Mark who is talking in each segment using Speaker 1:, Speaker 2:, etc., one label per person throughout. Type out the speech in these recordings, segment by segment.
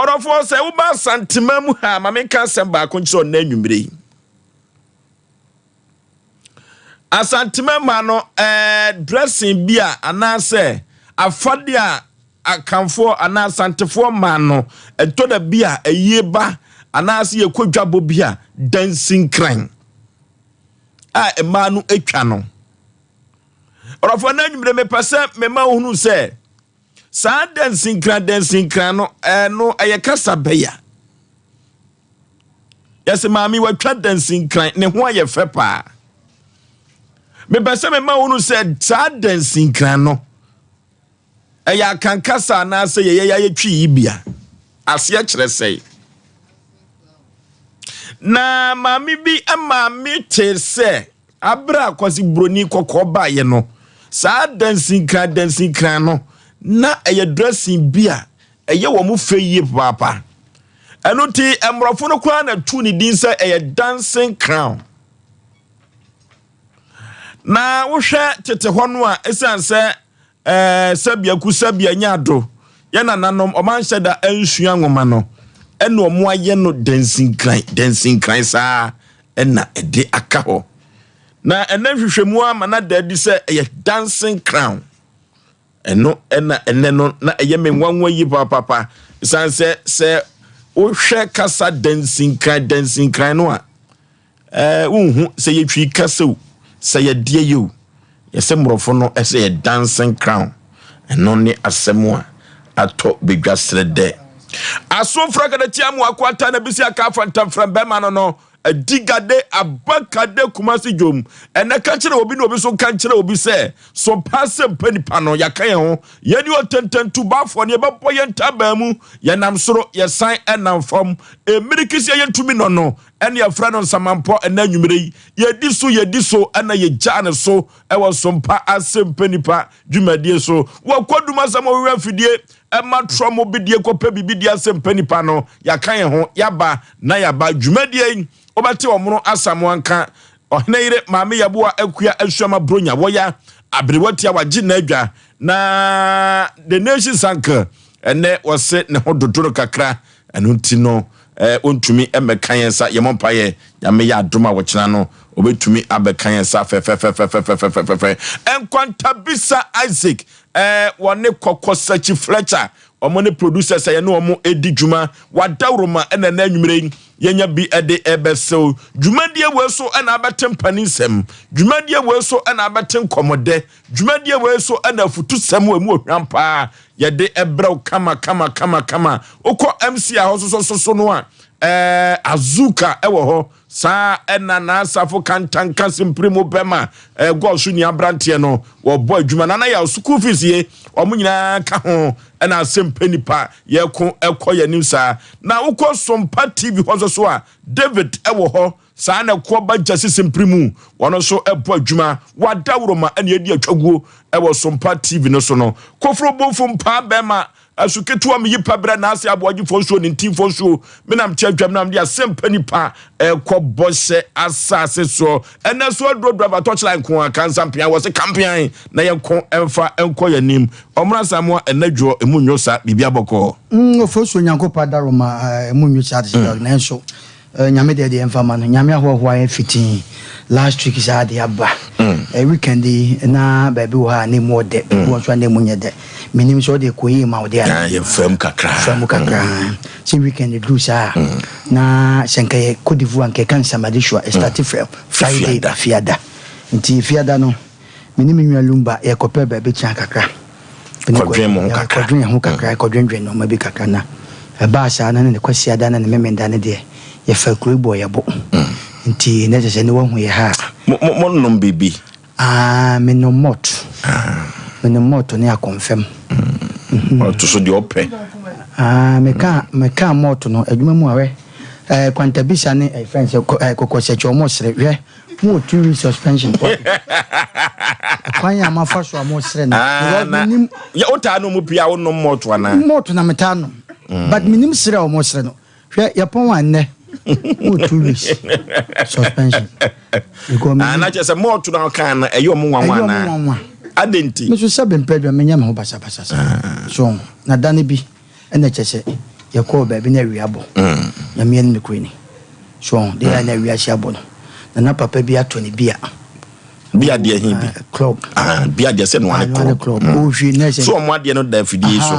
Speaker 1: Ɔdɔfoɔ, sɛ woba Asantema mu ha a, ma menka asɛm baako nkyerɛ wo nnɛ anwummere yi. Asantema mu ha no, ɛɛ dressing bi a anaasɛ afadeɛ a Akanfoɔ anaa Asantefoɔ mmaa no, ɛtɔ da bi a ayie ba anaasɛ yɛkɔ dwabɔ bi a, dansinkran a mmaa no atwa no. Ɔdɔfoɔ, nnɛ anwummere mepɛ sɛ mema wohunu sɛ Saa dansinkran dansinkran no, ɛno ɛyɛ kasa bɛya. Yɛsɛ maame watwa dansinkran, ne ho ayɛ fɛ paa. Mepɛ sɛ mema wo no sɛ saa dansinkran no, ɛyɛ akankasa anaasɛ yɛyɛ yɛayɛ twi yi bia. Aseɛ kyerɛ sɛe. Na maame bi maame tee sɛ Bere a Kwasi Broni kɔkɔɔ baeɛ no, saa dansinkran dansinkran no, na ɛyɛ dressing bi a ɛyɛ wɔn fɛ yie papaapa. Ɛno nti, mmorɔfo no koraa na tuu ne din sɛ ɛyɛ dancing crown. Na wohwɛ tete hɔ no a, ɛsiane sɛ Ɛɛ, sɛbea ku sɛbea nya ado. Yɛn nananom, wɔn anhyɛ da ansua nwoma no, ɛna wɔn ayɛ no dansinkran, dansinkran saa ɛna ɛde aka hɔ. Na ɛnɛ nhwehwɛmu ama no ada adi sɛ ɛyɛ dancing crown. Ɛno ɛna ɛnɛ no na ɛyɛ me nwanwa yi paapapa. Ɛsiane sɛ sɛ wohwɛ kasa dansinkran dansinkran no a, Ɛɛ wonhu sɛ yɛtwi kasa o, sɛ yɛdeɛ yɛ o, yɛsɛ mmorɔfo no ɛsɛ yɛ dancing crown. Ɛno ne asɛm a atɔ badwa serɛ dɛ. Aso frakada tia mu ako ata na bisi aka afa ntamfrɛm bɛma no no adi gade aba kade Kumasi dwom. Ɛnɛ ka kyerɛ obi na obi so nka nkyerɛ obi sɛ so paa sɛ mpa nipa no yɛaka yɛn ho. Yɛne ɔtɛntɛntu bafoɔ no yɛbɛbɔ yɛn ntaban mu, yɛnam soro yɛsan ɛnam fam. Mmirikisi a yɛntumi nɔ no ɛne yɛfrɛ no nsamanpɔ ɛnɛ anwummerɛ yi. Yɛdi so, yɛdi so, ɛna yɛgyaa ne so ɛwɔ Sompa Asɛmpa Nipa dwumadie so. Wɔkɔ dum asɛm ɔwewa afidie ɛma trɔ mo bidie kɔpɛ biribi di Asɛmpa Nipa no. Yɛaka yɛn ho, yɛaba na yɛaba. Dwumadie yi, wobɛte ɔmono Asamoah nka, Ɔhene yere Maame Yaboa Akua Asuama Bronya wɔya aberewa tia wagye n'adwa na The Nation's Uncle ɛnɛ wɔse ne ho dodo no kakra Ɛno nti no ɔntumi mmɛka yɛn nsa, yɛmmɔ mpaeɛ, Nyame yɛ adom a ɔkyena no ɔbɛtumi abɛka yɛn nsa fɛfɛfɛfɛfɛfɛfɛfɛ. Nkwantabisa Isaac eh, wɔne Kɔkɔ Sakyi Fletcher, wɔn ne producers a yɛne wɔn redi dwuma, wadawuroma ɛna ɛnɛ anwummerɛ yi yɛnya bi de ɛbɛsew. Dwumadie wei so ɛna abɛte mpanin nsɛm, dwumadie wei so ɛna abɛte nkɔmmɔdɛ, Dwumadie wei so na afutusɛm a ɛmu ɔhwam paa yɛde brɛ wo kama kama kama kama. Wokɔ MC a hɔ sosososo no a, ɛɛ Azuka ɛwɔ hɔ. Saa ɛna n'asafo kantanka simpiri mu bɛma ɛɛ gɔɔ so ni aberanteɛ no wɔbɔ adwuma. Nana yɛ school fees ye wɔn nyinaa ka ho ɛna asɛmpɛ nipa yɛko ɛkɔ yɛn anim saa. Na wokɔ Sompa TV hɔ soso a David ɛwɔ hɔ. Saa na ɛkoɔ ba gya sisi mpere mu, wɔn nso bɔ adwuma, w'adaworoma na ɛdi atwaguo wɔ Sompa TV no so no. Koforo Bonfo Mpaa Bɛɛma, Asu ketewa meyi pɛ brɛ Naase Aboagyefoɔ nsuo ne Ntinfoɔ nsuo, menam te adwam na mede asɛmpa nipa ɛkɔ bɔhyɛ asase soɔ. Ɛnɛ so aduro driver torchlight nko a kansa mpea wɔ se kampean na yɛnko ɛmfa nkɔ yɛn anim. Ɔmmra Asamoah ɛnɛ dwoɔ emu nnwo sa biribi abɔkɔɔ.
Speaker 2: Ofosu Onyankopɔn adaworoma emu nnwo saa te sɛ dɔg nanso Nyame deɛ deɛ mfa ma no. Nyame ahoahoa yɛn fiti last week saa de aba. Mm. Weekend yi na baabi wɔ hɔ a na emu ɔdɛ, baabi wɔ nso a na emu nyɛ dɛ. Menim sɛ ɔde kɔ yie ma ɔde
Speaker 1: a. Yɛ fam kakra.
Speaker 2: Fam kakra. Mm. Sɛ weekend duru saa mm. na sɛ nka yɛ Cote d'Ivoire nka ɛka nsamadesua mm. start from Friday fiada. Nti fiada no Me ne me nua Lumba yɛkɔpɛɛ baabi tenaa kakra.
Speaker 1: Kɔdwen mo ho kakra.
Speaker 2: Kɔdwen yɛn ho kakra, kɔdwendwen nneɛma bi kakra. Na ɛbaa saa no, na ne Kwasiada ne ne Memenda no deɛ, yɛfaa kuro yi bɔɔ yɛn bo. Nti na kyerɛ sɛ ne wahu yɛ ha
Speaker 1: a. Mo, mo, monom biribi?
Speaker 2: Ah, menom malt. Menom malt ne akɔmfɛm.
Speaker 1: Malt so deɛ ɔpɛ.
Speaker 2: Ah, meka, mekaa malt no, adwuma mu a, hwɛ, eh, Kwantabisa ne, eh, fɛn sɛ, eh, Kɔkɔsakyi, wɔn sere, hwɛ. Mo wɔ 2 weeks suspension. Kwan a mafa so a mo srɛ no.
Speaker 1: Ah,
Speaker 2: Because menim.
Speaker 1: Yɛ wo taa nom pii a wo nom malt anaa?
Speaker 2: Malt na me taa nom. But menim srɛ a wɔn srɛ no. Hwɛ yɛ pɔn a nnɛ. Mo wɔ 2 weeks suspension.
Speaker 1: Because menim. Ah, na kyerɛ sɛ malt na ɔkan no ɛyɛ wɔn nwanwa
Speaker 2: anaa? Ɛyɛ wɔn nwanwa.
Speaker 1: Adɛn nti?
Speaker 2: Me so sɛ bempɛ dwa menyɛ me ho basabasa saa. So na da no bi. Ɛna kyerɛ sɛ. Yɛkɔɔ baabi na awia bɔ. Nyame anim nokorɛ ni. So ɔho, deɛ a na awia hyɛ abɔ no, na na papa bi atɔ ne bia.
Speaker 1: Bia deɛ he bi?
Speaker 2: Club.
Speaker 1: Ah, bia deɛ sɛ noa ne
Speaker 2: club. Ɔhwie na ɛsɛ.
Speaker 1: So ɔmo adeɛ no da afidie yi so.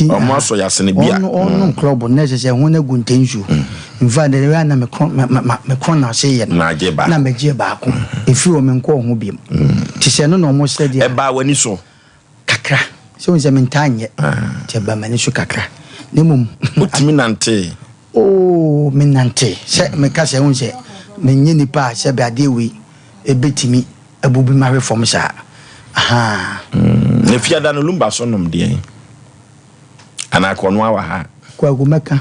Speaker 1: Ɔmo asɔ yɛ asene bia.
Speaker 2: Ɔnom club no na ɛsɛ sɛ ɛho no agu ntɛnsuo. In fact, the way a na mekɔ na ase yɛ no.
Speaker 1: Na agye baako.
Speaker 2: Na megye baako. Ɛfiri hɔ menkɔɔ ho biom. Nti sɛ ɛno na ɔmo sɛ deɛ.
Speaker 1: Ɛbaa w'ani so?
Speaker 2: Kakra. Sɛ wohu sɛ mentaa nyɛ. Nti ɛbaa m'ani so kakra. Na mmom.
Speaker 1: Wotumi nantee?
Speaker 2: Oo, menantee. Sɛ meka sɛ wohu sɛ menyɛ nipa a sɛbe adeɛ wei ɛbɛtumi abubu me ahwe fam saa. Ahaa.
Speaker 1: Na fiada no Lumba so nom deɛn? Anaa kɔnoa wɔ ha?
Speaker 2: Kwaku mɛka.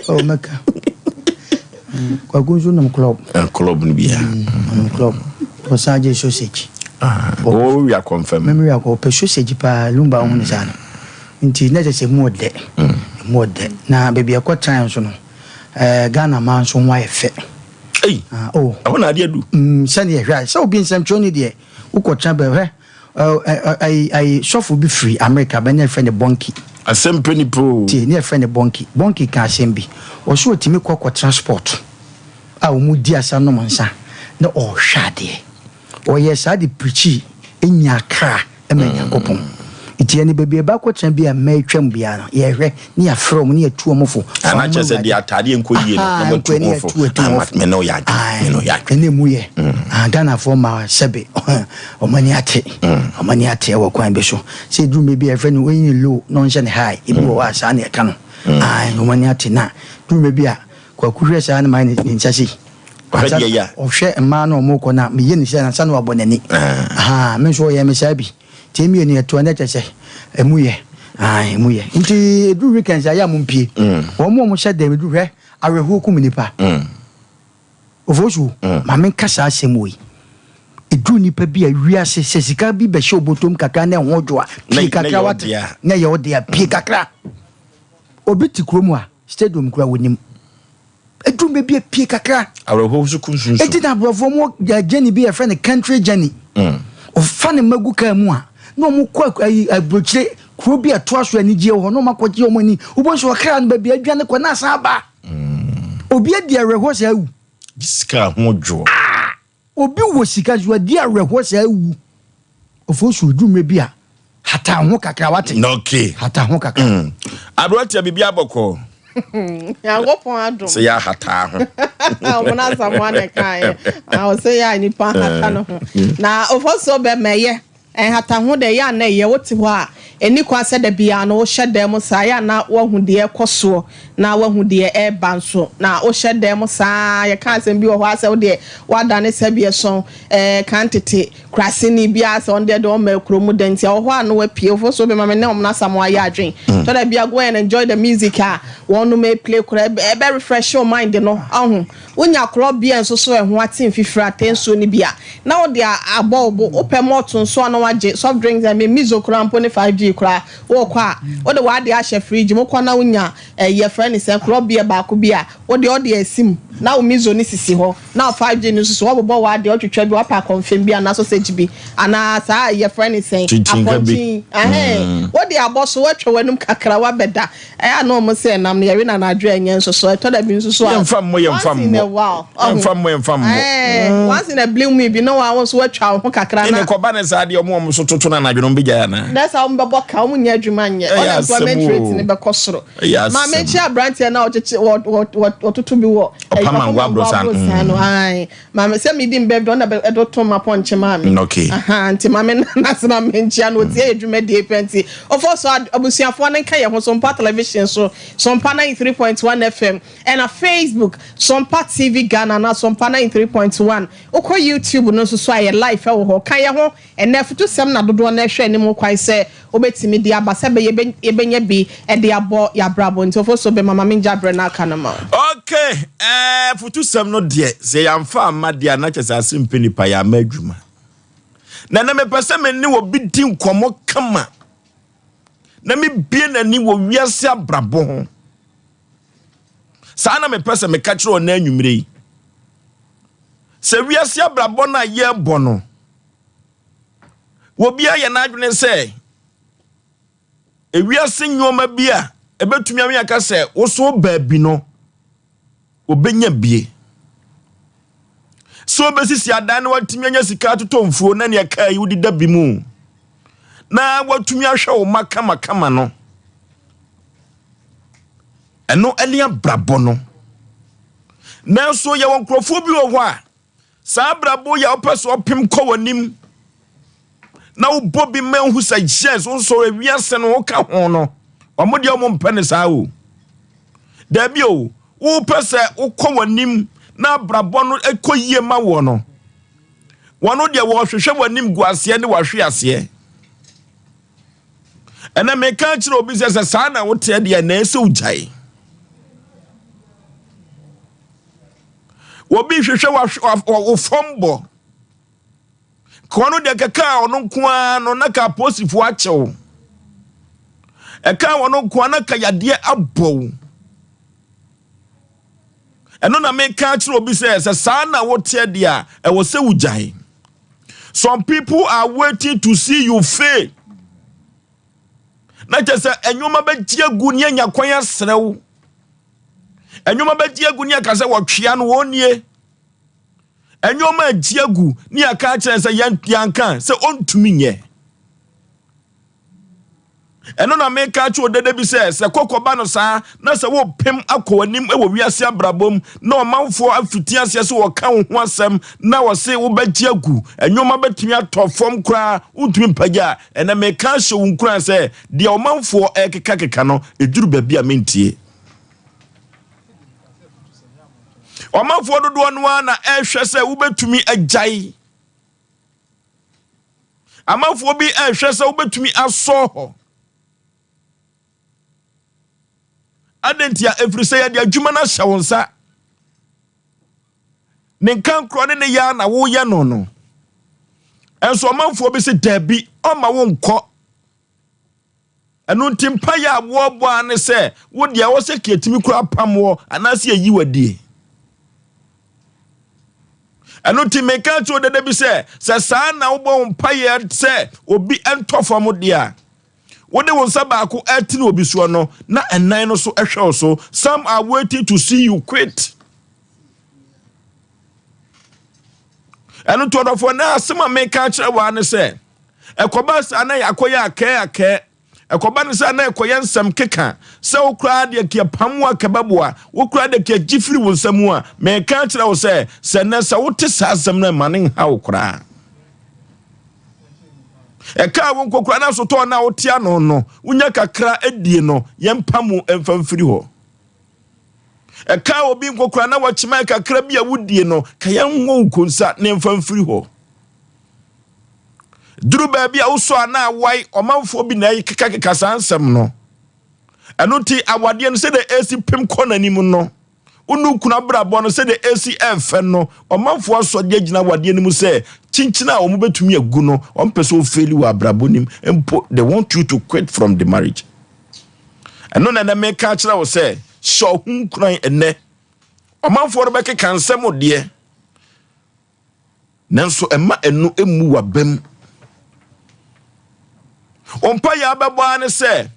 Speaker 2: Oh, mɛka. Kwaku nso nom club.
Speaker 1: Eh, club no bia.
Speaker 2: Ɔnom club. Ɔsan gye sausage.
Speaker 1: Ah, oh, wia confirm.
Speaker 2: Mɛmi wia kɔ, ɔpɛ sausage paa, Lumba ho ne saa no. Nti na kyerɛ sɛ emu ɔdɛ. Emu ɔdɛ. Na baabi ɛkɔ tran nso no, eh, Ghana man nso ho ayɛ fɛ.
Speaker 1: Ei,
Speaker 2: ah, oh.
Speaker 1: Ɛhɔ na adeɛ du.
Speaker 2: Sɛdeɛ hwɛ a, sɛ obi nsɛmtwerɛni deɛ, wokɔ tran bɛ hwɛ, Ayi ayi sɔfo bi firi Amerika bɛ ne yɛfrɛ no Bonnke.
Speaker 1: Asɛm pɛ nipa o.
Speaker 2: Tie, ne yɛfrɛ no Bonnke. Bonnke ka asɛm bi. Ɔse ɔtumi kɔ kɔtena spot a wɔn di asa nom nsa na ɔrehwɛ adeɛ. Ɔyɛɛ saa de preachii nyaa kra ma Nyankopɔn. Nti ɛne baabi a yɛbɛ akɔtena bi a mmaa atwam biara no, yɛhwɛ ne yɛafrɛ wɔn ne yɛatu wɔn fo. Fa
Speaker 1: Anaa
Speaker 2: wɔn
Speaker 1: kyerɛ sɛ
Speaker 2: Awurade.
Speaker 1: deɛ ataadeɛ nkɔ yie no, na
Speaker 2: Ahaa,
Speaker 1: moatu
Speaker 2: nkɔ yie ne
Speaker 1: ho fo.
Speaker 2: yɛatu atu
Speaker 1: Ah,
Speaker 2: wɔn
Speaker 1: ma,
Speaker 2: fo.
Speaker 1: me ne wo yɛ adwene, me ne wo yɛ adwene.
Speaker 2: Ɛna emu yɛ. Ah, Ghanafoɔ mmaa sɛbe wɔn ani ate. Wɔn ani ate wɔ kwan bi so. Sɛ ɛduru mmerɛ bi a yɛfrɛ no ɔnyi ne low na ɔnhyɛ ne high. Ebi wɔ hɔ a saa na yɛka no. Ae, wɔn ani ate. Na duru mmerɛ bi a Kwaku hwɛ saa na mayɛ ne nsa sei.
Speaker 1: Ɔhwɛ deɛ yɛ a.
Speaker 2: Ɔhwɛ mmaa no a wɔrekɔ no a, meyɛ ne sei ansa na wabɔ n'ani. Ahaa, me nso ɔyɛɛ me saa bi. Nti mmienu yɛtoa na kyerɛ sɛ ɛmu yɛ. Ae, ɛmu yɛ. Nti ɛduru weekends a, ɛyɛ a mompue. Wɔn a wɔhyɛ dɛm, ɛduru hwɛ, awerɛhoɔ kum nnipa. Ofosu, ma menka saa asɛm wei. Ɛduru nnipa bi a wiase, sɛ sika bi bɛhyɛ wo bɔtɔm kakra na ɛho dwo a, pue kakra wate. Na ɛyɛ wo dea, pue kakra. Obi te kurom a, stadium koraa wɔnim. Ɛduru mmerɛ bi a, pue kakra.
Speaker 1: Awerɛhoɔ nso kum sunsum.
Speaker 2: Enti na aborɔfoɔ mo journey bi a yɛfrɛ no country journey. Ɔfa ne mma gu kaa mu a, na wɔn kɔ ayi aburokyire kuro bi a ɛtoa so anigyeɛ wɔ hɔ na wɔn akɔgye wɔn ani. Wobɛhu sɛ ɔkra no baabi a adwane kɔ na asan aba. Obi adi awerɛhoɔ saa awu.
Speaker 1: Gye sika a ho dwoɔ.
Speaker 2: Ah! Obi wɔ sika nso adi awerɛhoɔ saa awu. Ofosu ɛduru mmerɛ bi a, hata ho kakra wate.
Speaker 1: Okay.
Speaker 2: Hata ho kakra.
Speaker 1: Aberanteɛ biribi abɔkɔ.
Speaker 3: Nyankopɔn adom.
Speaker 1: Sɛ yɛ ahataa ho.
Speaker 3: Ɔmo na Asamoah na ɛkaeɛ. Ɔsɛ yɛ a nipa hata ne ho. Na Ofosu bɛma ɛyɛ. Nhataho deɛ, ɛyɛ a na ɛyɛ. Wote hɔ a, ɛnni kwan sɛ da biara no wohyɛ dan mu saa. Ɛyɛ a na woahu deɛ ɛrekɔ soɔ, na woahu deɛ ɛreba nso. Na wohyɛ dan mu saa ara, yɛka asɛm bi wɔ hɔ ara sɛ wo deɛ woadane sɛbeɛsɔn, ɛɛ, kan tete kuraseni bi ara sɛ ɔno deɛ deɛ ɔmmaa kuro mu da nti, ɛwɔ hɔ a na woapue. Wofoɔ nso wobɛma me ne wɔn Asamoah ayɛ adwene. Tɔ da bi a, go and enjoy the music a wɔnom replay koraa, ɛbɛ refresh wo mind no, ɔho. Wonya korɔ beer nso so ɛho ate mfifire atɛ nsuo no bi a, na wode abɔ wo bo. Wopɛ malt nso a na woagye, soft drinks ɛme miso koraa mpo ne 5G koraa wokɔ a, wode w'adeɛ ahyɛ fridge mu, wokɔ na wonya ɛyi yɛfrɛ no sɛn, korɔ beer baako bi a, wodeɛ wode asi mu na wo miso no sisi hɔ na wo 5G no nso si hɔ, wobobɔ w'adeɛ, wotwitwa bi, woapɛ akɔmfem bi anaa sausage bi anaa saa ɛyi yɛfrɛ no sɛn,
Speaker 1: Kyinkyin bi.
Speaker 3: apɔnkye, ɛhɛn, wode abɔ so, woatwa w'anum kakra woabɛda. Ɛyɛ a na wɔn sɛ ɛnam no yɛwe no anadwo a ɛnyɛ nso so ɛtɔ da bi nso so a
Speaker 1: Yɛmfa mmɔ yɛmfa
Speaker 3: once in a
Speaker 1: mmɔ
Speaker 3: while ɔho
Speaker 1: yɛmfa mmɔ yɛmfa mmɔ.
Speaker 3: ɛɛ once in a blue moon bi na wɔn nso wɔatwa wo ho kakra
Speaker 1: Ɛna
Speaker 3: na
Speaker 1: ɛkɔba ne saa deɛ ɔmo ɔmo so toto no anadwo no ɔmo bɛgyae anaa?
Speaker 3: na saa wɔn bɛbɔ ka wɔn nyɛ adwuma nyɛ
Speaker 1: Ɛyɛ asɛm
Speaker 3: unemployment rate
Speaker 1: o.
Speaker 3: no bɛkɔ soro.
Speaker 1: Ɛyɛ
Speaker 3: Maame
Speaker 1: asɛm.
Speaker 3: nkyɛn aberanteɛ na ɔkyekye wɔ wɔ wɔ wɔtoto bi wɔ ɛyi
Speaker 1: Ɔpa
Speaker 3: papa
Speaker 1: mango
Speaker 3: mango
Speaker 1: aborosan.
Speaker 3: aborosan no ae. Maame sɛ medi mbɛ dɔ na ɛdo to ma pɔnkye maame.
Speaker 1: Mm, okay.
Speaker 3: Aha, nti maame na na menkyia no otie yɛ dwumadie pɛ nti. Ɔfɔ so abusuafoɔ no nka yɛ ho Sompa television so, Sompa 93.1 FM, ɛna Facebook, Sompa TV Ghana na Sompa 93.1. Wokɔ YouTube no nso so a yɛ live ɛwɔ hɔ. Ka yɛ ho. Ɛnnɛ, afutusɛm na dodoɔ no ara hwɛ anim kwan sɛ wobɛtumi de aba sɛ ɛbɛyɛ yɛbɛnya bi de abɔ yɛn abrabɔ. Nti Ofosu Bema, ma mengya berɛ no aka no ma wo.
Speaker 1: Ok, eh, afutusɛm no deɛ, sɛ yɛamfa amma deɛ a, na kyerɛ sɛ ase mpɛ nipa, yɛamma adwuma. Na ɛnnɛ mepɛ sɛ me ne obi di nkɔmmɔ kama na mebie n'ani wɔ wiase abrabɔ ho. Saa na mepɛ sɛ meka kyerɛ ɔnɛ anwummere yi. Sɛ wiase abrabɔ no a yɛrebɔ no, obiara yɛ n'adwene sɛ ewiase nneɛma bi a ɛbɛtumi ame aka sɛ wo so baabi no, wɔbɛnya bie. Sɛ wobɛsisi adan na watumi anya sika atotɔ mfuo na nea kaa yi wode da bi mu na watumi ahwɛ wo ma kamakama no, ɛno ne abrabɔ no. Nanso yɛwɔ nkurɔfoɔ bi wɔ hɔ a saa abrabɔ yi a wopɛ sɛ ɔpem kɔ w'anim na wobɔ bi ma hu sɛ yes, wo nso ewiase no woka ho no, ɔmo deɛ ɔmo mpɛ ne saa o. Daabi o, wopɛ sɛ wokɔ w'anim na abrabɔ no kɔ yie ma woɔ no, wɔn deɛ wɔhwehwɛ w'anim gu aseɛ ne wahwe aseɛ. Ɛnna meka kyerɛ obi sɛ sɛ saa na woteɛ deɛ na ɛsɛ wogyae. Obi hwehwɛ wo fam bɔ kɔɔ no deɛ kɛkɛ a ɔno nko ara no na ka apolisifoɔ akyɛw ɛka ɔno nko ara na ka yadeɛ abɔw. Ɛno na meka kyerɛ obi sɛ sɛ saa na woteɛ deɛ a ɛwɔ sɛ wogyae. Some people are waiting to see you fail. Na kyerɛ sɛ ɛnwoma bɛgye agu ne anya kwan asrɛ wo. Ɛnwoma bɛgye agu ne aka sɛ wɔtwea no wɔn nie. Ɛnwoma agye agu ne aka akyerɛ sɛ yɛnka sɛ ɔntumi nyɛ. Ɛno na meka kyerɛ odede bi sɛ sɛ kɔkɔ ba no saa na sɛ wopem akɔ w'anim wɔ wiase abrabɔ mu na ɔmanfoɔ afiti aseɛ sɛ wɔka wo ho asɛm na wɔse wobɛgye agu, ɛnwoma bɛtumi atɔ fam koraa wontumi mpagya a, ɛnɛ meka ahyɛ wo nkuran sɛ deɛ ɔmanfoɔ ɛkekakeka no ɛduru baabi a mentie. Ɔmanfoɔ dodoɔ no ara na ɛrehwɛ sɛ wobɛtumi agyae. Amanfoɔ bi ɛrehwɛ sɛ wobɛtumi asɔ hɔ. Adɛn nti a? Ɛfiri sɛ yɛde adwuma no ahyɛ wo nsa. Ne nkankorɔ ne ne yaa na woyɛ no no. Ɛnso ɔmanfoɔ bi sɛ daabi, ɔma wo nkɔ. Ɛno nti mpaeɛ a wɔbɔ a ne sɛ wo deɛ ɛwɔ sɛ kɛtumi kura apam wɔ anaasɛ yɛyi wadie. Ɛno nti meka kyerɛ dada bi sɛ sɛ saa na wobɔ wo mpaeɛ sɛ obi ntɔ fam deɛ a, wode wo nsa baako ɛtene obi soɔ no na ɛnan no so ɛhwɛ wo so. Some are waiting to see you quit. Ɛno nti ɔdɔfoɔ, na asɛm a meka kyerɛ wo ne sɛ ɛkɔba saa na yɛakɔyɛ akɛɛ akɛɛ, ɛkɔba no sɛ na ɛkɔyɛ nsɛm keka sɛ wo koraa deɛ kɛ pam wo a kɛbɛboa wo koraa deɛ kɛ gye firi wo nsɛm mu a, meka kyerɛ wo sɛ sɛ nnɛ sɛ wote saa asɛm no ɛma ne nha wo koraa. Ɛka wo nkokora no asotɔɔ no a wote ano no, wonya kakra adie no, yɛmpa mu mfa mfiri hɔ. Ɛka obi nkokora na wɔkyema kakra bi a wodie no, ka yɛnwɔ wo konsa ne mfa mfiri hɔ. Duru baabi a wosɔ a na awae, ɔmanfoɔ bi na ɛkekakeka saa nsɛm no. Ɛno nti awadeɛ no sɛdeɛ ɛsi pem kɔ n'anim no, wo ne wo kunu abrabɔ no sɛdeɛ ɛsi ɛfɛ no, ɔmanfoɔ asɔ de agyina awadeɛ no mu sɛ kyinkyin a wɔn bɛtumi agu no, wɔn pɛ sɛ wɔfeeli wɔ abrabɔ nim mpo, they want you to quit from the marriage. Ɛno na ɛnɛ meka akyerɛ wo sɛ hyɛ ɔho nkuran ɛnɛ. Ɔmanfoɔ no bɛkeka nsɛm deɛ, nanso ɛma ɛno emu w'abam. Ɔmpa yɛ abɛbɔ ara ne sɛ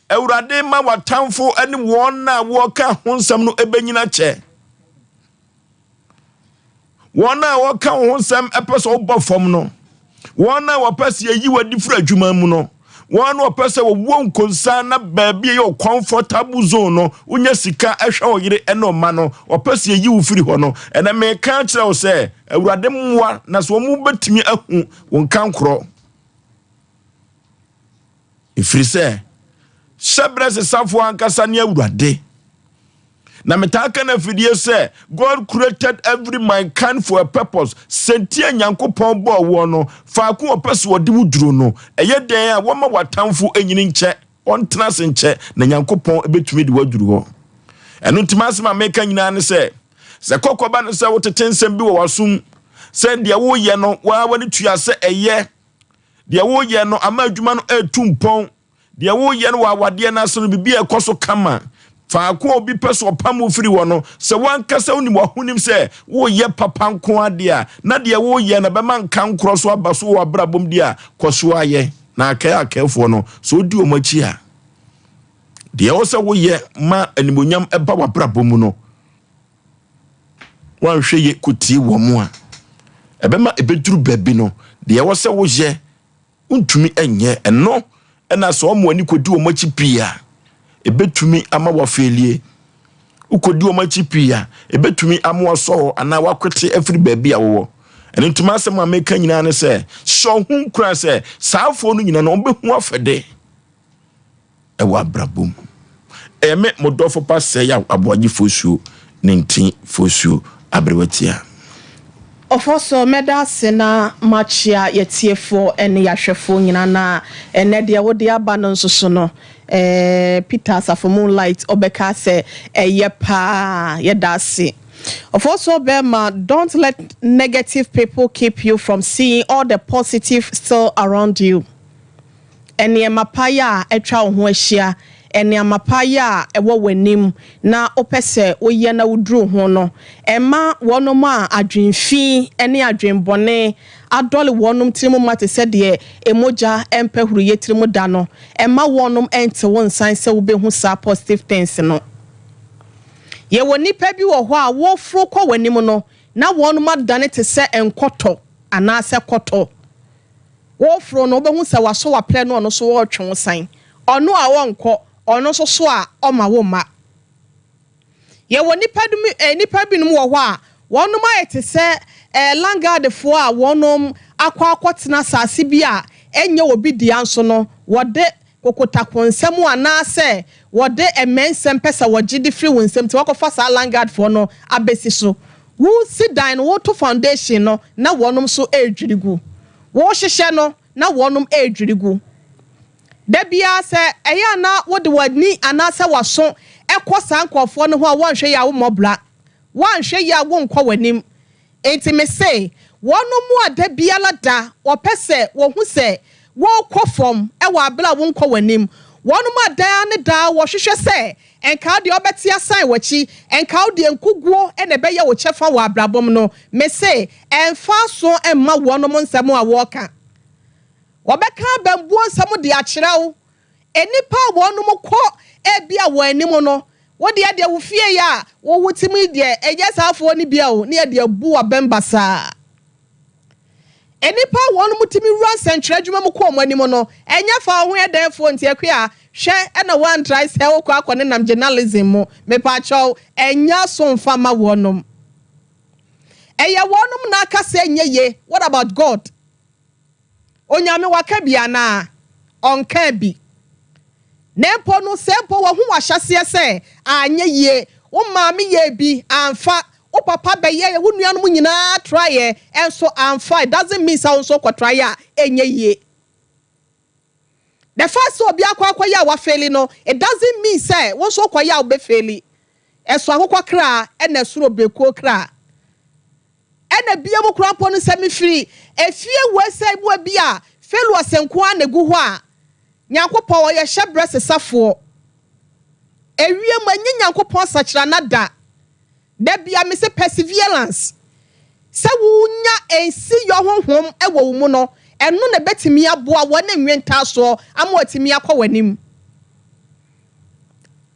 Speaker 1: Awurade ma w'atamfo ne wɔn a wɔka ho nsɛm no ɛbɛnyina kyɛ. Wɔn a wɔka wo ho nsɛm ɛpɛ sɛ wobɔ fam no, wɔn a wɔpɛ sɛ yɛyi w'adi firi adwuma mu no, wɔn a wɔpɛ sɛ wɔwɔ nkonsa na baabi a ɛyɛ comfortable zone no, wonya sika ɛhwɛ wo yere ɛne ɔma no, wɔpɛ sɛ yɛyi wo firi hɔ no, ɛnɛ meka kyerɛ wo sɛ Awurade mmoa na sɛ wɔn bɛtumi ahu wo nkankorɔ. Ɛfiri sɛ hyɛberɛ sesafoɔ ankasa ne Awurade. Na metaa ka no afidie sɛ God created every mankind for a purpose. Sɛnti a Nyankopɔn bɔɔ woɔ no, faako ɔpɛ sɛ ɔde wo duro no, ɛyɛ dɛn a wɔma w'atamfo nyini nkyɛ, ɔntena ase nkyɛ, na Nyankopɔn bɛtumi de woaduru hɔ. Ɛno nti m'asɛm a meka nyinaa ne sɛ, sɛ kɔkɔba no sɛ wotete nsɛm bi wɔ w'asom sɛ deɛ woyɛ no waa w'ani tua sɛ ɛyɛ, deɛ woyɛ no ama adwuma no ɛretu mpɔn, deɛ woyɛ no wɔ awadeɛ no ase no biribi a ɛkɔ so kama, faako a obi pɛ sɛ ɔpam wo firi hɔ no, sɛ wankasa wonim w'ahonim sɛ woyɛ papa nko adeɛ a, na deɛ woyɛ no bɛma nka nkorɔ so aba so wɔ abrabɔ mu deɛ a, kɔ so ayɛ. Na akɛɛ akɛɛfoɔ no, sɛ wodi wɔn akyi a, Deɛ ɛwɔ sɛ woyɛ ma animonyam ɛba w'abrabɔ mu no, woanhwɛ yie kɔtie wɔn mu a, ɛbɛma ɛbɛduru baabi no, deɛ ɛwɔ sɛ woyɛ wontumi nyɛ. Ɛno ɛna sɛ ɔmo ani kɔdi wɔn akyi pii a, ɛbɛtumi ama wafail. Wokɔdi wɔn akyi pii a, ɛbɛtumi ama wasɔ hɔ anaa wakwete afiri baabi a wɔwɔ. Ɛno ntoma asɛm a meka nyinaa ne sɛ, hyɛ ɔho nkura sɛ saafoɔ no nyinaa no, wɔbɛhu afɛde ɛwɔ abrabɔ mu. Ɛyɛ me mo dɔfo pa sɛ yɛ aboagye fosuo ne ntin fosuo aberewatia.
Speaker 3: Ɔfɔ so, mɛda ase na makyia yɛtiefoɔ ne yɛahwɛfoɔ nyinaa. Na ɛnɛ deɛ wode aba no nso so no, Peter Asafo Moonlight ɔbɛka sɛ ɛyɛ paa. Yɛda ase. Ɔfɔ so bɛrima, don't let negative people keep you from seeing all the positive still around you. Nneɛma pa yi a atwa wo ho ahyia, nneɛma pa yi a ɛwɔ w'anim na wopɛ sɛ woyɛ na woduru ho no, ɛma wɔnom a adwenfi ne adwenbɔne adɔle wɔnom tirim ma te sɛ deɛ emogya mpɛ huruyɛ tirim da no, ɛma wɔnom nte wo nsan sɛ wobɛhu saa positive things no. Yɛwɔ nipa bi wɔ hɔ a wɔforo kɔ w'anim no na wɔnom adane te sɛ nkɔtɔ anaasɛ kɔtɔ. Wɔforo no, wobɛhu sɛ wasɔ waprɛ no, ɔno so wɔretwe wo san. Ɔno a wɔnkɔ, ɔno nso so a ɔma wo mma. Yɛwɔ nipa dum nipa binom wɔ hɔ a wɔnom ayɛ te sɛ landguardfoɔ a wɔnom akɔ akɔtena asase bi a ɛnyɛ obi dea, nso no wɔde kokotako nsɛm anaasɛ wɔde mmɛnsɛm pɛ sɛ wɔgye de firi wɔn nsɛm, nti wɔkɔfa saa landguardfoɔ no abɛsi so. Wosi dan no, woto foundation no na wɔnom nso ɛredwiri gu. Wɔrehyehyɛ no na wɔnom ɛredwiri gu. Da biara sɛ ɛyɛ ana wode w'ani anaasɛ w'aso ɛkɔ saa nkurɔfoɔ no ho a, wɔnhwɛ yɛ a wommɔ bra, wɔanhwɛ yɛ a wonkɔ w'anim. Nti me se wɔnom mu a da biara da wɔpɛ sɛ wɔhu sɛ wɔrekɔ fam ɛwɔ abere a wonkɔ w'anim, wɔnom a daa ne daa wɔhwehwɛ sɛ nka deɛ ɔbɛte asan w'akyi, nka deɛ nkuguo ɛna ɛbɛyɛ wo kyɛfa wɔ abrabɔ mu no, me se ɛmfa so ɛmma wɔnom nsɛm a wɔreka. Wɔbɛka abambuo nsɛm de akyerɛ wo. Nnipa a wɔnom kɔ ebi a wɔn anim no, wodeɛ deɛ wo fie yɛ a wowo tim yi deɛ, ɛnyɛ saafoɔ no bia o, ne yɛde abu w'abɛn basaa. Nnipa a wɔnom tumi wura nsɛntwerɛ adwuma mu kɔ wɔn anim no, ɛnyɛ fa wo ho yɛ dɛnfoɔ. Nti akua hwɛ ɛna woantrae sɛ wokɔ akɔ ne nam journalism mu, mepaakyɛw, ɛnyɛ so mfa ma wɔnom. Ɛyɛ wɔnom na aka sɛ ɛnyɛ ye. What about God? Onyame waka bi anaa ɔnka bi? Na mpo no, sɛ mpo wahu w'ahyɛseɛ sɛ anyɛ yie, wo maame yɛ bi amfa, wo papa bɛyɛ, wo nuanom nyinaa try ɛnso amfa, it doesn't mean sɛ wo nso kɔtry a ɛnyɛ yie. The fact sɛ obi akɔ akɔyɛ a wafail no, it doesn't mean sɛ wo nso kɔyɛ a wobɛfail. Ɛso akokɔ kra ɛna ɛsoro bekuo kra. Ɛna bia mu kora mpo no, sɛ mefiri efie wɔ sɛ mu bi a failures nko ara na egu hɔ a, Nyankopɔn ɔyɛ hyɛbrɛ sesafoɔ. Ewie mu ɛnyɛ Nyankopɔn sakyera da. Da bia me sɛ perseverance, sɛ wonya nsi yɛ honhom ɛwɔ wo mu no, ɛno na ɛbɛtumi aboa wɔ ne nwentaasoɔ ama watumi akɔ w'anim.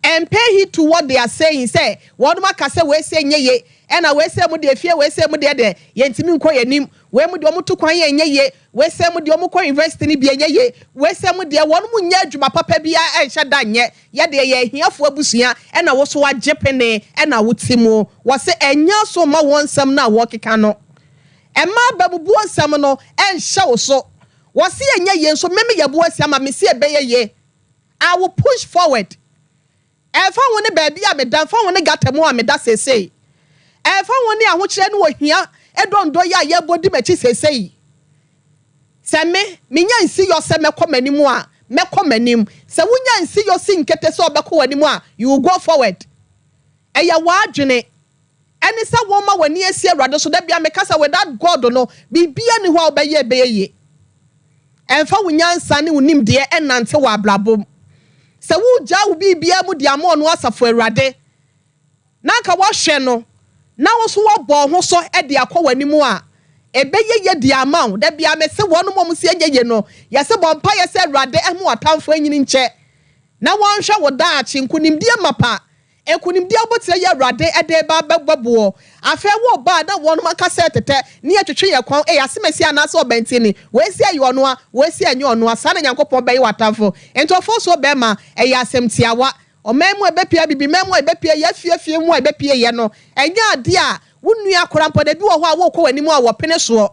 Speaker 3: And pay heed to what they are saying, sɛ wɔn aka sɛ wei sɛ nyɛ ye, ɛna wei sɛ mu deɛ fie, wei sɛ mu deɛ deɛ yɛntumi nkɔ yɛn anim, wei mu deɛ wɔn to kwan yɛ nyɛ ye, wei sɛ mu deɛ wɔn kɔ university ni bi nyɛ ye, wei sɛ mu deɛ wɔn mu nyɛ adwuma papa bi a ɛnhyɛ da nyɛ yɛ deɛ yɛ ahiafoɔ abusua, ɛna woso agye pene ɛna wote mu. Wɔsɛ ɛnya so ma wɔn nsɛm no a wɔkeka no, ɛma abamubuo nsɛm no ɛnhyɛ wo so. Wɔsi ɛnyɛ ye nso mɛmi yɛ bo asi ama mesi ɛbɛyɛ ye. I will push forward. Ɛmfa ho ne baabi a meda, mfa ho ne gutter mu a meda seesei, ɛmfa ho ne ahokyerɛ ne ohia ɛdɔndɔ yi a yɛbɔ di m'akyi seesei, sɛ me menya nsi yɔ sɛ mɛkɔ m'anim a, mɛkɔ m'anim. Sɛ wonya nsi yɔ si nkete sɛ ɔbɛkɔ w'anim a, you will go forward. Ɛyɛ w'adwene ɛne sɛ wɔma w'ani asi Awurade so. Da bia meka sɛ without God no, biribia ni hɔ a wobɛyɛ ɛbɛyɛ yie. Ɛmfa wo nyansa ne wo nimdeɛ ɛnante wɔ abrabɔ mu. Sɛ wogyaa wo biribiara mu de ama ɔno asafo Awurade na anka woahwɛ no na wo nso woabɔ ho so de akɔ w'anim a, ɛbɛyɛ yie de ama wo. Da bia mese wɔnom a wɔn si ɛnyɛ yie no, yɛsɛ bɔ mpaeɛ sɛ Awurade ɛmo atamfo anyini nkyɛ. Na wɔnhwɛ wo daakye nkunimdie mapa. Nkunimdie abotire yi Awurade de reba abɛbɔ boɔ. Afei wo ba a na wɔnom akasa ɛtetɛ ne yɛtwetwe yɛn kɔn, ei asemasi anaasɛ ɔbɛntini, wei se ɛyɛ ɔnoa, wei se ɛnyɛ ɔnoa, saa na Nyankopɔn bɛyɛ w'atamfo. Nti ɔfɔsuo bɛɛma, ɛyɛ asɛm tiawa. Ɔman mu a ɛbɛpue, Abibiman mu a ɛbɛpue, yɛ afie afie mu a ɛbɛpue yɛ no, ɛnyɛ adeɛ a wo nua koraa mpo no, ebi wɔ hɔ a worekɔ w'anim a wɔpene soɔ.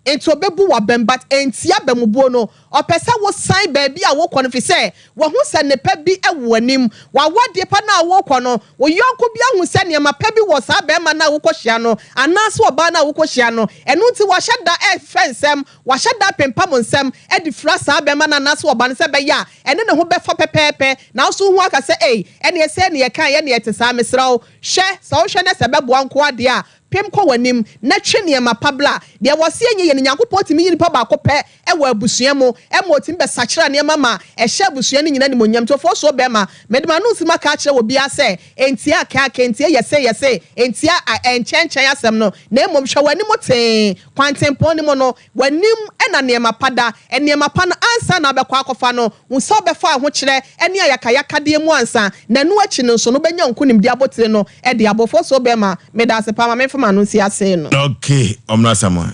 Speaker 3: Nti ɔbɛbu w'abam but ɛntia abamubuo no. Ɔpɛ sɛ wo san baabi a wokɔ no fisɛ wahu sɛ nnepa bi wɔ w'anim. W'awadeɛ pa no a wokɔ no, wo yɔnko bi ahu sɛ nneɛma pa bi wɔ saa barima no a wokɔhyia no anaasɛ ɔbaa no a wokɔhyia no. Ɛno nti wahyɛ da refɛ nsɛm, wahyɛ da repempam nsɛm de fira saa barima no anaasɛ ɔbaa no sɛ ɛbɛyɛ a ɛne ne ho bɛfa pɛpɛɛpɛ. Nanso wohu aka sɛ ei, ɛneɛ sei na yɛkaeɛ, ɛneɛ ɛte saa. Mesrɛ wo, hwɛ, sɛ wohwɛ na sɛ ɛbɛboa nko ara deɛ a, Pem kɔ w'anim na twe nneɛma pa bra. Deɛ wɔse ɛnyɛ yie no, Nyankopɔn tumi yi nipa baako pɛ wɔ abusua mu ma ɔtumi bɛsakyera nneɛma ma ɛhyɛ abusua no nyinaa animuonyam. Nti ɔfɔɔsoɔ bɛɛma, mede m'ano nsi maka akyerɛ obiara sɛ, ɛntia akɛakɛ, ɛntia yɛse yɛse, ɛntia ɛnkyɛnkyɛn asɛm no, na mmom hwɛ w'anim tee, kwantempɔn no mu no, W'anim na nneɛma pa da. Nneɛma pa no, ansa na wobɛkɔ akɔfa no, hu sɛ wobɛfa ahokyerɛ ne ayakayakadeɛ mu ansa, na ɛno akyi no nso no, wobɛnya wo nkonimdie abotire no de abɔ. Fosuo bɛrima, meda ase paa, ma memfa m'ano nsi ase no.
Speaker 1: Okay, ɔmmra Samoa.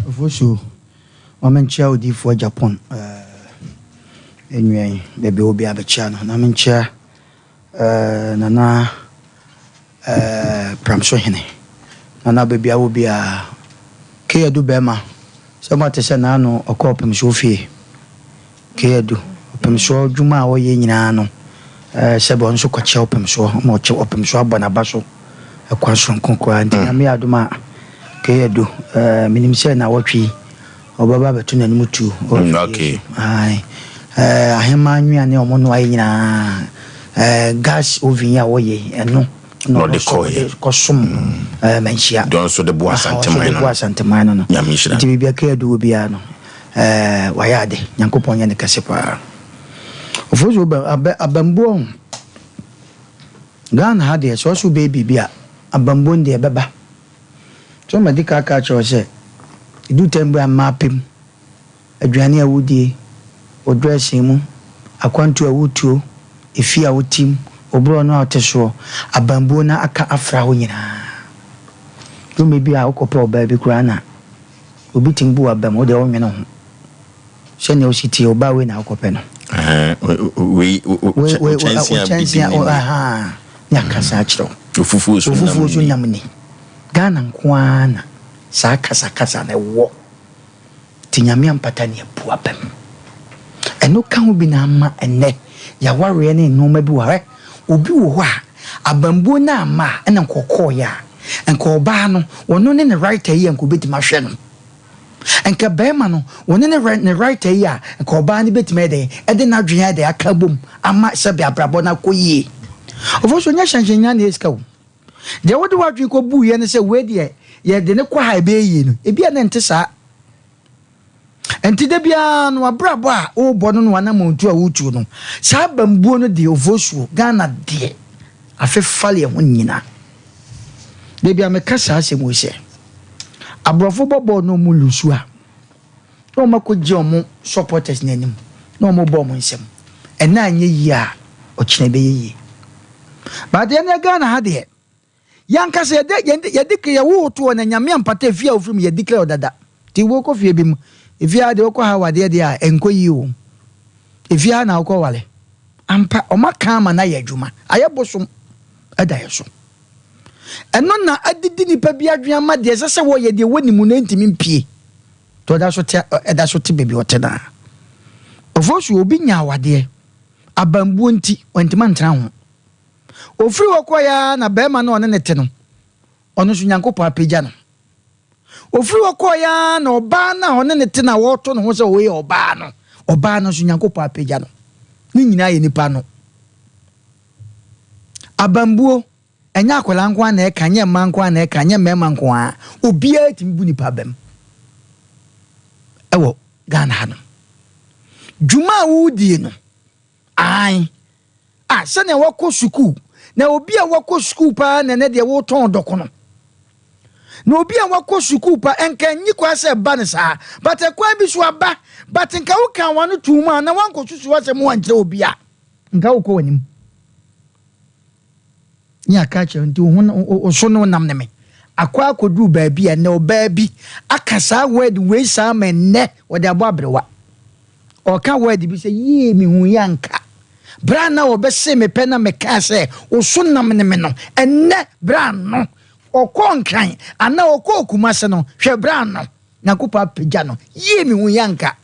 Speaker 2: Ofosuo, ma menkyea odiyifoɔ Agyapong eh, nnua yi, baabi a ɔwɔ biara bɛkyea no, na menkyea Eh Nana eh Pramso hene Nana baabi a wɔ biara Kay Adu bɛɛma sɛ moate sɛ naano ɔkɔ ɔpemsoɔ fie Kay Adu ɔpemsoɔ dwuma a ɔyɛ nyinaa no eh sɛbe ɔno nso kɔkyɛ ɔpemsoɔ ma ɔkyɛ ɔpemsoɔ abɔ n'aba so ɛkwan soronko koraa nti Nyame yɛ adom a Kay Adu eh menim sɛ nawɔtwe yi Ɔbɛba abɛto n'anim tuo wɔ
Speaker 1: Mm,
Speaker 2: afidie
Speaker 1: okay.
Speaker 2: so. Ae. Ɛɛ, ahemmaa nnuane a wɔnoa yi nyinaa, ɛɛ, gas oven yi a wɔyɛ yi, ɛno na
Speaker 1: Na
Speaker 2: ɔno
Speaker 1: ɔde
Speaker 2: nso
Speaker 1: kɔeɛ.
Speaker 2: ɔde kɔsom ɛɛ, Manhyia.
Speaker 1: Deɛ ɔno nso de boa
Speaker 2: Aha, ɔno nso
Speaker 1: Asanteman
Speaker 2: de
Speaker 1: no
Speaker 2: boa
Speaker 1: no.
Speaker 2: Asanteman no no.
Speaker 1: Nyame nhyira
Speaker 2: Nti
Speaker 1: no.
Speaker 2: biribi a Kay Adu wɔ biara no, ɛɛ, wayɛ ade. Nyankopɔn nyɛ no kɛse paa. Ofosu bɛ, abɛ, abambuo ho. Ghana ha deɛ, sɛ ɔso wobɛyɛ biribi a, abambuo no deɛ ɛbɛba. So madi kan aka akyerɛ wo sɛ, edu tɛm bi a mmaa pɛ mu, aduane a wodie, wo dressing mu, akwantuo a wotuo, efie a wote mu, wo borɔno a wote soɔ, abambuo no aka afra hɔ nyinaa. Dwuma bi a wokɔpɛ ɔbaa bi koraa na obi tumi bu w'abam, wo deɛ wonwene ho. Sɛnea wosi teɛ, ɔbaa wei na wokɔpɛ no.
Speaker 1: Wei,
Speaker 2: Wei,
Speaker 1: wo kyɛnsee a
Speaker 2: kyɛnsee a,
Speaker 1: bibi ni.
Speaker 2: ahaa, ne akasa akyerɛ wo.
Speaker 1: Ofufuo so nam ni.
Speaker 2: Ofufuo so nam ni. Ghana nko ara na saa kasakasa no wɔ. Nti Nyame ampata ne abu aba mu. Ɛno ka ho bi na ama ɛnnɛ yɛawareɛ ne nnoɔma bi wɔ hɔ. Hwɛ, obi wɔ hɔ a, abambuo no amma a, ɛna nka ɔkɔɔeɛ a, nka ɔbaa no, ɔno ne ne writer yi a nka ɔbɛtumi ahwɛ no. Nka barima no, ɔne ne ne writer yi a, nka ɔbaa no bɛtumi ayɛ dɛn, ɛde n'adwene ayɛ dɛn aka abom ama sɛbe abrabɔ no akɔ yie. Ɔfo so nyɛ hyɛnhyɛn nyinaa na ɛyɛ sika o. Deɛ wode w'adwene kɔbuiɛ ne sɛ wei deɛ yɛde no kɔ ha ɛbɛyɛ yie no, ebia na ɛnte saa. Nti da biara no abrabɔ a wobɔ no no anammɔntuo a wotuo no, saa bambuo no deɛ ofosuo, Ghana deɛ afefale ɛho nyina. Da biara meka saa asɛm wei sɛ, aborɔfo bɔ bɔɔl na wɔn lusu a, na wɔn akɔgye wɔn supporters no anim na wɔn bɔ wɔn nsam. Ɛnna anyɛ yie a, ɔkyena ɛbɛyɛ yie. But yɛn deɛ Ghana ha deɛ, yɛn ankasa yɛde yɛde yɛde yɛwo wo toɔ na Nyame ampata efie a wofiri mu yɛ declare wo dada. Nti wokɔ fie bi mu, efie ha deɛ wokɔ ha awadeɛ deɛ a ɛnkɔ yie o. Efie ha na wokɔ ware. Ampa, wɔn aka ama no ayɛ adwuma. Ayɛ bosom ɛda yɛ so. Ɛno na adidi nipa bi adwene ama deɛ ɛsɛ sɛ wɔyɛ deɛ ɛwɔ ne mu no ntumi mpie. Nti ɔda so te ɛda so te baabi ɔte no ara. Ɔfo so obi nya awadeɛ, abambuo nti wantumi antena ho. Ofiri hɔ kɔeɛ ara na barima no a ɔne no te no, ɔno nso Nyankopɔn apagya no. Ofiri hɔ kɔeɛ ara na ɔbaa no a ɔne no te no a ɔreto ne ho sɛ ɔyɛ ɔbaa no, ɔbaa no nso Nyankopɔn apagya no. Ne nyinaa yɛ nipa no. Abambuo, ɛnyɛ akwadaa nko ara na ɛka, ɛnyɛ mmaa nko ara na ɛka, ɛnyɛ mmarima nko ara. Obiara tumi bu nipa abam ɛwɔ Ghana ha nom. Dwuma a wodie no, ae, a sɛnea wakɔ sukuu, na obi a wakɔ sukuu paa na ɛnɛ deɛ wotɔn dɔkono. Na obi a wakɔ sukuu pa nka nyi kwa sɛ ɛba no saa, but ɛkwan bi so aba, but nka woka wano tuu mu a na wankɔ susu asɛm wankyerɛ obi a. Nka wokɔ w'anim. Ne aka akyerɛ nti wo ho wo so ne wo nam ne me. Akɔ akɔduru baabi a ɛnnɛ ɔbaa bi aka saa word wei saa ma ɛnnɛ wɔde abɔ aberewa. Ɔka word bi sɛ yie mehu yi anka. Berɛ a na wɔbɛse me pɛ na mekaa sɛ wo so nam ne me no, ɛnnɛ berɛ ano ɔkɔɔ Nkran anaa ɔkɔɔ Kumase no, hwɛ berɛ ano Nyankopɔn apagya no. Yie mehu yi anka.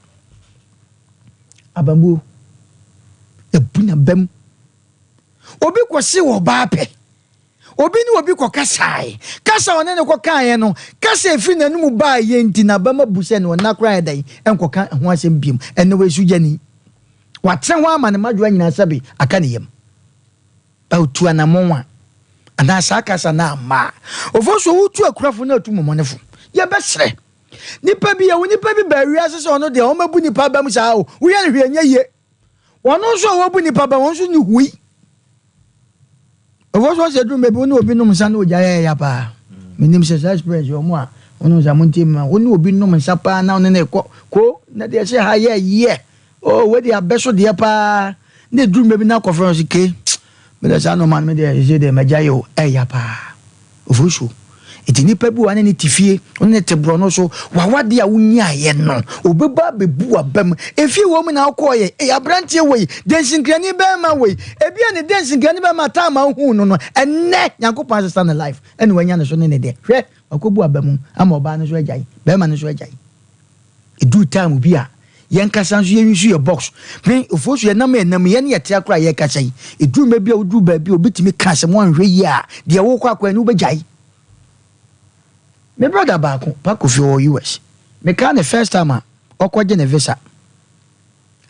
Speaker 2: Abambuo, yɛbu n'abam. Obi kɔse wɔ ɔbaa pɛ. Obi ne obi kɔkasae. Kasa a ɔne no kɔkaeɛ no, kasa a ɛfiri n'anom baeɛ nti, n'abam abu sɛ ne ɔnna koraa yɛ dɛn nkɔka ho asɛm biom. Ɛnnɛ ɔyɛ sugyani. Watena hɔ ama ne mmadwoa nyinaa sɛbe aka ne yam. Ba ɔtu anammɔn a, anaa saa kasa no amma a, ɔfo so wotu akurafo na atu mmɔmɔnefo. Yɛbɛsrɛ. Nipa bi, yɛwɔ nipa bi baa wiase sɛ ɔno deɛ ɔmmɛbu nipa abam saa o, woyɛ no hwee ɛnyɛ yie. Wɔn nso a wɔbu nipa ba wɔn nso ni hui. Ɛfɔ so sɛ duru baabi wo ne obi nom nsa na ogya yɛ ya paa. Menim sɛ saa experience wɔn a wɔnom nsa mo ntie ma wo ne obi nom nsa paa na ɔne ne kɔ ko na deɛ sɛ ha yɛ yɛ. Oh wei deɛ abɛ so deɛ paa na eduru baabi na akɔfrɛ no sɛ ke mede saa nɔɔma no me deɛ ɛsɛ deɛ magya yɛ o ɛya paa. Ofosuo. Enti nipa bi wɔ hɔ a ne ne te fie, wo ne no te borɔno so, w'awadeɛ a wonyaeɛ no, ɔbɛba abɛbu w'aba mu. Efie wɔ mu na wokɔeɛ, ei aberanteɛ wei, dansinkrani bɛrima wei, ebia ne dansinkrani bɛrima time a wohuu no no, ɛnnɛ Nyankopɔn asesa ne life, ɛna wanya ne so ne ne deɛ. Hwɛ, wakɔbu aba mu ama ɔbaa no nso agyae, bɛrima no nso agyae. Ɛduru time bi a, yɛnkasa nso yɛn nso yɛ box. Me, Ofosu, yɛnam a yɛnam yi, yɛne yɛte akora a yɛrekasa yi, ɛduru mmerɛ bi a woduru baabi a obi tumi ka asɛm woanhwɛ yie a, deɛ worekɔ akɔyɛ no wobɛgyae. Me brother baako, Pa Kofi, ɔwɔ US. Mekaa ne first time a ɔkɔgye ne visa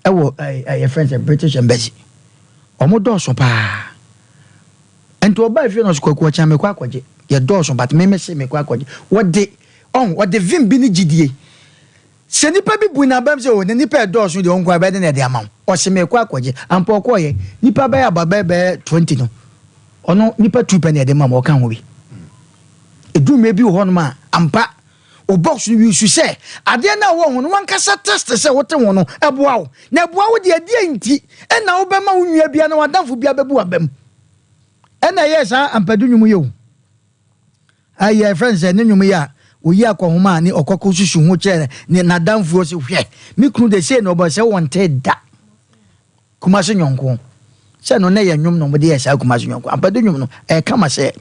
Speaker 2: ɛwɔ ɛɛ yɛfrɛ no sɛ British Embassy. Wɔn dɔɔso paa. Nti ɔbaa fie na ɔsɛ Kwaku ɔkyena mekɔ akɔgye. Yɛdɔɔso but me mese mekɔ akɔgye. Wɔde ɔho wɔde vim bi ne gyidie. Sɛ nipa bi bu n'abam sɛ oh na nipa ɛdɔɔso deɛ ɔnko ɛbɛyɛ den na ɛde ama wo. Ɔse mekɔ akɔgye. Ampa ɔkɔɔyɛ. Nipa bɛyɛ about bɛyɛ bɛyɛ 20 no ɔno nipa tu pɛ na ɛde ma ma ɔka ho bi. Ɛduru mmerɛ bi wɔ hɔnom a ampa wo box no wi su sɛ adeɛ no a wɔ ho no wankasa test sɛ wote ho no ɛboa wo. Na ɛboa wo deɛ ɛdeɛ nti ɛna wobɛma wo nua bia na w'adamfo bia bɛbu w'abam. Ɛna ɛyɛɛ saa ampadu nnwom yi o. Ayi yɛfrɛ no sɛ ne nnwom yi a oyi akɔhoma a ne ɔkɔkɔ susu ho kyerɛ ne n'adamfoɔ sɛ hwɛ me kunu de sei na ɔbɔ sɛ wɔnte da. Kumasi nyɔnko sɛ no na ɛyɛ nnwom na wɔde yɛ saa Kumasi nyɔnko ampadu nnwom no ɛyɛ kama sɛ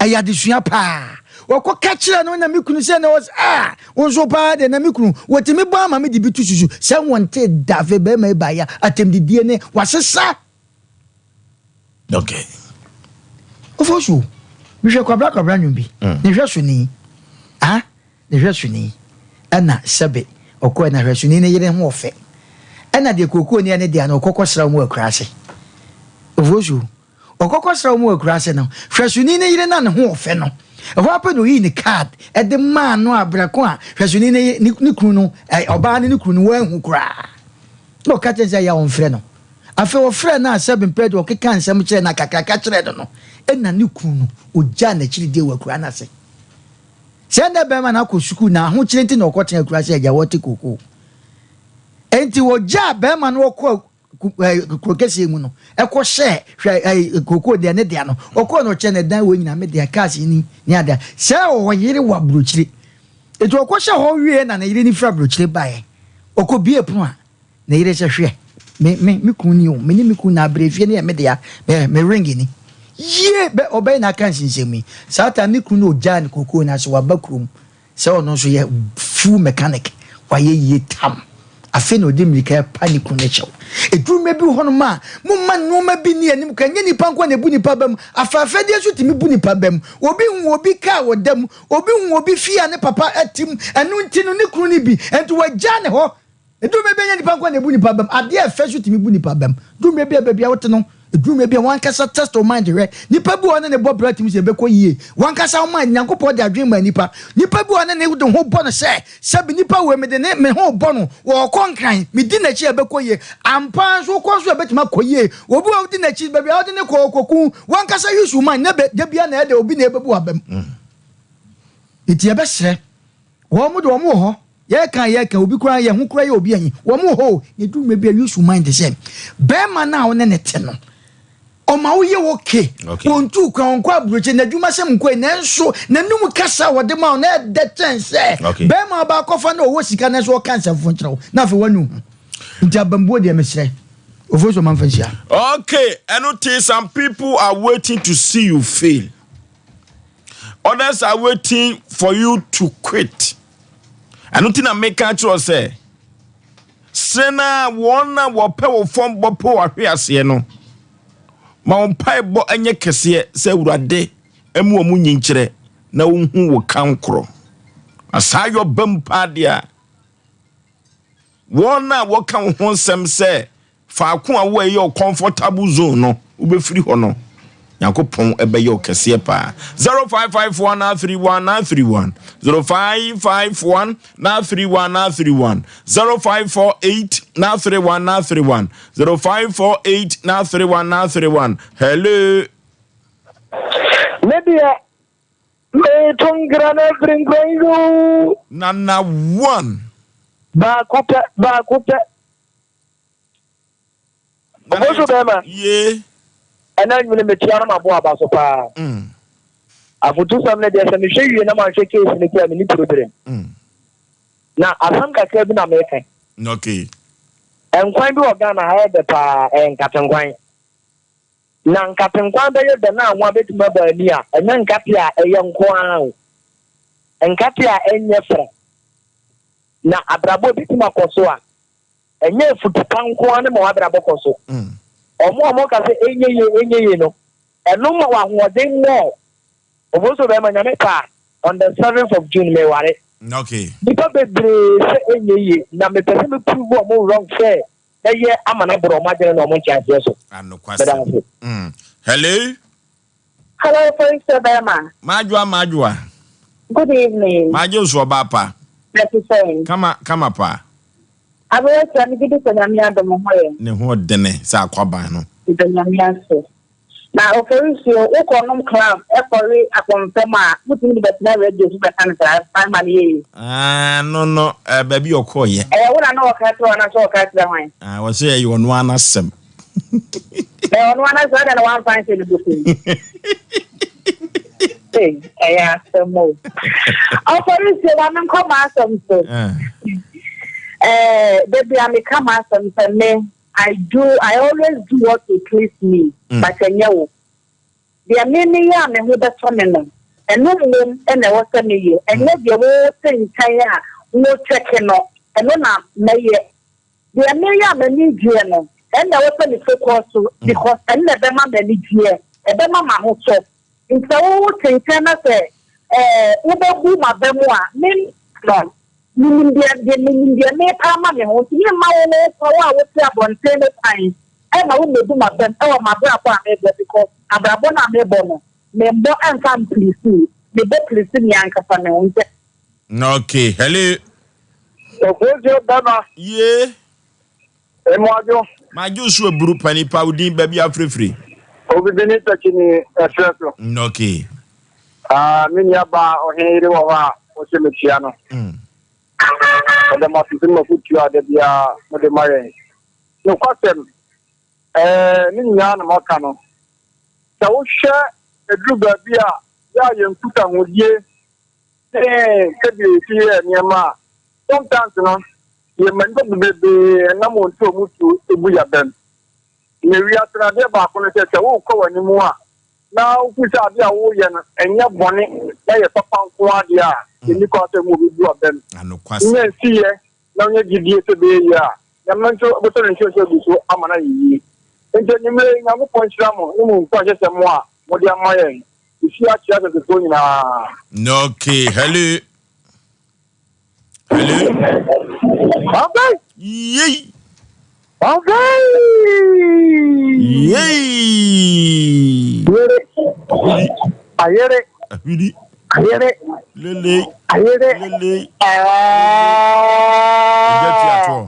Speaker 2: ɛyɛ adesua paa wɔkɔ ka kyerɛ no na me kunu sɛ na ɔsɛ a wo nso paa deɛ na me kunu wɔtumi bɔ ama me de bi to susu sɛ wɔnte da afei bɛrima yi baeɛ atɛmdidie ne wasesa.
Speaker 1: Okay.
Speaker 2: Ofo so mehwɛ kwabra kwabra nnwom bi mm. ne hwɛ so ni ah ne hwɛ so ni ɛna sɛbe ɔkɔɛ na hwɛ so ni ne yere ho ɔfɛ ɛna deɛ kookoo ni ɛne deɛ na ɔkɔkɔ sra wɔn akura ase. Ofo so ɔkɔkɔ sra wɔn akura ase no hwɛ so ni ne yere na ne ho ɔfɛ no ɛhɔ apɛ na oyi ne card ɛde maa no abrɛko a hwɛ so ni ne ne kunu no ɔbaa ne ne kunu no wɔahu koraa na ɔka kyerɛ sɛ ɛyɛ ɔmfrɛ no. Afei ɔfrɛɛ no a sɛbe mpɛ de ɔkekaa nsɛm kyerɛɛ no akakraka kyerɛɛ no no, nna ne kunu no, ogyaa n'akyiridie wɔ akuraa no ase. Sɛ nnɛ bɛrima no akɔ sukuu na ahokyere nti na ɔkɔtena akuraa ase agya wɔte kookoo. Enti wɔgyaa bɛrima no ɔkɔɔ kuro kɛseɛ mu no, ɛkɔhyɛɛ hwɛ kookoo deɛ ne dea no, ɔkɔɔ no ɔkyerɛ no ɛdan wɔ nyinaa me dea, cars ni ne adeɛ. Sɛ ɔwɔ yere wɔ aburokyire. Enti ɔkɔhyɛ hɔ wieɛ na ne yere no firi aburokyire baeɛ. Ɔkɔbie pono a, Ne yere sɛ, Hwɛ, me, me, me kunu ni o, me ne me kunu na abrɛ fie no yɛ me dea, me, me ring ni. Yie, bɛ, ɔbɛyɛ na aka nsensɛm yi. Saa time ne kunu no ogyaa ne kokoo no ase, waba kurom sɛ ɔno nso yɛ full mechanic, wayɛ yie tam. Afei na ɔde mmirika ɛpa ne kunu no kyɛw. Ɛduru mmerɛ bi wɔ hɔnom a, momma nneɛma bi nni anim koraa, ɛnyɛ nipa nko na ɛbu nipa ba mu, afɛɛfɛdeɛ nso tumi bu nipa ba mu. Obi hu obi kaa wɔ da mu, obi hu obi fie a ne papa te mu, ɛno nti no ne kunu no bi, ɛnti wagyaa ne hɔ. Ɛduru mmerɛ bi a ɛnyɛ nipa nko na ɛbu nipa bam, adeɛ a ɛfɛ nso tumi bu nipa bam. Duru mmerɛ bi a baabi a wote no, ɛduru mmerɛ bi a wankasa test wo mind hwɛ. Nipa bi wɔ hɔ ne ne bɔ bra tumi sɛ ɛbɛkɔ yie. Wankasa wo mind, Nyankopɔn de adwene maa nipa. Nipa bi wɔ hɔ ne ne de ho bɔ no sɛ, sɛbi nipa wei mede ne me ho bɔ no, ɔɔkɔ nkran, medi n'akyi a ɛbɛkɔ yie. Ampa ara nso wokɔ nso a ɛbɛtumi akɔ yie. Obi wɔ hɔ wodi n'akyi, baabi a wode no kɔ ɔkɔku. Wankasa use wo mind, na da biara na ɛyɛ dɛ obi na ɛbɛbu w'abam. Nti yɛbɛsrɛ wɔn de wɔn wɔ hɔ. Yɛka yɛka obi koraa yɛn ho koraa yɛ obi ahi. Wɔn wɔ hɔ o, na ɛduru mmerɛ bi a use wo mind sɛ bɛrima no a wo ne no te no, ɔma woyɛ okay.
Speaker 1: Okay.
Speaker 2: Wɔntu kwan, ɔnkɔ aburokyi, n'adwuma sɛm nkɔ yi, nanso n'anum kasa a wɔde ma wo na ɛdɛ kyɛn sɛ
Speaker 1: Okay.
Speaker 2: bɛrima a ɔbaakɔfa na ɔwɔ sika nanso ɔka nsɛmfo nkyerɛ wo na afei woanu ho. Nti abambuo deɛ mesrɛ Ofosu ɔma mfa nhyia.
Speaker 1: Okay, ɛno te some people are waiting to see you fail. Others are waiting for you to quit. Ɛno ti na meka kyerɛ sɛ sere na wɔn a wɔpɛ wo fam bɔpɛ wɔ ahwe aseɛ no ma wɔn mpaebɔ nyɛ kɛseɛ sɛ Awurade mu wɔn nyinkyerɛ na wɔnhu wo kankorɔ. Na saa yɔ bam paa deɛ a wɔn a wɔka wo ho nsɛm sɛ faako a wɔyɛ wo comfortable zone no wobɛfiri hɔ no Nyankopɔn ɛbɛyɛ wo kɛseɛ paa. 0551 931 931 0551 931 931 0548 931 931 0548 931 931. Hello.
Speaker 4: Me deɛ meto nkra no afiri nkran yi o.
Speaker 1: Nana one.
Speaker 4: Baako pɛ, baako pɛ. Obosu bɛrima.
Speaker 1: Ye.
Speaker 4: Ɛna nwene metua no mabo aba so paa. Afotusɛm no deɛ sɛ mehwɛ wie na manhwɛ case no ti a menni problem. Na asɛm kakra bi na meka.
Speaker 1: Okay.
Speaker 4: Nkwan bi wɔ Ghana ha ɛyɛ dɛ paa, ɛyɛ nkatenkwan. Na nkatenkwan bɛyɛ dɛ na anwa bɛtumi aba ani a, ɛnyɛ nkate a ɛyɛ nko ara o. Nkate a ɛnyɛ fra. Na abrabɔ bɛtumi akɔ so a, ɛnyɛ afutupa nko ara ne ma w'abrabɔ kɔ so. Ɔmo a ɔmo ka sɛ ɛnyɛ yie, ɛnyɛ yie no, ɛno ma w'ahoɔden mmɔɔ. Oboso bɛrima Nyame pɛ a, on the 7th of June meware.
Speaker 1: Okay.
Speaker 4: Nipa bebree sɛ ɛnyɛ yie, na mepɛ sɛ me prove ɔmo wrong sɛ bɛyɛ ama no aborɔ ɔmo adwene na ɔmo nkyɛnseɛ so.
Speaker 1: Anokwasɛm. Hello.
Speaker 5: Hello, Felicia Bema.
Speaker 1: Madwoa, madwoa.
Speaker 5: Good evening.
Speaker 1: Madwo nso ɔbaa pa.
Speaker 5: Ɛte sɛn?
Speaker 1: Kama, kama paa.
Speaker 5: Aberekyɛ, megye di sɛ Nyame adom ho yɛ.
Speaker 1: Ne ho ɔdene sɛ akwaban no.
Speaker 5: Meda Nyame ase. Na Oforisuo, wokɔ nom club kɔwe akɔmfɛm a, wotumi de bɛtena radio so bɛka no saa, fan ma no yɛ yie.
Speaker 1: Ah, no no, eh, baabi a ɔkɔɔyɛ.
Speaker 5: Ɛyɛ wo na na ɔka kyerɛ wo anaasɛ ɔka kyerɛ hwan?
Speaker 1: Ah, wɔsɛ ɛyɛ ɔno ara n'asɛm.
Speaker 5: Ɛyɛ ɔno ara n'asɛm, adɛn na wamfa anhyɛ ne bɔtɔ mu? Ei, ɛyɛ asɛm o. Oforisuo, ma menkɔ m'asɛm so. Eh, da bi a meka m'asɛm sɛ me, I do, I always do what will please me, but ɛnyɛ wo. Deɛ me meyɛ a me ho bɛtɔ me no, ɛno mmom na ɛwɔ sɛ meyɛ, ɛnyɛ deɛ wote nkyɛn a wokyɛke no, ɛno na mɛyɛ. Deɛ meyɛ a m'ani gyeɛ no, ɛno na ɛwɔ sɛ me focus so because ɛno na ɛbɛma m'ani gyeɛ, ɛbɛma m'ahotɔ. Nti sɛ wote nkyɛn na sɛ ɛɛ wobɛbu m'aba mu a, me no, menim deɛ deɛ menim deɛ merepa ama me ho, nti memma wo wo wo a wote abɔnten no kwan ɛma wo mmɛbu m'abam ɛwɔ m'abrabɔ a merebɔ because abrabɔ no a merebɔ no, memmɔ ɛmfa mpilisi wo, mebɔ pilisi me ankasa me ho nti.
Speaker 1: Okay, hello.
Speaker 4: Ofosuo bɛma.
Speaker 1: Ye.
Speaker 4: Mmoadwo.
Speaker 1: Madwo so aburu pa nipa wo din baabi afirifiri.
Speaker 4: Obibini takyini ɛserɛ so.
Speaker 1: Okay.
Speaker 4: Ah, me nua baa ɔhene yere wɔ hɔ a wɔsɛ mekyia no. Ɔda mo ase sɛ mo afotuo a da biara mode ma yɛn. Nokwasɛm, ɛɛ, ne nyinaa na moaka no. Sɛ wohwɛ ɛduru baabi a yɛ a yɛn nkutahodie ne sɛdeɛ yɛsi yɛ nneɛma a, sometimes no, yɛma nnipa bebree ɛnam wɔn tu a wɔn tu gu yɛn abam. Na wiase no adeɛ baako no sɛ, sɛ worekɔ w'anim a, na wofu sɛ adeɛ a woreyɛ no ɛnyɛ bɔne na yɛ papa nko adeɛ a, ɛnni kwan sɛ mu obi bu abam. Wonya nsiyɛ na wonya gyidie sɛ ɛbɛyɛ yie a, Nyame nso bɛtɔ ne nhyira agu so ama no ayɛ yie. Enti anwummerɛ yi, Nyankopɔn nhyira mo ne mo nkuranhyɛsɛm a mode ama yɛn. Yɛhyia akyerɛ asasefoɔ nyinaa.
Speaker 1: Okay, hello. Hello.
Speaker 4: Okay.
Speaker 1: Yay.
Speaker 4: Okay.
Speaker 1: Yay.
Speaker 4: Ayere. Ayere.
Speaker 1: Ahwiri.
Speaker 4: Ayere.
Speaker 1: Lele.
Speaker 4: Ayere.
Speaker 1: Lele. Ẹja tua toɔ.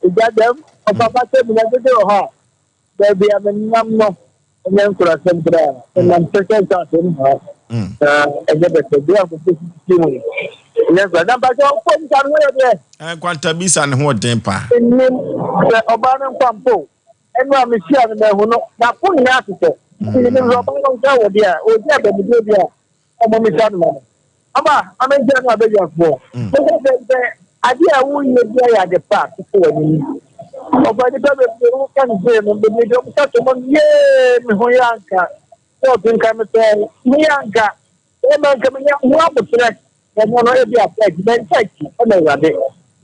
Speaker 4: Ìjà dɛm ɔpapa sɛ mi na dede wɔ hɔ a baabi a menam no ɛnyɛ nkurasɛm koraa menam sɛsɛ nsaase no ha na ɛnyɛ bɛsɛ bi a nkɔfo sisi mu no. Nyɛ saa. Na mpakyɛ ɔkɔ bisa ne ho yɛ deɛ.
Speaker 1: Nkwanta bisa ne ho ɔden paa.
Speaker 4: Nnim sɛ ɔbaa no nkwa mpo. Ɛno a mehyia no mahu no, n'afo nyinaa tetɛ. Nti menim sɛ ɔbaa no nka wɔ deɛ a, ɔdi abamudeɛ bi a, ɔmmɔ misa no ma no. Ɔba, ma menkyerɛ no abadwafoɔ. Meka sɛ, sɛ adeɛ a woreyɛ biara yɛ ade pa a, toto w'anim. Ɔfa nnipa bebree woka no sei no, bebree deɛ wɔka to mu no, yee, me ho yɛ anka. Kɔɔto nka metɔn, me ho yɛ anka. Bɛrima nka menya ho aboterɛ. Ɛno no ebi afa akyi, bɛnka akyi ɛna Awurade.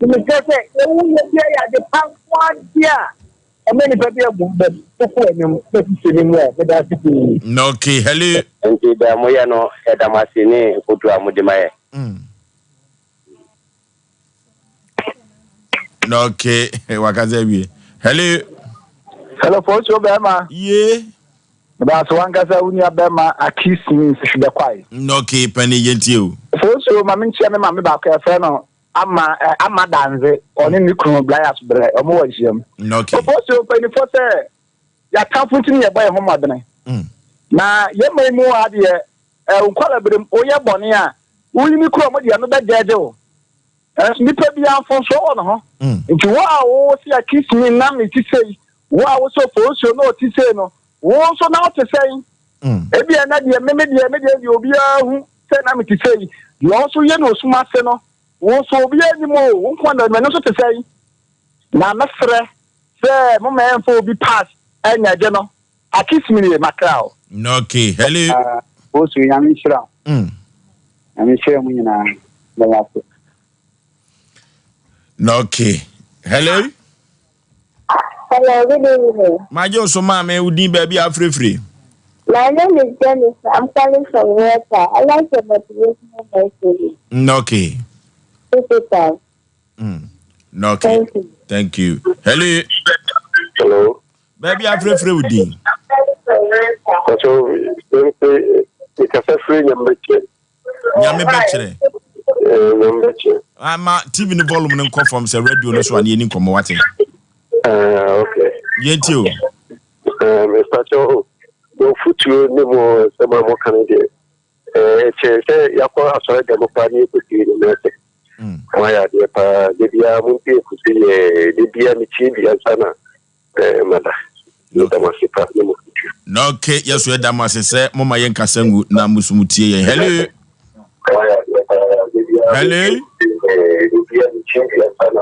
Speaker 4: Nti mesrɛ sɛ, sɛ woyɛ biara yɛ ade pa nko ara deɛ a, ɛma nnipa bi abu bɛ koko anim bɛsisi ne mu a, meda ase pii.
Speaker 1: Okay, hello.
Speaker 6: Nti deɛ moyɛ no yɛda mo ase ne mfotuo a mode ma yɛ.
Speaker 1: Okay, wakasa awie. Hello.
Speaker 4: Hello, Fosuo bɛrima.
Speaker 1: Ye.
Speaker 4: Meda ase wankasa wo nua bɛrima Aki Smith Hwebɛkwae.
Speaker 1: Okay, pani yɛntie o.
Speaker 4: Fosuo ma menkyia me maame baako yɛfrɛ no Ama eh, Ama Danze, ɔne ne kunu Blias Brɛ, ɔmo wɔ nhyiam.
Speaker 1: Okay.
Speaker 4: Fosuo mpanyinfoɔ sɛ yɛatamfo nti ne yɛbɔ yɛn ho mmɔdene. Na yɛn man mu ha deɛ, eh, nkwadaa berem woyɛ bɔne a, woyi ne kuro ɔmo deɛ no bɛgyɛgye wo. Nanso nipa biara mfomsoɔ wɔ ne ho. Nti wo a wo se akisimi na me ti sei, wo a wo sɛ ofosuo na ɔte sei no, wo nso na wote sɛn? Ebia na deɛ me me deɛ me deɛ deɛ obiara hu sɛ na me te sei, deɛ ɔno nso yɛ no osum ase no, wo nso obiara nim o, wo nko na ɛno nso te sɛn? Na mɛsrɛ sɛ mo ma yɛmfa obi pass ɛnyɛ gye no. Akisimi nie makra o.
Speaker 1: Okay, hello.
Speaker 4: Osu nyame nhyira wo. Nyame nhyira mu nyinaa. Meda ase.
Speaker 1: Okay. Hello.
Speaker 7: Hello, good evening.
Speaker 1: Magye wo so maame, wo din baabi a afirefire.
Speaker 7: My name is Jennifer. I'm calling from Water. I like your motivational message.
Speaker 1: Okay.
Speaker 7: Keep it up.
Speaker 1: Okay.
Speaker 7: Thank you.
Speaker 1: Thank you. Hello.
Speaker 6: Hello.
Speaker 1: Baabi afirefire wo din.
Speaker 6: Pacho, mekasa firi Nyame bɛkyerɛ.
Speaker 1: Nyame bɛkyerɛ.
Speaker 6: Nyame bɛkyerɛ.
Speaker 1: Ama TV no volume no nkɔ fam sɛ radio no so a ne yɛni nkɔmmɔ wate.
Speaker 6: Okay.
Speaker 1: Yɛntie o.
Speaker 6: Mepacho, mo fotuo ne mo nsɛm a moka no deɛ, ɛkyɛn sɛ yɛakɔ asɔre dɛm paa ne yɛkɔtie ne mɛsɛ. Moayɛ adeɛ paa. Da biara montie afutuo yɛ, da biara metie bi ansa na mada. Meda mo ase paa ne mo fotuo.
Speaker 1: Na okay, yɛso yɛda mo ase sɛ moma yɛn kasa ngu na mo so mo tie yɛn. Hello. Hello.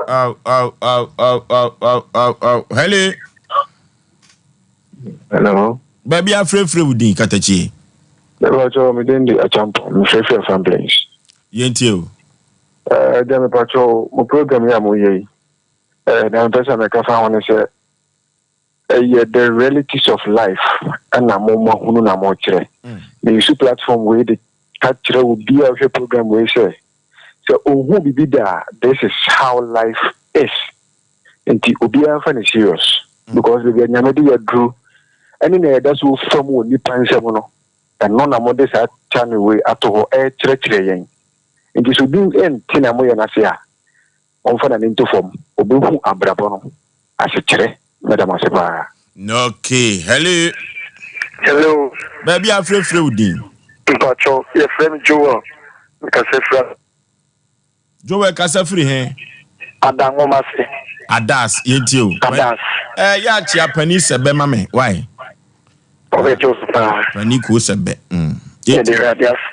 Speaker 1: Aw, aw, aw, aw, aw, aw, aw, aw. Hello.
Speaker 8: Hello.
Speaker 1: Baabi afrɛfrɛ wo din katakyie.
Speaker 8: Mepakyɛw me din de Acheampong, mefrɛfrɛ Afram Plains.
Speaker 1: Yɛntie o.
Speaker 8: Ɛɛ deɛ mepakyɛw mo program yi a moyɛ yi, ɛɛ deɛ mepɛ sɛ mɛka fa ho ne sɛ ɛyɛ the realities of life ɛna mo moahunu na mokyerɛ. Meyisu platform wei de ka kyerɛ obi a ɔhwɛ program wei sɛ sɛ ɔnhu biribi da a this is how life is. Nti obiara mfa no serious because baabi a Nyame de yɛaduru ɛne nea yɛda so fa mu wɔ nnipa nsam no, ɛno na mode saa channel wei ato hɔ ɛrekyerɛkyerɛ yɛn. Nti sɛ obi nte nea moyɛ no ase a, ɔmfa n'ani nto fam, ɔbɛhu abrabɔ no asekyerɛ. Meda mo ase paa.
Speaker 1: Okay, hello.
Speaker 9: Hello.
Speaker 1: Baabi a afrɛfrɛ wo din?
Speaker 9: Mpakyɛw, yɛfrɛ me Joel. Mekasa firi.
Speaker 1: Joel kasa firi he?
Speaker 9: Ada nwoma ase.
Speaker 1: Adas, yɛntie o.
Speaker 9: Adas.
Speaker 1: Eh, yɛ akyea pani sɛ bɛ ma me, why?
Speaker 9: Ɔbɛgye wo so paa.
Speaker 1: Pani kuo sɛ bɛ. Mm.
Speaker 9: Yɛde Awurade ase.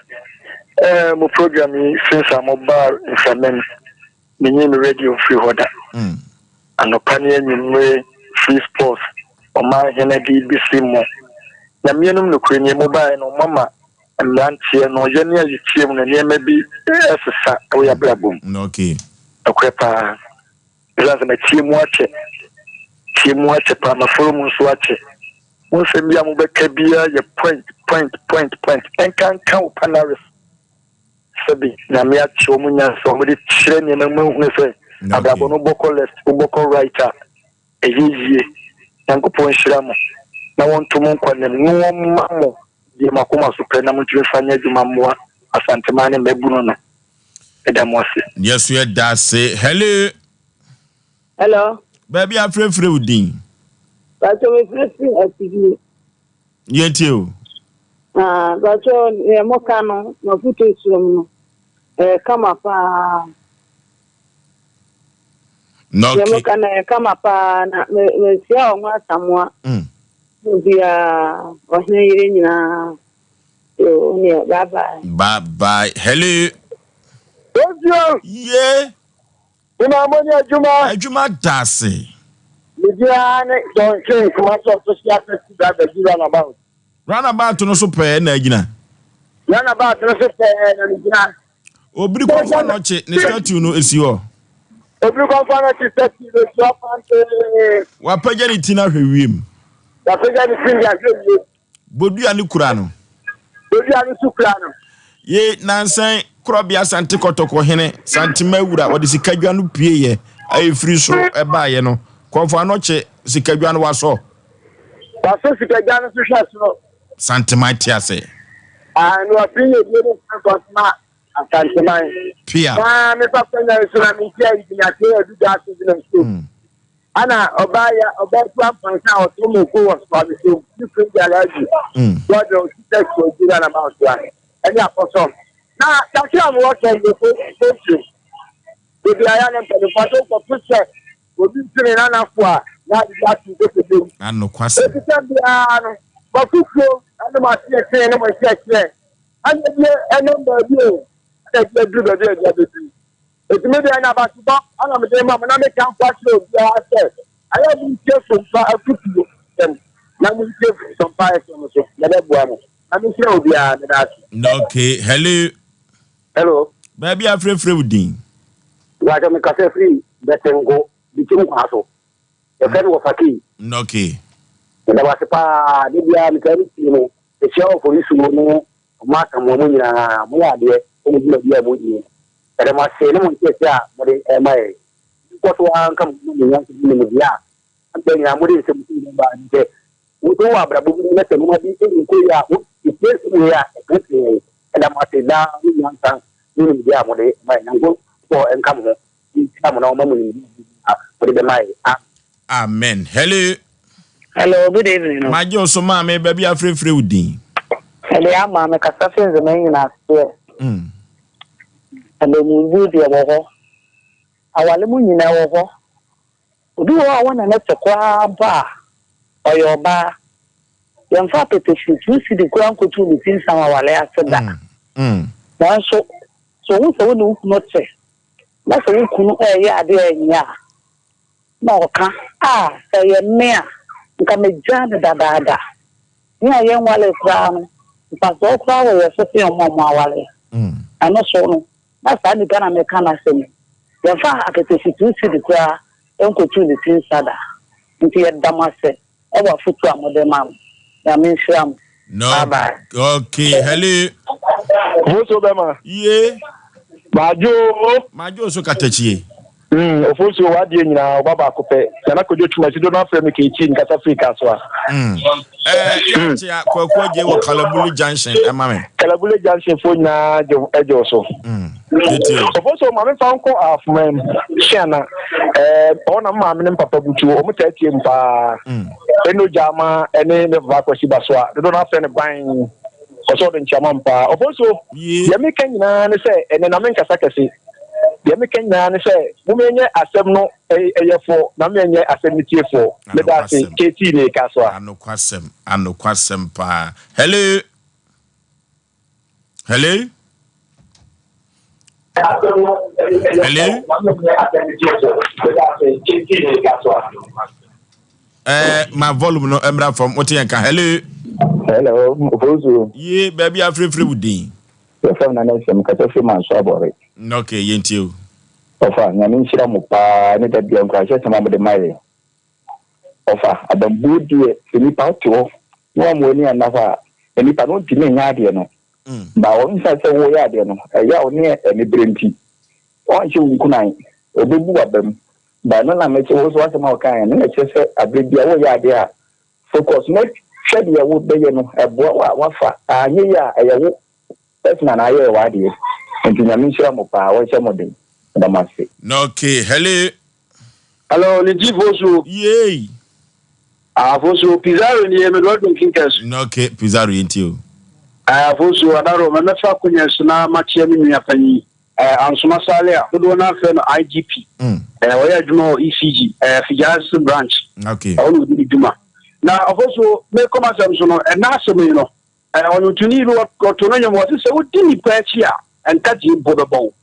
Speaker 9: Eh, mo program yi since a mo baa mframa mu, menyi me radio mfiri hɔ da. Anɔpa ne anwummere, free sports, ɔman hene de besi mo. Nyame anom nokorɛ nie, mo baeɛ no, moama mmeranteɛ no, yɛne a yɛtie mu no, nneɛma bi ɛsesa wɔ yɛn abrabɔ mu.
Speaker 1: Okay.
Speaker 9: Nokorɛ paa. Ɛsiane sɛ matie mu akyɛ, tie mu akyɛ paa, maforo mu nso akyɛ. Mo nsɛm bi a mobɛka biara yɛ point, point, point, point. Ɛnkanka wo panaris. Sɛbi Nyame akyɛ wɔn nyansa wɔn de kyerɛ nneɛma mu ahunu sɛ abrabɔ no wobɔkɔ left, wobɔkɔ right a, ɛyɛ yie. Nyankopɔn nhyira mo na wɔnto mo nkwa nna mu na wɔmma mo deɛ mo akoma so pɛ na montumi mfa nyɛ adwuma mmoa Asanteman ne mmabunu no. Meda mo ase.
Speaker 1: Yɛso yɛda ase. Hello.
Speaker 10: Hello.
Speaker 1: Baabi a frɛfrɛ wo din.
Speaker 10: Bàtò mi frɛfrɛ afidie.
Speaker 1: Yɛn tie o.
Speaker 10: Ah, bàtò nea mo ka no, mafuto suom no. Ɛyɛ kama paa. Deɛ moka no ɛyɛ kama paa na mehyia wɔn Asamoah. Obiara, ɔhene yere nyinaa. Yo, neɛ bye bye.
Speaker 1: Bye bye. Hello.
Speaker 4: Osio.
Speaker 1: Ye.
Speaker 4: Mema mo ne adwuma.
Speaker 1: Adwuma da ase.
Speaker 4: Me din ara ne John King, Kumasi Official Taxi Driver di Runabout.
Speaker 1: Runabout no so pɛɛ na agyina.
Speaker 4: Runabout no so pɛɛ na megyina.
Speaker 1: Obiri kɔmfɔ nɔkye ne statue no esi hɔ.
Speaker 4: Obiri kɔmfɔ nɔkye statue no esi hɔ pantee.
Speaker 1: Wapagya ne ti no ahwɛ wiem.
Speaker 4: Wapagya ne ti no ahwɛ wiem.
Speaker 1: Bodua no kura no.
Speaker 4: Bodua no nso kura no.
Speaker 1: Ye nansan korɔbea Asante Kɔtɔkɔ hene Santema wura wɔde sikadwa no pieeɛ a ɛfiri soro ɛbaeɛ no Kɔmfo Anɔkye sikadwa no wasɔ.
Speaker 4: Wasɔ sikadwa no so hwɛ soro.
Speaker 1: Santeman te ase.
Speaker 4: Ah, na wafiri yɛ die ne Nkɔsoma Asanteman.
Speaker 1: Pia.
Speaker 4: Na mefa kwanya nso na menkyia Engineer K. Adu Daso gyina nsuo. Ana ɔbaa ya ɔbaa tu ampansa a ɔtɔ moko wɔ soamesom ne firi di alaji wɔde ɔsi tɛsi ɔdi na nama ɔsoa ɛne akɔsɔ na kakra a mewɔ sɛ yɛ kɔntu ebi ayɛ ne mpanimfoɔ so kɔto sɛ obi ntene nanafo a na ade bi ato nkotodwe mu efisɛ biara no mafutuo ɛne mo aseɛkyerɛ ne mo nkyerɛkyerɛ ɛna bi ɛnam baabi o ɛna bi aduru baabi a ɛde abɛduru. Enti me deɛ, na abasobɔ na mede rema mo, na mekamfo akyerɛ obiara sɛ, ɛyɛ a montie Sompa afotuo nsɛm, na montie Sompa FM nso, na ɛbɛboa mo. Nyame nhyira obiara, meda ase.
Speaker 1: Okay, hello.
Speaker 6: Hello.
Speaker 1: Baabi a frɛfrɛ wo din.
Speaker 6: Mpakyɛ me kasa firi Bɛsɛngo Bikyem kwan so. Yɛfrɛ me Wɔfa Key.
Speaker 1: Okay.
Speaker 6: Meda wo ase paa, da biara metaa me tie mo. Mekyia Ɔfɔrisuo ne ɔmo Asamoah mo nyinaa, moyɛ adeɛ wɔ mo dwumadie a modi. Yɛda mo ase ne mo nteɛteɛ a mode rema yɛn. Monkɔ so ara nka mo ho ma mo nyansa ne nimdeɛ a berɛ nyinaa mode nsɛm pii ba no sɛ, wo nso wowɔ abrabɔ bi mu na sɛ nneɛma bi nkɔ yie a, wotie nsɛm wei a, ɛtenetene yɛn. Yɛda mo ase daa ne nyansa ne nimdeɛ a mode ma yɛn. Nyankopɔn nka mo ho, nhyira mo na ɔmma mo nimdeɛ a mode bɛma yɛn. Amen.
Speaker 1: Amen. Hello.
Speaker 10: Hello, good evening. No.
Speaker 1: Magye wo so maame, baabi a frɛfrɛ wo din.
Speaker 10: Ɛde ama me kasa fi nzema nyina aseɛ. Abamubuo deɛ wɔ hɔ. Aware mu nyina wɔ hɔ. Obi wɔ hɔ a wo ne no te koraa mpo a, ɔyɛ ɔbaa. Yɛmfa apɛtɛsi 2 cedi koraa nkotuu ne ti nsa wɔ aware ase da. Nanso sɛ ohu sɛ wo ne wo kunu te na sɛ wo kunu reyɛ ade a ɛnyɛ a, na ɔka, Ah, sɛ ɛyɛ me a, nka megyaa no dadaada. Yɛn a yɛnwaree koraa no, mfasoɔ koraa wɔ yɛn so sen wɔn a wɔaware. Ɛno so no, na saa nipa no a mereka n'asɛm yi, yɛmfa akataasi 2 cedi koraa nkɔtuu ne ti nsa da. Nti yɛda mo ase wɔ afotuo a mode ma no. Nyame nhyira mo.
Speaker 1: No.
Speaker 10: Bye bye.
Speaker 1: Okay, hello.
Speaker 8: Ofosuo bɛma.
Speaker 1: Ye.
Speaker 8: Madwo.
Speaker 1: Madwo so katakyie.
Speaker 8: Mm, Ofosuo w'adeɛ nyinaa ɔba baako pɛ. Nana Kojo Twumasi do no afrɛ me Kechi nkasa firi Kasoa.
Speaker 1: Mm. Eh, yɛakyea Kwaku Agye wɔ Kalabule Junction ɛma me.
Speaker 8: Kalabule Junction foɔ nyinaa gye gye wo so.
Speaker 1: Mm. Yɛtie o.
Speaker 8: Ofosuo ma memfa nkɔ Afoma mu Hyeana. Eh, ɔhɔ na me maame ne me papa butu wɔn taa tie mu paa.
Speaker 1: Mm.
Speaker 8: Eno Gyama ɛne me papa Kwasi Basoa dodo no afrɛ no Ban. Ɔsɛ ɔde nkyea ma me paa. Ofosuo,
Speaker 1: Ye.
Speaker 8: deɛ meka nyinaa ne sɛ ɛnɛ na menkasa kɛse. Deɛ meka nyinaa ne sɛ momenyɛ asɛm no yɛfoɔ na menyɛ asɛm no tiefoɔ. Meda ase.
Speaker 1: Anokwasɛm.
Speaker 8: KT ne Kasoa.
Speaker 1: Anokwasɛm. Anokwasɛm paa. Hello. Hello. Hello. Eh, ma volume no mmra fam. Wote yɛn ka. Hello.
Speaker 11: Hello, Ofosu.
Speaker 1: Ye, baabi afrɛfrɛ wo din.
Speaker 11: Yɛfrɛ me Nana Asiam, mekasa firi Manso Abɔre.
Speaker 1: Ok, yɛntie wo.
Speaker 11: Ɔfa, Nyame nhyira mo paa ne da bia nkuranhyɛsɛm a mode ma yɛn. Ɔfa, abambuo deɛ sɛ nipa wote hɔ na wamma w'ani anna hɔ a, nipa no ntumi nyɛ adeɛ no. Ba ɔnsa sɛ woyɛ adeɛ no, ɛyaw ne anibere nti, ɔnhyɛ wo nkunan, ɔbɛbu w'abam. Ba ɛno na mete wo so asɛm a wokaeɛ no na ɛkyerɛ sɛ aberɛ bia woyɛ adeɛ a, focus na hwɛ deɛ wobɛyɛ no, ɛboa wo a wafa, anyɛ yie a ɛyɛ wo personal na ayɛɛ w'adeɛ. Nti Nyame nhyira mo paa, ɔnhyɛ mo den. Meda mo ase.
Speaker 1: Okay, hello.
Speaker 4: Hello, ne ti Fosuo.
Speaker 1: Yay.
Speaker 4: Ah, Fosuo, Pizarro nie, mede wadwom kinkɛs.
Speaker 1: Okay, Pizarro yɛntie o.
Speaker 4: Ah, Fosuo, adaro, mɛmɛfa akonya so na makyea me nua panyin. Ansoma Sale a dodoɔ no ara frɛ no IGP. Ɔyɛ adwuma wɔ ECG, Fijaase branch.
Speaker 1: Okay.
Speaker 4: Ɛhɔ na ɔdi ne dwuma. Na Ofosuo, mekɔ m'asɛm so no, ɛna asɛm yi no, ɔnwontoni bi ɔto no nnwom, ɔse sɛ wodi nnipa akyi a, nkateɛ mpo bɛbɔ wo.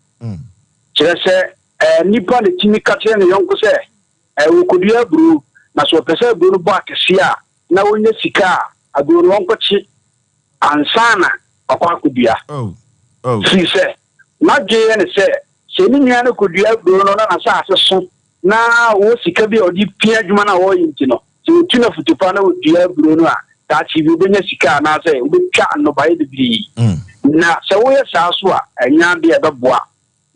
Speaker 4: Kyerɛ sɛ, nnipa na ɛtumi ka kyerɛ ne yɔnko sɛ, ɔkɔdua aburo, na sɛ ɔpɛ sɛ aburo no bɔ akɛseɛ a, na ɔnya sika a, aburo no ɔnkɔkye ansa na wakɔ akɔdua. Firi sɛ, n'adwene yɛ no sɛ, sɛ ne nua no kɔdua aburoo no na n'asase so na ɔwɔ sika bi a ɔde pia adwuma no a ɔreyɛ nti no, sɛ ɔtu no afutu pa na ɔdua aburoo no a, daakye bi ɔbɛnya sika anaasɛ ɔbɛtwa nnɔbaeɛ bebree. Na sɛ woyɛ saa nso a, ɛnyɛ adeɛ a ɛbɛboa.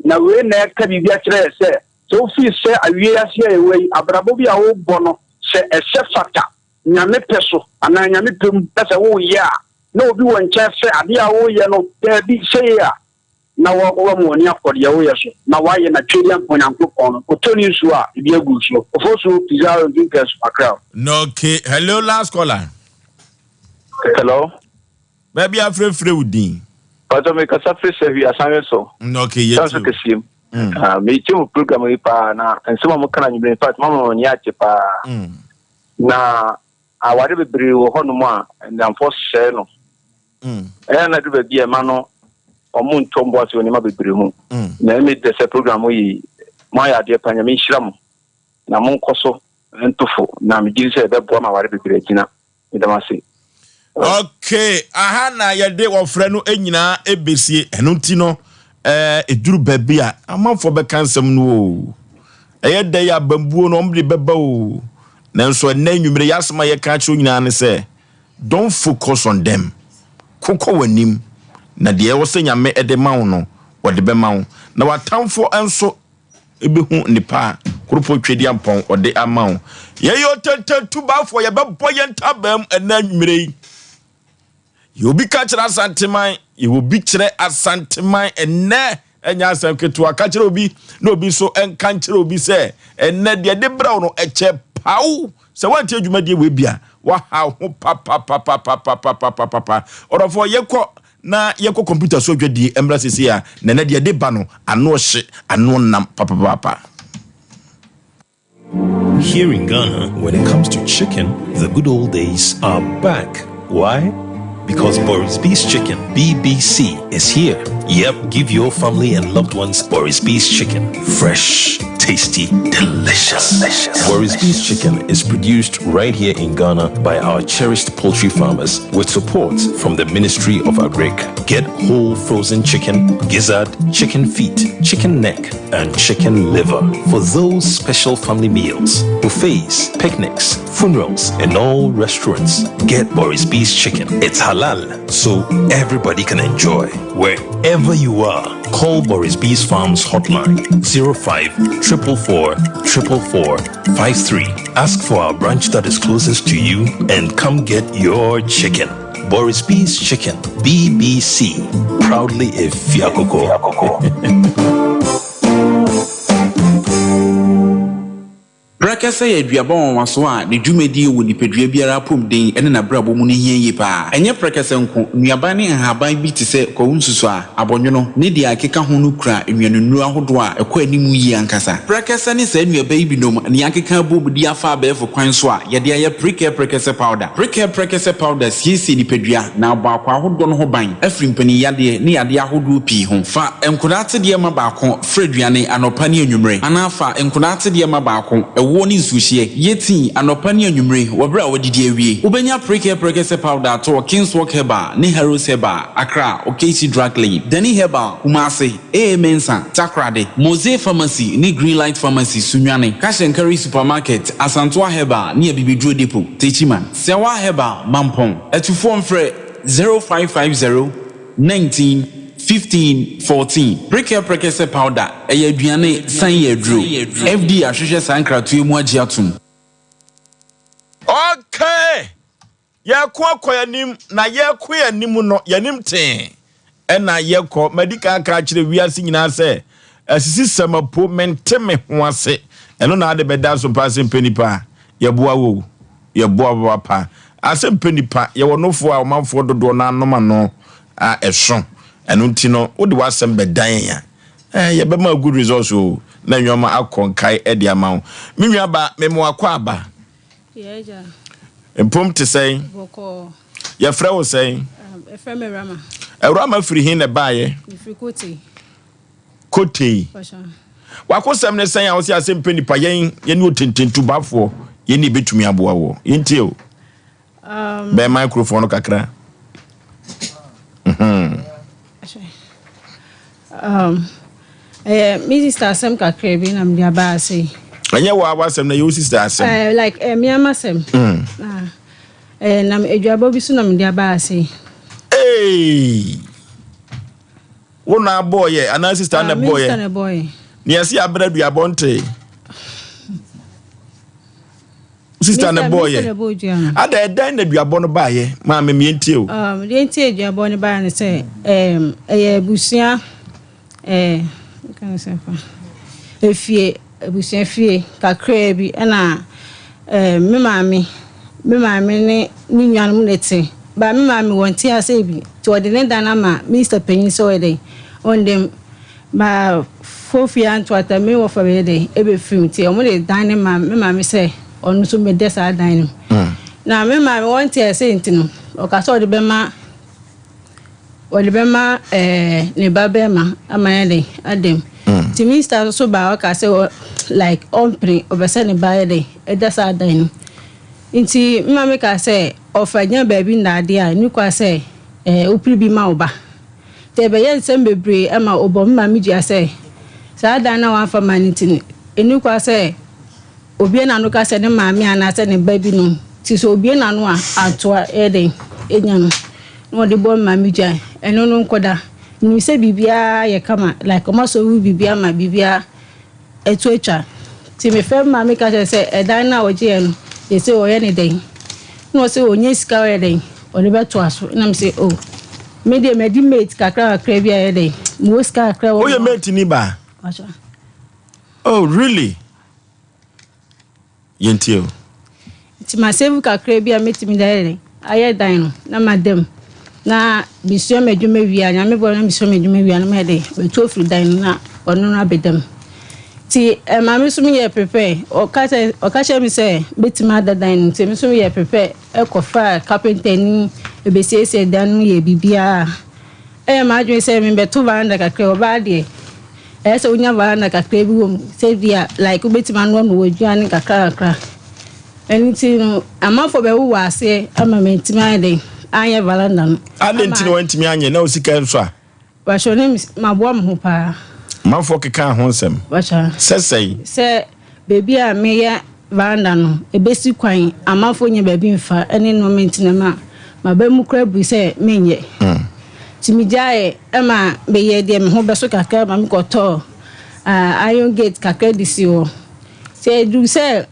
Speaker 4: Na wei na ɛka biribi akyerɛ yɛ sɛ, sɛ wofiri sɛ awiei ase a yɛwɔ yi, abrabɔ bi a worebɔ no, sɛ ɛsɛ fata Nyame pɛ so anaa Nyame pɛ mu na sɛ woreyɛ a, na obi wɔ nkyɛn sɛ adeɛ a woreyɛ no, daabi, sei a, na wama w'ani akɔ deɛ woreyɛ so, na woayɛ na Twedeɛ Mpa Onyankopɔn no, ɔtɔ ne nsuo a, ebi agu so. Ofosuo, Pizarro, Nkinkɛso, Accra.
Speaker 1: Okay, hello last caller.
Speaker 12: Hello.
Speaker 1: Baabi afrɛfrɛ wo din.
Speaker 12: Pastor me kasa firi Sahwi Asanwe so.
Speaker 1: Okay, yɛ
Speaker 12: ti o. Kɛseɛ mu. Ah, me tie mo program yi paa na nsɛm a mo kana nwumere in fact mama mo ani agye paa. Na aware bebree wɔ hɔnom a nnamfo sɛe no. Ɛyɛ na du baabi a ɛma no ɔmo ntɔ mbo ase wɔ nneɛma bebree ho. Na ɛmi dɛ sɛ program yi mo ayɛ adeɛ paa Nyame nhyira mo na mo nkɔ so ntofo na megye di sɛ ɛbɛboa ma aware bebree agyina. Meda mo ase.
Speaker 1: Okay, aha na yɛde wɔfrɛ no nyinaa ɛbɛsie. Ɛno nti no, ɛduru baabi a amanfoɔ bɛka nsɛm no o. Ɛyɛ dɛ yɛ abambuo no wɔn de bɛba o. Nanso ɛnnɛ anwummere yɛ asɛm a yɛka akyerɛ nyinaa ne sɛ, don't focus on them. Kokɔ w'anim na deɛ ɛwɔ sɛ Nyame de ma wo no, ɔde bɛma wo. Na w'atamfoɔ nso bɛhu nnepa a Kuropɔn Tweaduampɔn ɔde ama wo. Yɛyɛ ɔtɛntɛntubafoɔ, yɛbɛbɔ yɛn ntaban mu ɛnnɛ anwummerɛ yi. Yɛ obi ka kyerɛ Asanteman, yɛ obi kyerɛ Asanteman ɛnnɛ, ɛnyɛ asɛm ketewa. Ka kyerɛ obi na obi nso nka nkyerɛ obi sɛ ɛnnɛ deɛ de brɛ wo no ɛkyɛ paw. Sɛ woantie dwumadie wei bi a, waha ho papapapapapapapapa. Ɔdɔfoɔ yɛkɔ Na yɛnkɔ kɔmputa so adwadie mmra seesei a, na ɛnɛ deɛ ɛde ba no, ano hye, ano nam papapaapa.
Speaker 13: Here in Ghana, when it comes to chicken, the good old days are back. Why? Because Boris B's Chicken, BBC, is here. Yep, give your family and loved ones Boris B's Chicken. Fresh, tasty, delicious. delicious. Boris B's Chicken is produced right here in Ghana by our cherished poultry farmers with support from the Ministry of Agric. Get whole frozen chicken, gizzard, chicken feet, chicken neck, and chicken liver for those special family meals, buffets, picnics, funerals, and all restaurants. Get Boris B's Chicken. It's halal, so everybody can enjoy. Wherever you are, call Boris B's Farms hotline 05 444 444 53. Ask for our branch that is closest to you and come get your chicken. Boris B's Chicken, BBC. Proudly a Fiakoko.
Speaker 14: Prɛkɛsɛ yɛ aduaba nwanwaso a ne dwumadie wɔ nipadua biara apɔmuden ne n'abrabɔ mu no hia yie pa ara. Ɛnyɛ prɛkɛsɛ nko, nnuaban ne nhaban bi te sɛ kwawu nsusuaa, abɔnwono, ne deɛ ɛkeka ho no kura nnuanennuro ahodoɔ a ɛkɔ anim yie ankasa. Prɛkɛsɛ ne saa nnuaba yi binom na yɛakeka abom de afa abɛɛfo kwan so a yɛde ayɛ Prekɛ Prɛkɛsɛ Powder. Prekɛ Prɛkɛsɛ Powder siesie nipadua na abɔ akwaa ahodoɔ no ho ban afiri mpaninyadeɛ ne yadeɛ ahodoɔ pii ho. Fa nkwadaa atedeɛ ma baako Fra aduane anɔpa ne anwummere, anaa fa nkwadaa atedeɛ ma baako, ɛwoɔ ne nsuohyeɛ. Yɛ tii anɔpa ne anwummere wɔ berɛ a woadidi awie. Wobɛnya Prekɛ Prɛkɛsɛ Powder atɔ wɔ Kingswalk Herbal ne Harrows Herbal, Accra, Okaishie Drug Lane, Dani Herbal, Kumasi, AA Mensah, Takoradi, Mosey Pharmacy ne Greenlight Pharmacy, Sunyani, Cash and Carry Supermarket, Asantoa Herbal ne Abibiduro Depot, Techiman, Sɛwa Herbal, Mampong. Atufoɔ mfrɛ 0550 19 15 14 Prekɛ Prɛkɛsɛ Powder ɛyɛ aduane san yɛ aduro. FDA ahwehwɛ saa nkratoɔ yi mu agye atom.
Speaker 1: Okay! Yɛko akɔ yɛn anim, na yɛko yɛn anim no, yɛn anim tee ɛna yɛkɔ. Madi kan aka akyerɛ wiase nyinaa sɛ, asisisɛm apo, mente me ho ase. Ɛno na ade bɛda so paa sɛ mpɛ nipa. Yɛboa wo o, yɛboa wo papaapa. Asɛ mpɛ nipa, yɛwɔ nofoɔ a ɔmanfoɔ dodoɔ no ara nom ano a ɛso. Ɛno nti no, wode w'asɛm bɛdan yɛn a, Eh, yɛbɛma good results o na nneɛma akɔ nkae de ama wo. Me nua ba, mema wakɔ aba. Mpom te sɛn? Yɛfrɛ wo sɛn?
Speaker 15: Yɛfrɛ me Rama.
Speaker 1: Rama firi he na ɛbaeɛ?
Speaker 15: Mefiri Kotei.
Speaker 1: Kotei. Wakosɛm ne sɛn a wosɛ asɛm pɛ nipa yɛn yɛne otententubafoɔ yɛn ne yɛbɛtumi aboa wɔ. Yɛntie o.
Speaker 15: Um,
Speaker 1: Bɛn microphone no kakra. Mhm.
Speaker 15: Um, ɛyɛ me sister asɛm kakra bi na mede aba ase yi.
Speaker 1: Ɛnyɛ wɔ awa asɛm na ɛyɛ wo sister asɛm.
Speaker 15: Eh, like eh, me ama asɛm.
Speaker 1: Mm.
Speaker 15: Na eh, na aduabɔ bi so na mede aba ase yi.
Speaker 1: Hey! Wo na abɔɔyɛ anaa sister na
Speaker 15: Ah, me sister
Speaker 1: bɔɔyɛ?
Speaker 15: na ɛbɔɔyɛ.
Speaker 1: Nea ɛsi abere aduabɔ nte. Sista na ɛbɔɔyɛ. Ada ɛdɛn na aduabɔ no baayɛ? Maame mi ntie o.
Speaker 15: Um, deɛ nti aduabɔ no baayɛ no sɛ um, ɛyɛ abusua eh, efie abusua fie kakraa bi ɛna eh, me maame me maame ne ne nuanom na ɛte ba me maame wɔn te ase bi nti ɔde ne dan ama minista panyin sɛ ɔyɛ dɛ ɔndɛm Ma fofie anto ata me wɔfa bɛyɛ dɛ ɛbɛfiri mu nti ɔmo de dan no maa me maame sɛ ɔno nso mmɛda saa dan no mu. Na me maame wɔnte ase nti no ɔka sɛ ɔde bɛma ɔde bɛma ɛɛ ne ba bɛrima ama yɛ dɛ ada mu. Nti minista nso so baa ɔka sɛ ɔ like ɔmpene ɔpɛ sɛ ne ba yɛ dɛ ɛda saa dan no mu. Nti me maame kaa sɛ ɔfa nya baabi nnaadeɛ a ɛni kwa sɛ ɛɛ wopere bi ma wo ba. Nti ɛbɛyɛɛ nsɛm bebree ma ɔbɔɔ me maame dua sɛ, saa dan no a wamfa mma no nti no, ɛnni kwan sɛ obue n'ano ka sɛ ne maame anaasɛ ne ba bi no. Nti sɛ obue n'ano a, antoa ɛyɛ dɛn ɛnya no. Na ɔde bɔɔ me maame dua. Ɛno no nkɔda. Menim sɛ biribiara yɛ kama, like wɔasɔre biribiara ma biribiara. Ɛto atwa. Nti mefrɛ me maame ka kyerɛ no sɛ ɛdan no a ɔgyeeɛ no, seesei ɔyɛ no dɛn? Ɛna ɔse ɔnya sika a ɔyɛ dɛn? Ɔde bɛtoa so. Ɛna mese oh, me deɛ madi mate kakra kakra bi a ɛyɛ dɛn? Mewɔ sika kakra wɔ
Speaker 1: Woyɛ mate ni baa? Oh, really? Yɛntie o.
Speaker 15: Nti ma save kakra bi a mɛtumi de ayɛ dɛn ayɛ dan no na mada mu na mesua m'adwuma wie a nyame boa na mesua m'adwuma wie a na mayɛ dɛn matu afiri dan no na ɔno no abɛda mu nti ɛma me nso meyɛ prepare ɔka sɛ ɔka kyerɛ me sɛ mɛtumi ada dan no nti me nso meyɛ prepare ɛkɔfa carpenter ni ɛbɛsiesie dan no yɛ biribiara Ɛyɛ m'adwene sɛ mebɛto veranda kakra, ɔbaa deɛ ɛyɛ sɛ wonya veranda kakra bi wɔ mu sɛ bi a like wobɛtumi anoa no w'aduane kakra kakra. Ɛno nti no amanfoɔ bɛwowɔ aseɛ ama mantumi ayɛ dɛn anyɛ veranda no.
Speaker 1: Adɛn nti na wantumi anyɛ na wo sika nso a?
Speaker 15: Bakyɛ ne maboa me ho paa.
Speaker 1: Amanfoɔ kekaa ho nsɛm
Speaker 15: Bakyɛ.
Speaker 1: sɛ sɛn?
Speaker 15: Sɛ Baabi a meyɛ veranda no, ebesi kwan, amanfoɔ nnya baabi mfa ne nnoɔma nti na ma m'aba mu koraa bui sɛ menyɛ. Nti megyaeɛ ma meyɛɛ deɛ me ho bɛso kakra ma mekɔtɔɔ iron gate kakra de sii hɔ. Nti ɛduru sɛ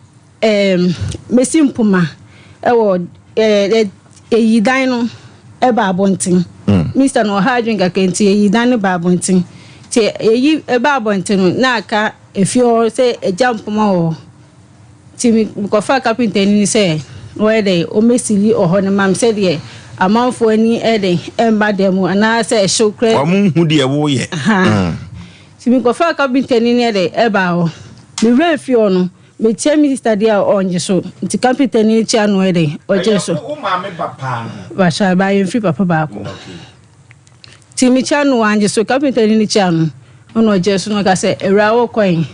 Speaker 15: mɛsi mpoma wɔ yɛyi dan no ba abɔnten. Minista no ɔha adwene kakra nti yɛyi dan no ba abɔnten. Nti yɛyi ba abɔnten no na aka Efie hɔ sɛ egya mpoma wɔ hɔ. Nti mekɔfaa kapentani no sɛ ɔyɛ dɛn ɔmmɛsili ɔhɔ no ma me sɛdeɛ amanfoɔ ani ɛyɛ dɛn ɛmma dan mu anaasɛ ɛhyew koraa.
Speaker 1: Wɔn nhu deɛ woyɛ.
Speaker 15: Ahaa. Nti mekɔfaa kapentani no yɛ dɛn ɛbaa hɔ. Me wura fie hɔ no, mekyia me sista deɛ a ɔnnye so. Nti kapentani no kyia no ɔyɛ dɛn ɔgye so.
Speaker 1: Ɛyɛ wo maame ba paa?
Speaker 15: Bakyɛ, yɛmfiri papa baako. Nti mekyia no wangye so, kapentani no kyia no ɛna ɔgyee so na ɔka sɛ awuraa wokɔ he?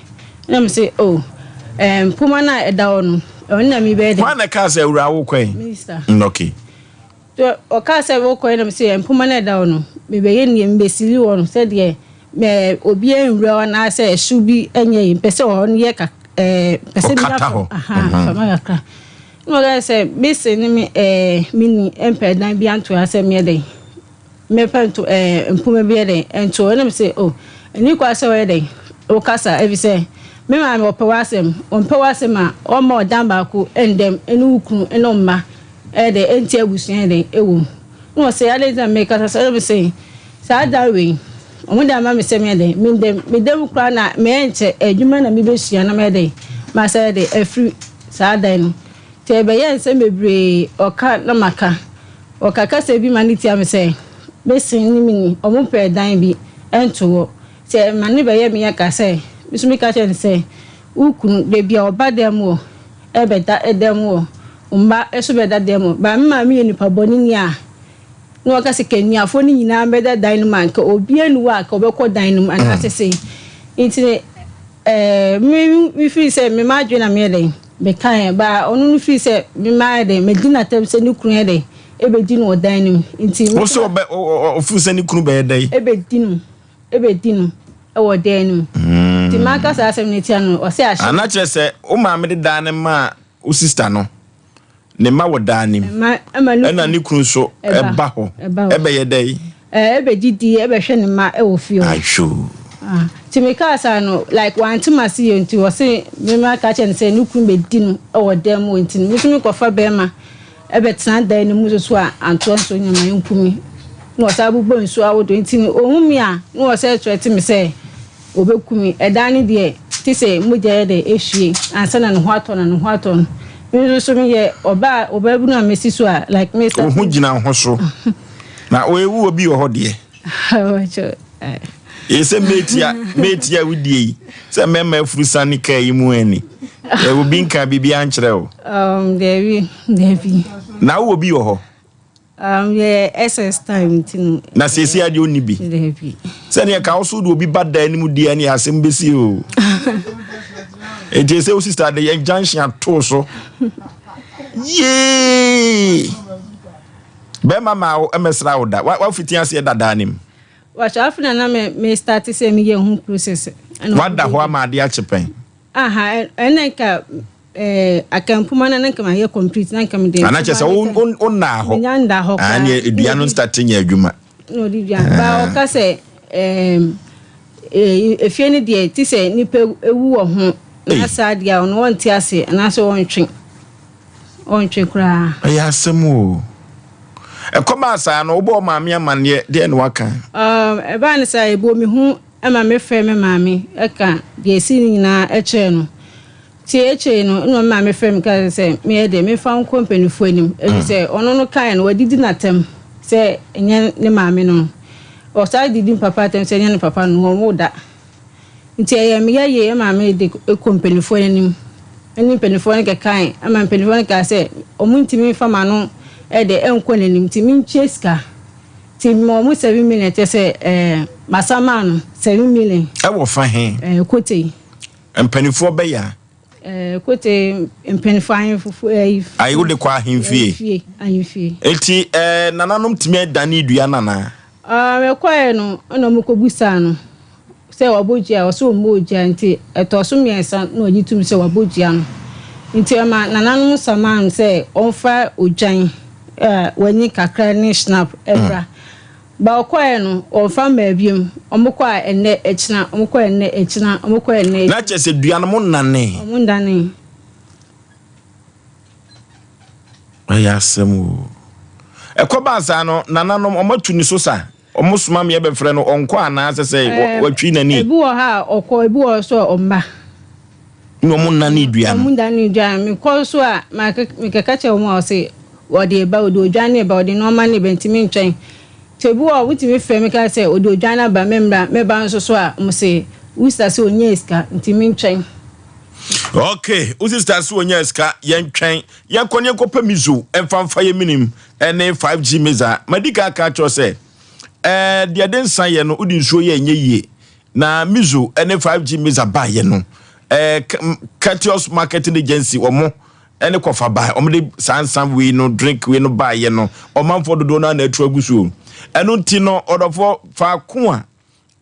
Speaker 15: Ɛna mese oh ɛɛ mpoma no a ɛda hɔ no ɛno na mebɛyɛ dɛn.
Speaker 1: Hwan na ɛkaa sɛ awuraa wokɔ he?
Speaker 15: Minister.
Speaker 1: Okay.
Speaker 15: So ɔkaa sɛ wokɔ he na mese mpoma no a ɛda hɔ no mebɛyɛ nie mebɛsili hɔ no sɛdeɛ mɛ obiara nwura hɔ anaasɛ ɛhyew bi nyɛ yi mpɛ sɛ hɔ no yɛ kak ɛɛ mpɛ sɛ menya
Speaker 1: Ɔkata hɔ.
Speaker 15: Ahaa fama kakra. Ɛna ɔkaa sɛ mese ne me ɛɛ menni mpɛ dan bi antoa sɛ meyɛ dɛn. Mepɛ nto ɛɛ mpoma bi yɛ dɛn nto ɛna mese oh ɛni kwa sɛ ɔyɛ dɛn wokasa efisɛ me maame ɔpɛ w'asɛm ɔmpɛ w'asɛm a ɔmma ɔdan baako ɛndɛm ɛne wo kunu ɛne wo mma ɛyɛ dɛn ɛnti abusua yɛ dɛn ɛwɔ mu na ɔse adɛn nti na mekasa saa ɛna mese saa dan wei ɔmo de ama me sɛ meyɛ dɛn mendɛm medɛm koraa na mɛnkyɛ adwuma na mebɛsua na mɛyɛ dɛn masa yɛ dɛn afiri saa dan no nti ɛbɛyɛ nsɛm bebree ɔka na maka. Wɔka kasa bi ma no tia me sɛ, Me se ne me ni, wɔn pɛɛ dan bi nto hɔ. Nti ɛma ne bɛyɛ me ya ka sɛ, me nso meka kyerɛɛ no sɛ, wo kunu, da bi a ɔba dan mu hɔ, ɛbɛda dan mu hɔ, wo mma nso bɛda dan mu hɔ. But me maame yɛ nipa bɔne ni a, na ɔka sɛ ka anuafoɔ no nyinaa bɛda dan no mu a, nka obiara nni hɔ a nka ɔbɛkɔ dan no mu anaasɛ sei. Nti ɛɛ me me feel sɛ me m'adwene na meyɛ dɛn mekaeɛ but ɔno no feel sɛ me mayɛ dɛn madi n'atɛm sɛ ne kunu yɛ dɛn ɛbɛdi no wɔ dan no mu nti.
Speaker 1: Wo sɛ ɔbɛ ɔfeel sɛ ne kunu bɛyɛ dɛn?
Speaker 15: Ɛbɛdi no ɛbɛdi no ɛwɔ dan no mu. Nti maka saa asɛm no atia no ɔsɛ ahyɛ.
Speaker 1: Ana kyerɛ sɛ wo maame de dan no maa wo sister no ne mma wɔ daa nim ɛna ne kunu nso ɛba hɔ ɛbɛyɛ dɛn?
Speaker 15: Ɛbɛdidi ɛbɛhwɛ ne mma ɛwɔ fie hɔ.
Speaker 1: Ahwoo.
Speaker 15: Nti mekaa saa no like wante m'ase yie nti ɔse me maka kyerɛ no sɛ ne kunu bɛdi no ɛwɔ dan mu hɔ nti no me nso mekɔfa bɛrima ɛbɛtena dan no mu nso so a antoa nso nyama nku me na ɔsan bobɔ nsuo ahodoɔ nti no ɔhu me a na ɔsɛ threat me sɛ Wɔbɛku me. Ɛda no deɛ, te sɛ mogya yɛ dɛ ɛhwie ansa na ne ho atɔ no, ne ho atɔ no. Me nso so meyɛ ɔbaa, ɔbaabunu a masi so a, like me
Speaker 1: Wo ho gyina wo ho so. Na wo obi wɔ hɔ deɛ. Ɛyɛ sɛ mate a, mate a wodie yi, sɛ mmarima afuru sane kaa yi mu ani. Obi nka biribi ankyerɛ wo.
Speaker 15: Um, dabi, dabi.
Speaker 1: Na wowɔ bi wɔ hɔ?
Speaker 15: Um, yɛ SS time nti no.
Speaker 1: Na seesei adeɛ ɔnni bi.
Speaker 15: Dabi.
Speaker 1: Sɛdeɛ ka wo so de obi ba dan no mu deɛ ne asɛm bɛsi o. Enti sɛ wo sister de yɛn junction atoo so. Yee! Bɛrima maa wo ɛmɛsra wo da. Wafiti aseɛ dadaa nim.
Speaker 15: Wɔhyɛ afei na na me me start sɛ meyɛ ho process.
Speaker 1: Wada hɔ ama adeɛ akye pɛn.
Speaker 15: Aha, ɛnna nka Eh, akampuma na nka mayɛ complete na nka mede.
Speaker 1: Ana kyerɛ sɛ wo wo nna hɔ.
Speaker 15: Menya nda hɔ
Speaker 1: koraa. Ah, ne dua no start nyɛ adwuma.
Speaker 15: Na ɔde dua. Ba ɔka sɛ ɛɛm efie no deɛ ti sɛ nipa ewu wɔ ho. Na saa deɛ a ɔno ɔnte ase anaasɛ ɔntwe. Ɔntwe koraa.
Speaker 1: Ɛyɛ asɛm o. Ɛkɔbaa saa no wobɔɔ maame amanneɛ deɛ na waka?
Speaker 15: Um, ɛbaa no saa ɛbɔ me hu ɛma mefrɛ me maame ɛka deɛ ɛsii no nyinaa ɛkyerɛ no. Nti akyire no, ɛna me maame frɛɛ me kaa sɛ meyɛ deɛ memfa wo nkɔ mpanimfoɔ anim, ɛfiri sɛ ɔno no kaeɛ no, wadidi no atɛm sɛ ɛnyɛ ne maame no. Ɔsan didi me papa atɛm sɛ ɛnyɛ ne papa no, wɔnwoo da. Nti ɛyɛɛ me ya yie ma mede kɔɔ mpanimfoɔ no anim ne mpanimfoɔ no kɛkae ma mpanimfoɔ no kaa sɛ wɔntumi mfa m'ano de nkɔ n'anim nti mentua sika. Nti mema wɔn 7 million kyerɛ sɛ ɛɛ masan maa no 7 million.
Speaker 1: Ɛwɔ fa he?
Speaker 15: Ɛɛ Kotei.
Speaker 1: Mpanimfoɔ bɛyɛ a.
Speaker 15: Ɛɛ kote mpanimfoɔ ahemfo ɛyi.
Speaker 1: Ayi wode kɔ ahemfie.
Speaker 15: Ahemfie ahemfie.
Speaker 1: Eti ɛɛ nananom tumi adane dua no anaa?
Speaker 15: Ɛɛ mekɔɛ no ɛna wɔn kɔ busaa no sɛ wabɔ dua ɔsɛ ɔmmɔ dua nti ɛtɔ so mmiɛnsa na ɔgye tum sɛ wabɔ dua no nti ɛma nananom samaa no sɛ ɔmfa odwan a wanyi kakra ne snap ɛbra. Ba ɔkɔɛ no wɔnfa mmaa biom, ɔmo kɔ a ɛnnɛ ɛkyena, ɔmo kɔ ɛnnɛ ɛkyena, ɔmo kɔ ɛnnɛ
Speaker 1: Na
Speaker 15: ɛkyena.
Speaker 1: kyerɛ sɛ dua no mo nnanee.
Speaker 15: Ɔmo nnanee.
Speaker 1: Ɛyɛ asɛm oo. Ɛkɔbaa saa no, nananom ɔmo atu ne so sa? Ɔmo soma me ɛbɛfrɛ no ɔnkɔ anaa sɛ sɛ
Speaker 15: Ɛɛm,
Speaker 1: watwi n'ani?
Speaker 15: ebi wɔ hɔ a ɔkɔ, ebi wɔ hɔ nso a ɔmma.
Speaker 1: Na ɔmo nnanee dua no.
Speaker 15: Ɔmo nnanee dua no. Mekɔ nso a, mekɛka kyerɛ wɔn a ɔse ɔde reba, ɔde odwan no reba, ɔde nnoɔma no reba nti mentwɛn. Nti ebi wɔ hɔ a wotumi frɛ me ka sɛ ɔde odwan no aba memmra, meba nso so a wɔn se wo sista se ɔnyaa sika nti mentwɛn.
Speaker 1: Ok, wo sista se ɔnyaa sika, yɛntwɛn. Yɛnkɔ ne yɛnkɔpɛ mizo mfa mfa yɛ menim ne 5G meza. Madi kan aka akyerɛ wo sɛ, ɛɛ deɛ ɛde nsa yɛ no, wode nsuo yɛ ɛnyɛ yie. Na Mizo ne 5G Meza baeɛ no, eh, Courteous Marketing Agency wɔn ne kɔfa bae, wɔn de saa nsa wei no, drink wei no baeɛ no, ɔmanfoɔ dodoɔ no ara na atu agu so. Ɛno nti no, ɔdɔfoɔ, faako a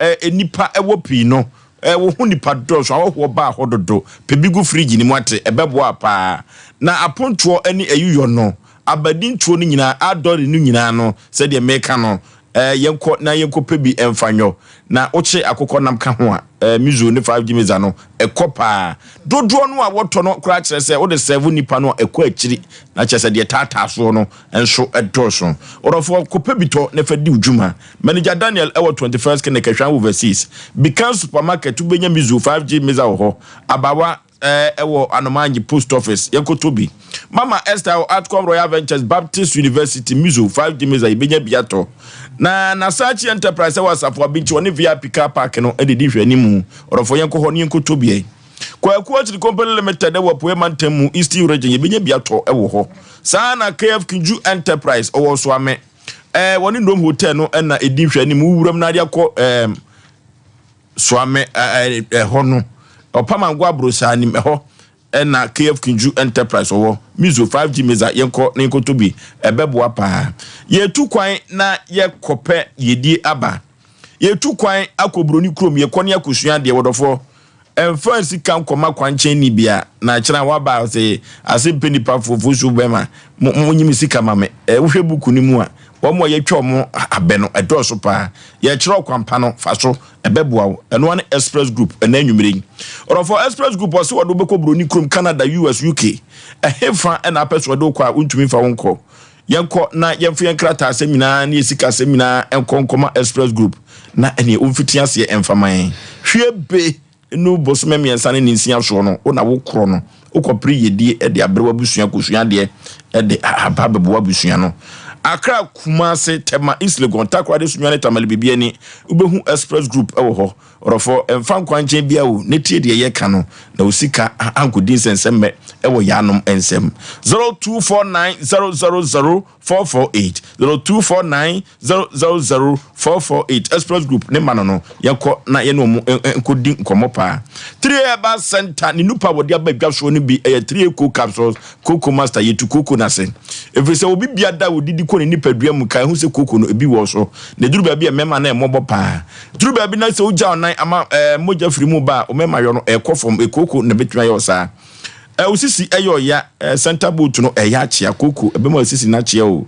Speaker 1: eh, nnipa wɔ pii no, eh, wo ho nnipa dɔɔso, ahɔhoɔ baa hɔ dodo, pɛ bi gu fridge no mu ate, ɛbɛboa paa. Na apontoɔ ne ayuyɔ no, abadintoɔ no nyinaa, adɔre no nyinaa no, sɛdeɛ meka no, Eh, yɛnkɔ na yɛnkɔpɛ bi mfa nyɔ. Na wokye akokɔ nam ka ho a, eh, miso ne 5G meza no, ɛkɔ paa. Dodoɔ no a wɔtɔ no koraa kyerɛ sɛ wode sɛɛvo nnipa no a, ɛkɔ akyiri. Na kyerɛ sɛ deɛ ɛtaataa soɔ no nso dɔɔso. Ɔdɔfoɔ, kɔpɛ bi tɔ na fa di wo dwuma. Manager Daniel wɔ 21st Clinic, Ahwea Overseas. Bikan Supermarket, wobɛnya miso 5G meza wɔ hɔ. Abaawa. ɛwɔ Anomanyi Post Office, yɛnkɔtɔ bi. Mama Esther wɔ Atcom Royal Ventures Baptist University, Mizo, 5G Meza, yɛbɛnya bi atɔ. Na Nasachi Enterprise ɛwɔ Asafo Abinkyi, ɔne VIP Car Park no ɛde di nhwɛanimu. Ɔdɔfoɔ yɛnkɔ hɔ ne yɛnkɔtɔ bi. Kwaku Akyiri Company Limited ɛwɔ Apueɛ Mantam mu, Eastern Region, yɛbɛnya bi atɔ ɛwɔ hɔ. Saa na KF Kinju Enterprise ɔwɔ Soame, ɛɛ wɔne Nom Hotel no ɛna ɛdi nhwɛanimu. Wuram na ade akɔ ɛɛm Soame ɛɛ ɛhɔ no, Ɔpamango Abrosaa nim ɛhɔ ɛna KF Kinju Enterprise ɔwɔ. Mizo 5G Meza yɛnkɔ na yɛnkɔtɔ bi, ɛbɛboa paa. Yɛtu kwan na yɛkɔpɛ yɛdie aba. Yɛtu kwan akɔ buroni kurom, yɛkɔ ne akɔsua adeɛ wɔdɔfoɔ. Ɛmfa sika nkɔma kwankyɛn ni bia na akyerɛ a waba sɛ ase mpɛ nipa fofoɔ so bɛma mo mo nyim sika ma me. Ɛ wohwɛ buku no mu a wɔn a yɛtwa wɔn abɛ no ɛdɔɔso paa. Yɛkyerɛ ɔkwampa no fa so ɛbɛboa wo. Ɛno ara ne Express Group ɛnɛ anwummere yi. Ɔdɔfoɔ Express Group ɔse wɔde wobɛkɔ buroni kurom Canada, US, UK. Ɛhefa ɛna apɛ so ɔde wokɔ a wontumi mfa wo nkɔ. Yɛnkɔ na yɛmfa yɛn nkrataasɛm nyinaa ne yɛn sikasɛm nyinaa nkɔ nkɔma Express Group na ɛneɛ wɔmfiti aseɛ mfa ma yɛn. Hwie be nu bosome mmiɛnsa ne ne nsia soɔ no, wo na wokorɔ no, wokɔpere yiedie de abrɛ w'abusua, kɔsua adeɛ de aba abɛboa abusua no. Accra, Kumasi, Tema, East Legon, Takoradi, Sunyani, Tamale, Bibiani, wobɛhu Express Group wɔ hɔ. Ɔdɔfoɔ, mfa nkwankyɛn biara o, na tie deɛ yɛka no, na wo sika ankɔdi nsɛnsɛmmɛ wɔ yaanom nsam. 0249 000 448, 0249 000 448, Express Group ne ma no no, yɛnkɔ na yɛne wɔn nkɔdi nkɔmmɔ paa. 3 Herbal Center ne nupa a wɔde aba dwa soɔ no bi yɛ 3 Co Capsules, Coco Master, yɛtu koko no ase. Ɛfiri sɛ obi bia da a ɔdidi kɔ ne nipadua mu ka ɛho sɛ koko no ebi wɔ so. Na ɛduru baabi a mmarima no ɛmmɔbɔ paa. Duru baabi na sɛ wogya wo nan ama ɛɛ mogya firi mu ba a, wo mmarima yɔ no ɛkɔ fam. Kooko na ɛbɛtumi ayɛ wo saa. Ɛɛ wo sisi ɛyɛ ɔya, ɛɛ center boot no ɛyɛ akyea. Kooko ɛbɛma wo sisi no akyea o.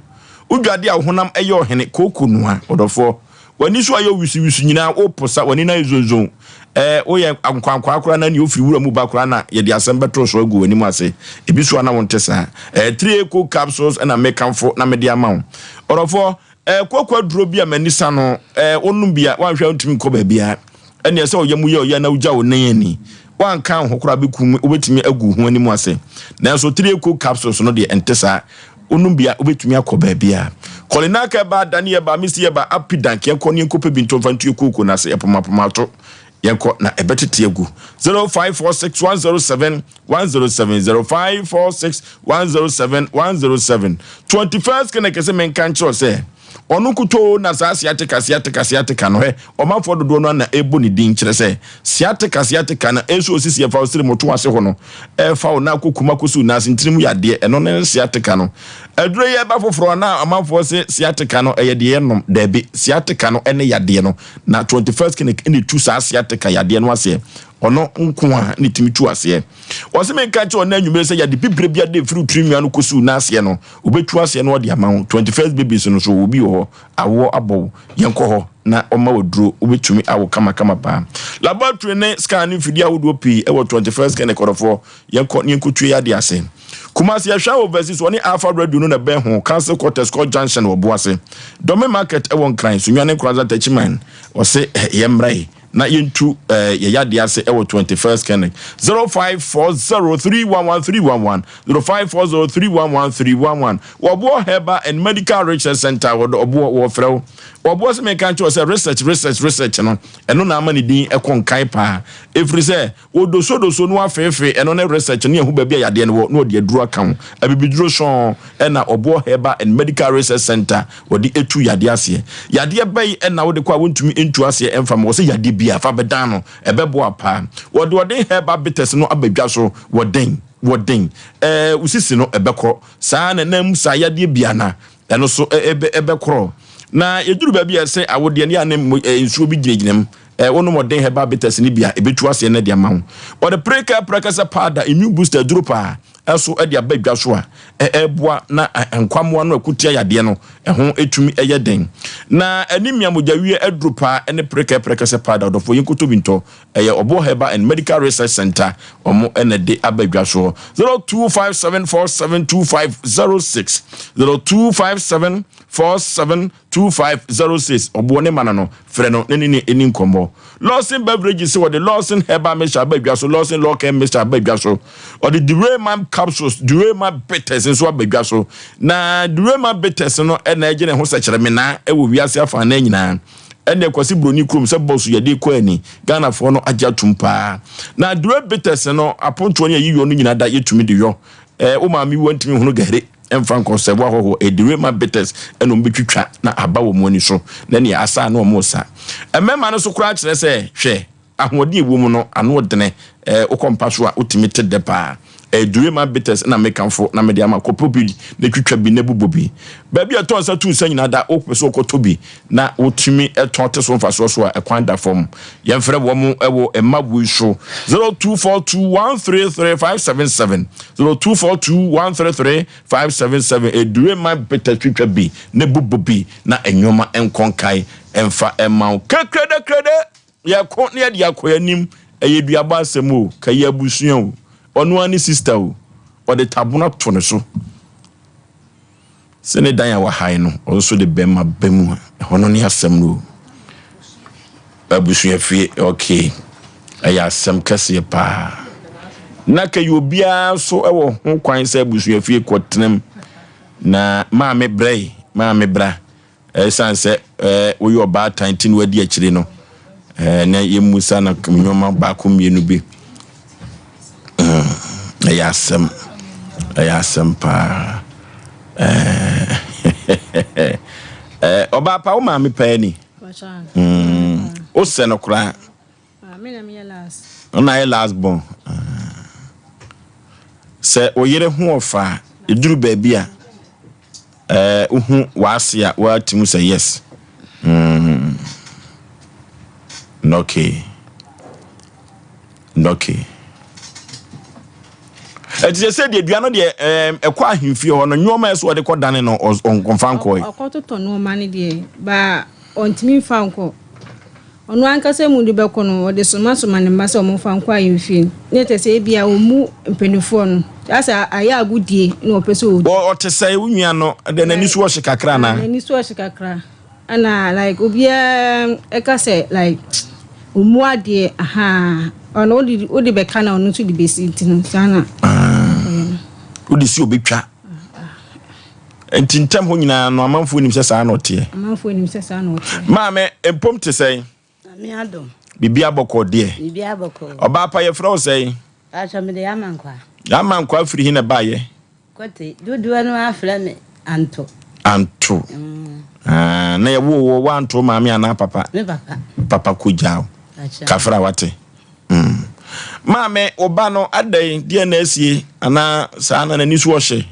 Speaker 1: Wodwade a wo honam ɛyɛ ɔhene. Kooko noa, ɔdɔfoɔ. W'ani so ayɛ wisiwisi nyinaa, woposa, w'ani no ayɛ zonzon. Ɛɛ woyɛ nkwankwaa koraa na nea ofiri wura mu ba koraa na yɛde asɛm bɛto so agu w'anim ase. Ebi so a na wonte saa. Ɛɛ 3A capsules na mekamfo na mede ama wo. Ɔdɔfoɔ, Ɛɛ kooko aduro bi a m'ani sa no, ɛɛ wonom bi a woanhwɛ a wontumi nkɔ baabiara. Ɛnneɛ sɛ ɔyam yɛ ɔyɛ na wogya wo nan ani, woanka wo ho koraa bɛkum, wobɛtumi agu wo ho anim ase. Nanso 3 coke capsules no deɛ ɛnte saa. Wonom bi a wobɛtumi akɔ baabiara. Kɔlinaka ɛba, Dani ɛba, Misi ɛba, Apidank, yɛnkɔ ne yɛnkɔpɛ bi ntɔ mfa ntue kooko no ase, ɛpomapomato. Yɛnkɔ na ɛbɛtete agu. 0546 107 107 0546 107 107 21st Kenneth sɛ menka nkyerɛ sɛ ɔno nkutoo na saa sciatica sciatica sciatica no hɛ ɔmanfoɔ dodoɔ no na ɛbɔ ne din kyerɛ sɛ sciatica sciatica no ɛnso osisi ɛfa osiri moto ase hɔ no ɛfa wo na akɔ kuma kɔsi wo nan ase ntini mu yadeɛ ɛno ne sciatica no aduro yi ɛba foforɔ na amanfoɔ se sciatica no ɛyɛ deɛ ɛnom daabi sciatica no ɛne yadeɛ no na 21st Clinic ɛna ɛtu saa sciatica yadeɛ no aseɛ Ɔno nko a na ɛtumi tu aseɛ. Ɔse menka nkyerɛ ɔnɛ anwummere sɛ yɛde bibire bi ade firi tiri nwia no kɔsiw n'aseɛ no, wobɛtu aseɛ no ɔde ama wo. 21st babies no so obi wɔ hɔ, awoɔ abɔ wo, yɛnkɔ hɔ na ɔma waduro, wobɛtumi awo kamakama paa. Laboratory ne scan ne mfidie ahodoɔ pii ɛwɔ 21st clinic ɔdɔfoɔ, yɛnkɔ ne yɛnkɔtue yadeɛ ase. Kumasi yɛhwɛ wɔ Versis ɔne Alpha Radio no na ɛbɛn ho, Council Quarters Court Junction wɔ Boase. Dɔme Market ɛwɔ Nkran, Sunyani Nkoranza Techiman, ɔse yɛmmra yi. Na yɛntu eh, yɛ yadeɛ ase ɛwɔ 21st clinic 0540311311 0540311311 Wɔboɔ Herbal and Medical Research Center wɔdɔ ɔboɔ wɔfrɛ wo wɔboɔ sɛ menka nkyerɛ sɛ research research research no ɛno na ama ne din ɛkɔ nkan paa ɛfiri sɛ Wodosodoso no afeefee, ɛno ne research ne ɛho baabi a yadeɛ no wɔ na wɔde aduro aka ho. Abibiduro sɔnn na Ɔboɔ Herbal and Medical Research Centre wɔde tu yadeɛ aseɛ. Yadeɛ bɛn na wode kɔ a wontumi ntu aseɛ mfa ma? Wɔsɛ yadeɛ biara fa bɛdan no, ɛbɛboa paa. Wɔde ɔden herbal bitters no aba dwa so, wɔden, wɔden, ɛɛ wo sisi no ɛbɛkɔ. Saa na ɛnam mu saa yadeɛ biara na ɛno nso ɛbɛkorɔ. Na yɛduru baabi a ɛsɛ awodeɛ no yɛ a na nsuo bi gyinagyina mu. Ɛ, wonom ɔden herbal bitters no bi a, ebetu aseɛ no de ama wo. Wɔde preka prɛkɛsɛ powder, immune booster aduro paa ɛso de aba dwa so a, ɛ, ɛboa na nkwammoa no ɛko tia yadeɛ no, ɛho ɛtumi ɛyɛ den. Na anemia mogyawie aduro paa ɛne preka prɛkɛsɛ powder, ɔdɔfoɔ yɛnkɔtɔ bi ntɔ. Ɛyɛ Ɔboɔ Herbal and Medical Research Center, wɔn ɛna ɛde aba dwa soɔ. 0257472506, 025747. 2506 Ɔboɔ ne mana no, frɛ no na ne ne nni nkɔmmɔ. Lawson Beverages sɛ wɔde Lawson Herbal Mixture aba dwa so, Lawson Lawcare Mixture aba dwa so. Ɔde Durema Capsules, Durema Bitters nso aba dwa so. Na Durema Bitters no na ɛgye ne ho sɛkyerɛmenaa wɔ wiase afanan nyinaa. Ɛnneɛ Kwasi Broni kurom sɛ bɔs yɛde kɔ ani, Ghanafoɔ no agye atum paa. Na Dure Bitters no apontoɔ ne ayiyɔ no nyinaa da yɛtumi de yɔ. Ɛɛ wo maame wu a ntumi nhunu gari mfa nkɔ sɛ woahɔhoɔ. Ɛyɛ Dure Bitters ɛna wɔn bɛtwitwa na aba wɔn ani so na neɛ asa a na wɔn resa. Mmarima no nso koraa kyerɛ sɛ hwɛ Ahoɔden a ɛwɔ mu no, ano dene. Eh, wokɔ mpa so a, wotumi te dɛ paa. Eh, Durema bitters na mekamfo na mede ama. Kɔpɛ bi na twitwa bi na bobɔ bi. Baabi a ɛtɔ nsa tu nsa nyinaa da, wopɛ sɛ wokɔtɔ bi na wotumi tɔn te so mfasoɔ so a, ɛkwan da fam. Yɛmfrɛ wɔn wɔ mma wei so, 0242133577, 0242133577. Eh, Durema bitters twitwa bi na bobɔ bi na nneɛma nkɔ nkae mfa mma wo. Krekrede-krede! Yɛko na yɛde akɔ yɛn anim. Ɛyɛ duabɔ asɛm o, ka yɛ abusua o, ɔno ara ne sister o, ɔde tabono ato ne so. Sɛ ne dan a wahae no, ɔno nso de bɛrima ba mu a, ɛhɔ no ne asɛm no o. Abusua fie, okay, ɛyɛ asɛm kɛseɛ paa. Na ka yɛ obiara nso wɔ ho kwan sɛ abusua fie kɔtenam. Na maame brɛ, maame bra. Esiane sɛ woyɛ ɔbaatan nti na woadi akyire no, na yɛmmusa no nneɛma baako mmienu bi. Ɛyɛ asɛm, ɛyɛ asɛm paa. Ɔbaa pa, wo maame paa ni. Wosɛ no koraa. Ɔna ayɛ last born. Sɛ wo yere ho ɔfa a, ɛduru baabi a, Eh, wohu w'ase a woate mu sɛ yes. Mm. Okay. Okay. Ɛti sɛ sɛ deɛ dua no deɛ ɛkɔ ahemfie hɔ no nneɛma ɛso ɔde kɔ dane no ɔnfa nkɔe.
Speaker 15: Ɔkɔtotɔ nneɛma no deɛ ba ɔntumi nfa nkɔ. Ɔno ankasa mu de bɛkɔ no, ɔde somasoma ne mma sɛ wɔmfa nkɔ ahemfie. Na ɛkyerɛ sɛ ebia ɔmmu mpanimfoɔ no. Asɛ ayɛ agodie na ɔpɛ sɛ ɔdi.
Speaker 1: Ɔte sɛn? Wo nua no deɛ n'ani so ɔhye kakra anaa?
Speaker 15: N'ani so ɔhye kakra. Ɛna like obiara ɛka sɛ like ɔmmu adeɛ ahaa. Ɔno wode wode bɛka na ɔno nso de bɛsi nti no saa na ɔyɛ no.
Speaker 1: Wode si ɔbɛtwa. Nti ntɛm hɔ nyinaa no amanfoɔ nim sɛ saa na ɔteɛ.
Speaker 15: Amanfoɔ nim sɛ saa na ɔteɛ.
Speaker 1: Maame, mpom te sɛn?
Speaker 16: Nyame adom.
Speaker 1: Biribi abɔkɔ deɛ.
Speaker 16: Biribi abɔkɔ.
Speaker 1: Ɔbaa pa yɛfrɛ wo sɛn?
Speaker 16: Paatwa mede Amankwa.
Speaker 1: Amankwa firi he na ɛbaeɛ?
Speaker 16: Kote, dodoɔ no ara frɛ me Anto.
Speaker 1: Anto. Mm. Ah, na yɛwoo wo woanto maame anaa papa?
Speaker 16: Me papa.
Speaker 1: Papa kogyaa wo. Kafra wate. Mm. Maame, wo ba no adɛn deɛ na asie anaa saa na n'ani so ɔhye?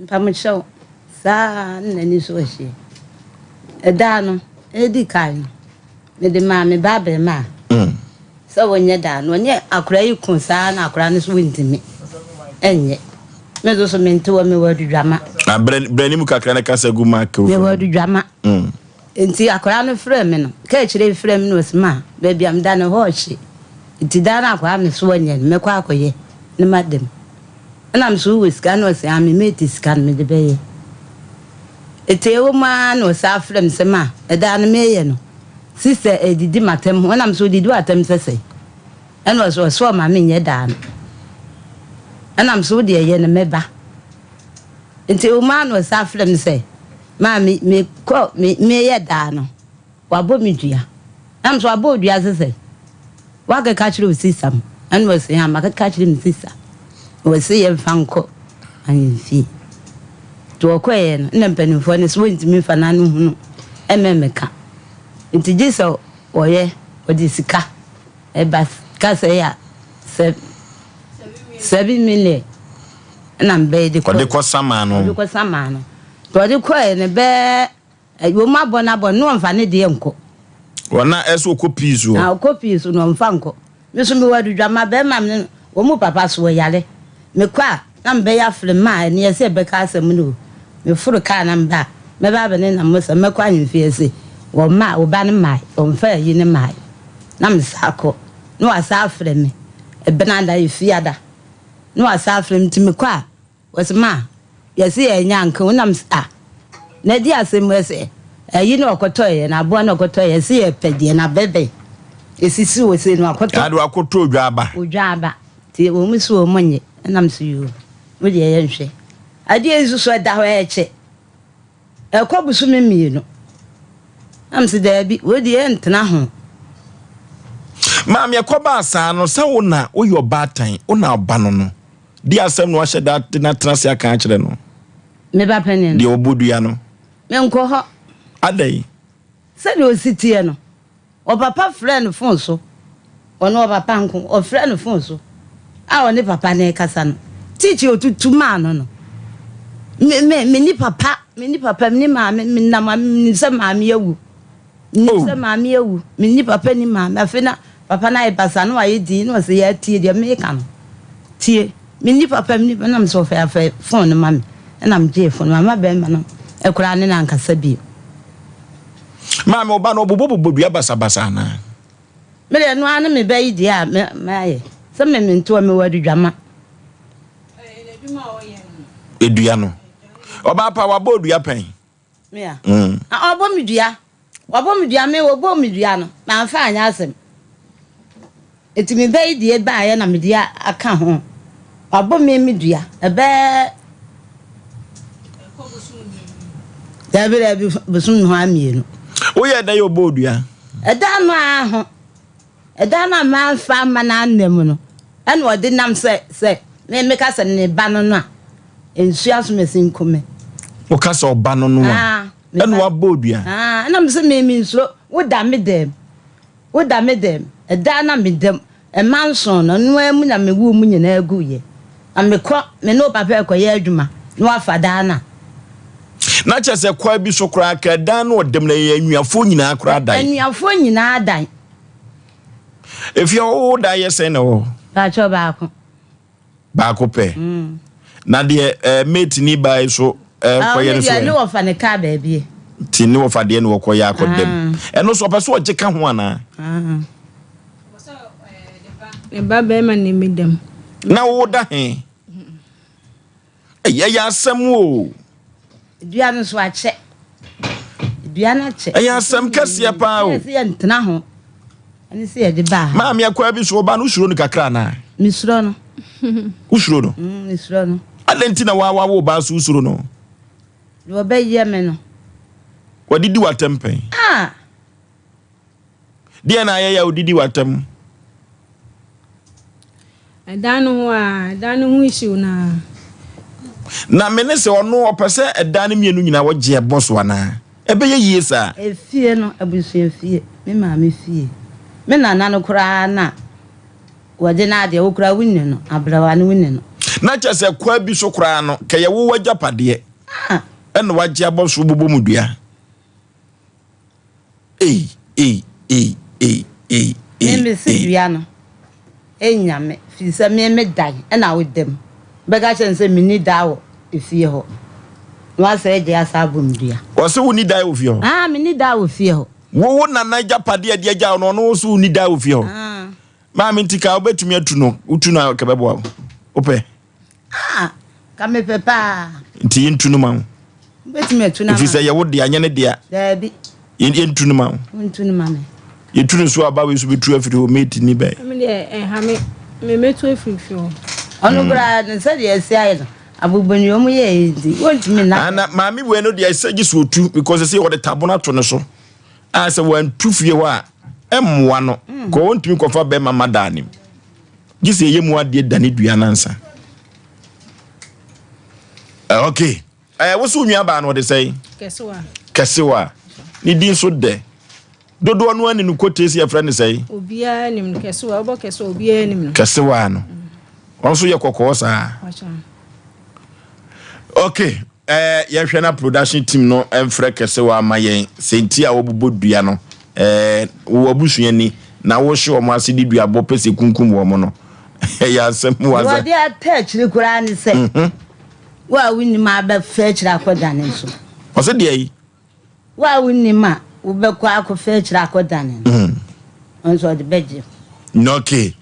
Speaker 16: Mpamokyɛw, saa na n'ani so ɔhyeɛ. Ɛda no, ɛdi kan no, mede maa me ba abarimaa mm. sɛ wɔnyɛ daa no. Ɔne akora yi ko saa na akora no so wɔntumi ɛnyɛ. Me nso so mente wɔ mewɔ adudwama.
Speaker 1: Ah, brɛ ne mu kakra na kasa gu ma
Speaker 16: Mewɔ adudwama. Mm. Enti akwadaa no frɛɛ me no, kaakyire yi frɛɛ me na ɔse ma baabi a meda no hɔ ɔhye, nti daa no akwadaa me so ɔnyɛ no mɛkɔ akɔyɛ na mada mu. Ɛna me so wowɔ sika na ɔse aane me mate sika no mede bɛyɛ. Nti ɛwɔ mu ara na ɔsan frɛ me sɛ ma ɛdaa no meyɛ no sister ɛredidi m'atam ho ɛna me so ɔdidi w'atam sɛ sɛn? Ɛna ɔse ɔse ɔma menyɛ daa no. Ɛna me so wodeɛ yɛ no mɛba. Nti ɛwɔ mu ara na ɔsan frɛ me sɛ Maame, mekɔ, me, meyɛ daa no, wabɔ me dua. Na me so wabɔ wo dua sɛ sɛn? Woakeka akyerɛ wo sista mo? Ɛna ɔse, haa, makeka akyerɛ me sista. Na ɔse yɛmfa nkɔ ahemfie. Nti wɔkɔeɛ no, na mpanimfoɔ no se wɔntumi mfa n'ano hunu mmɛmmɛka. Nti gye sɛ wɔyɛ, wɔde sika ɛba, sika sɛe a, sɛ, 7 million ɛna mebɛyɛ de kɔeɛ.
Speaker 1: Ɔde kɔ samaa no.
Speaker 16: Ɔde kɔ samaa no. Nti ɔde kɔeɛ no bɛɛ wɔn abɔ no abɔ no na ɔmfa ne deɛ nkɔ.
Speaker 1: Wɔn a ɛsɛ ɔkɔ pii so.
Speaker 16: Na ɔkɔ pii so na ɔmfa nkɔ. Me nso mewɔ adudwama bɛrima me ne wɔn mu papa so ɔyare. Mekɔ a na mebɛyɛ afere mma a ɛneɛ sɛ ɛbɛka asɛm no o. Meforo kaa na meba a mɛba abɛne nam mo sɛ mɛkɔ ahemfie ase wɔmma wo ba no mmae ɔmfa ayi no mmae na mesa akɔ na wasa afrɛ me ɛbenada efiada na wasa afrɛ me nti mekɔ a Wɔse ma yɛse yɛnya nka wo na mese ah na ɛde asɛm mu ɛsɛ. Ayi na ɔkɔtɔeɛ, na aboa na ɔkɔtɔeɛ, ɛse yɛpɛ deɛ na bɛbɛn ɛsisi wɔ sei no wakɔtɔ.
Speaker 1: Ade wakɔtɔ odwa aba.
Speaker 16: Odwa aba, nti wɔn se wɔn nnye, ɛna me se yoo, mo deɛ yɛnhwɛ. Adeɛ yi nso so ɛda hɔ ɛkyɛ, ɛkɔ bosome mmienu, na me se daabi, wei deɛ yɛntena ho.
Speaker 1: Maame ɛkɔbaa saa no, sɛ wo na woyɛ ɔbaatan, wo na ɔba no no, deɛ asɛm na wahyɛ da de no atena ase aka akyerɛ no?
Speaker 16: Me ba panin
Speaker 1: no. Deɛ ɔbɔ dua no.
Speaker 16: Menkɔ hɔ.
Speaker 1: Adɛn?
Speaker 16: Sɛdeɛ ɔsi teɛ no, ɔpapa frɛɛ no fon so, ɔno ɔpapa nko, ɔfrɛɛ no fon so a ɔne papa no rekasa no, teach a ɔtutu maa no no, me, me, menni papa, menni papa, menni maame, menam a menim sɛ maame awu. Menim sɛ maame awu, menni papa nni maame. Afei na papa no ayɛ basaa na wayɛ dinn na ɔsɛ yaa tie deɛ meka no. Tie, menni papa menni papa na mesɛ ɔfɛ afɛ fon no ma me. Ɛna megyee fon no mamma bɛrima no koraa ne no ankasa bio.
Speaker 1: Maame, wo ba no ɔbobɔbobɔ dua basabasa anaa?
Speaker 16: Me deɛ ɛno ara ne me ba yi deɛ a mayɛ sɛ me mentoa mewɔ adudwama.
Speaker 1: Edua no. Ɔbaa pa wabɔ dua pɛn.
Speaker 16: Me a. Mm. Ah, ɔbɔ me dua. Ɔbɔ me dua, me ɔbɔ me dua no, mamfa anyɛ asɛm. Enti me ba yi deɛ baeɛ na mede aka ho. Wabɔ me me dua. Ɛbɛɛ Dabi dabi bosom ho amienu.
Speaker 1: Woyɛ dɛ yɛ ɔbɔ dua?
Speaker 16: Ɛda no ara ho. Ɛda no a mamfa amma no anna mu no, ɛna ɔde nam sɛ sɛ me meka sɛ ne ba no no a, nsuo asomasi nku me.
Speaker 1: Woka sɛ ɔba no no a, ɛna wabɔ odua.
Speaker 16: Ɛna me sɛ me me nsuro, woda me dɛm, woda me dɛm, ɛda na me dɛm, ɛma nson no, ɛno ara mu na me woo mu nyinaa guiɛ. Na mekɔ, me ne wo papa rekɔyɛ adwuma, na wafa daa no a.
Speaker 1: Na kyerɛ sɛ kwan bi so koraa, ka dan no ɔdam na ɛyɛ anuafoɔ nyinaa koraa dan.
Speaker 16: Anuafoɔ nyinaa dan.
Speaker 1: Efie hɔ wo dan yɛ sɛn na ɛwɔ hɔ?
Speaker 16: Paatwɔ baako.
Speaker 1: Baako pɛ. Mm. Na deɛ ɛɛ eh, mate ni baa yi so ɛɛ eh, kɔyɛ no so yɛ.
Speaker 16: Ne wɔfa ne kaa baabi.
Speaker 1: Ti ne wɔfa deɛ ne wɔkɔyɛ akɔ dɛm. Ah. Ɛno so ɔpɛ so ɔgye ka ho anaa?
Speaker 16: Ah.
Speaker 15: Ne ba bɛrima ne mi dɛm.
Speaker 1: Na wo da he? Ɛyɛ yɛ asɛm o.
Speaker 16: Dua no so akyɛ. Dua no akyɛ.
Speaker 1: Ɛyɛ asɛm kɛseɛ paa o.
Speaker 16: Ɛsɛ yɛ ntena ho. Ɛne sɛ yɛde baa ha.
Speaker 1: Maame akwaa bi so ɔba no wosuro no kakra anaa?
Speaker 16: Mesuro no.
Speaker 1: Wosuro no?
Speaker 16: Mm, mesuro no.
Speaker 1: Adɛn nti na waawa wo ba so wosuro no?
Speaker 16: Deɛ ɔbɛyɛ me no.
Speaker 1: Wadidi w'atɛm pɛn?
Speaker 16: Ah!
Speaker 1: Deɛ na ayɛ yɛ a odidi w'atam?
Speaker 15: Ɛdan no ho a, ɛdan no ho issue no a.
Speaker 1: Na me ne sɛ ɔno ɔpɛ sɛ ɛdan no mmienu nyinaa wɔgye ɛbɔ so anaa? Ɛbɛyɛ yie saa?
Speaker 16: Efie no, abusua fie, me maame fie, me nana no koraa na wɔde n'adeɛ, wo koraa wonni no, aberewa no wonni no.
Speaker 1: Na kyerɛ sɛ kwa bi so koraa no, kɛyɛ wo w'agyapadeɛ ɛna wagye abɔ so bobɔ mu dua. Ei ei ei ei ei
Speaker 16: Me
Speaker 1: ei
Speaker 16: me se
Speaker 1: ei.
Speaker 16: dua no enya me firi sɛ me me dan ɛna wo da mu bɛka kyerɛ no sɛ me ni daa wɔ efie hɔ na wasɛ agye asa abɔ me dua.
Speaker 1: Ɔse wo ni dan wɔ fie hɔ?
Speaker 16: Ah me ni daa wɔ fie hɔ.
Speaker 1: Wo wo nana agyapadeɛ ɛde agya wo no ɔno nso wo ni dan wɔ fie hɔ?
Speaker 16: Ah.
Speaker 1: Maame nti ka wobɛtumi atu no wotu no a kɛbɛboa wo wopɛ?
Speaker 16: Ah, ka mepɛ paa.
Speaker 1: Nti yɛntu no ma wo.
Speaker 16: Wobɛtumi atu no ama.
Speaker 1: Ɛfiri sɛ yɛ wo dea, nyɛ ne dea.
Speaker 16: Daabi.
Speaker 1: Yɛntu no ma wo.
Speaker 16: Wontu no ma me.
Speaker 1: Yɛtu no so aba wei so bɛtu afiri hɔ mate ni bɛn.
Speaker 15: Me deɛ ɛha me, me mɛtu afiri fie hɔ.
Speaker 16: Ɔno mm. koraa no sɛdeɛ ɛsi ayɛ no abobɔnua mu yɛ nti wɔntumi nna.
Speaker 1: Ana maame wei no deɛ ɛsɛ gye so otu because ɛsɛ wɔde tabono ato ne so a sɛ wɔantu fie hɔ a ɛmmoa no mm. kɔ wɔntumi kɔfa bɛrima ma daa nim. Gye sɛ yɛyɛ mu adeɛ dane dua no ansa. Eh, ok. Eh, wo so nua baa no ɔde sɛn?
Speaker 15: Kɛsewa.
Speaker 1: Kɛsewa. Ne din so dɛ. Dodoɔ no ani no kotee sɛ yɛfrɛ no sɛn?
Speaker 15: Obiara nim no kɛsewa. Wobɔ kɛsewa obiara nim no.
Speaker 1: Kɛsewa no. Ɔno nso yɛ kɔkɔɔ saa. Ok. Eh, yɛhwɛ na production team no mfrɛ kɛse wɔ ama yɛn sɛ nti a wɔbobɔ dua no eh, wɔ abusua ni na wohye wɔn ase de dua bɔ pɛ sɛ kunkum wɔn no ɛyɛ asɛm wɔ
Speaker 16: asa. Wɔde ata akyiri koraa ne sɛ mhm. wo a wonim abɛfa akyiri akɔdane nso.
Speaker 1: Ɔsɛ deɛ yi.
Speaker 16: Wo a wonim a wobɛkɔ akɔfa akyiri akɔdane no mhm. nso ɔde bɛgye.
Speaker 1: Okay.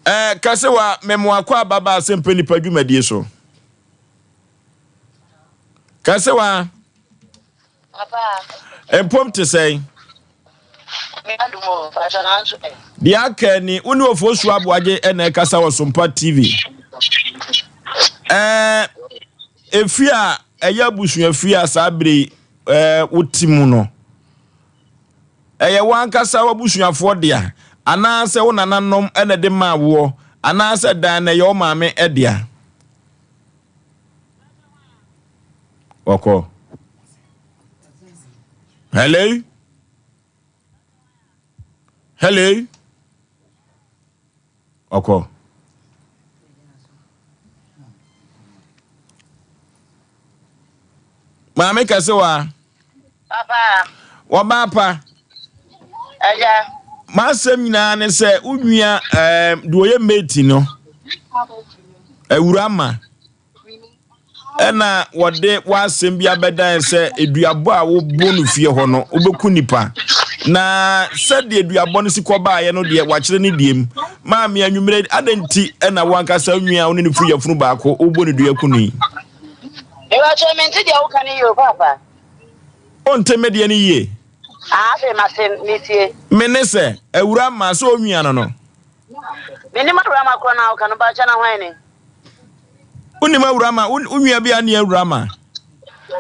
Speaker 1: Eh, kɛse wa memoakɔ ababa asɛmpɛ nipa dwumadie so. Kɛsewa. Mpom te sɛn? Deɛ aka ni, wo ne Ofosu Aboagye na ɛkasa wɔ Sompa TV. Ɛɛ, efi a ɛyɛ abusuafie a saa bere yi ɛɛ wote mu no, ɛyɛ w'ankasa w'abusuafoɔ dea anaasɛ wo nananom na ɛde maa woɔ anaasɛ dan na ɛyɛ wo maame dea? Wɔkɔ. Hello? Hello? Ɔkɔ. Maame kɛse wa.
Speaker 17: Papa.
Speaker 1: Wɔba pa.
Speaker 17: Ɛgya.
Speaker 1: M'asɛm nyinaa ne sɛ wo nua ɛɛm deɛ ɔyɛ mate no awura ma. Ɛna wɔde w'asɛm bi abɛdan sɛ eduabɔ a wobɔ no fie hɔ no wobɛku nipa na sɛdeɛ eduabɔ no si kɔbaeɛ no deɛ wakyerɛ ne deɛ mu maame anwummerɛ adɛn nti ɛna wankasa nua a wo ne no firi yafunu baako wobɔ no dua ku no yi.
Speaker 17: Mebakyɛ mente deɛ woka no yie o paapa.
Speaker 1: Wonte me deɛ no yie?
Speaker 17: Ah, afei mase metie.
Speaker 1: Me ne sɛ awura ma sɛ onwia no no.
Speaker 17: Menim awura ma korɔ no a woka no bakyɛ na hwan ni?
Speaker 1: Wonim awura ma wo nua bi a ne awura ma.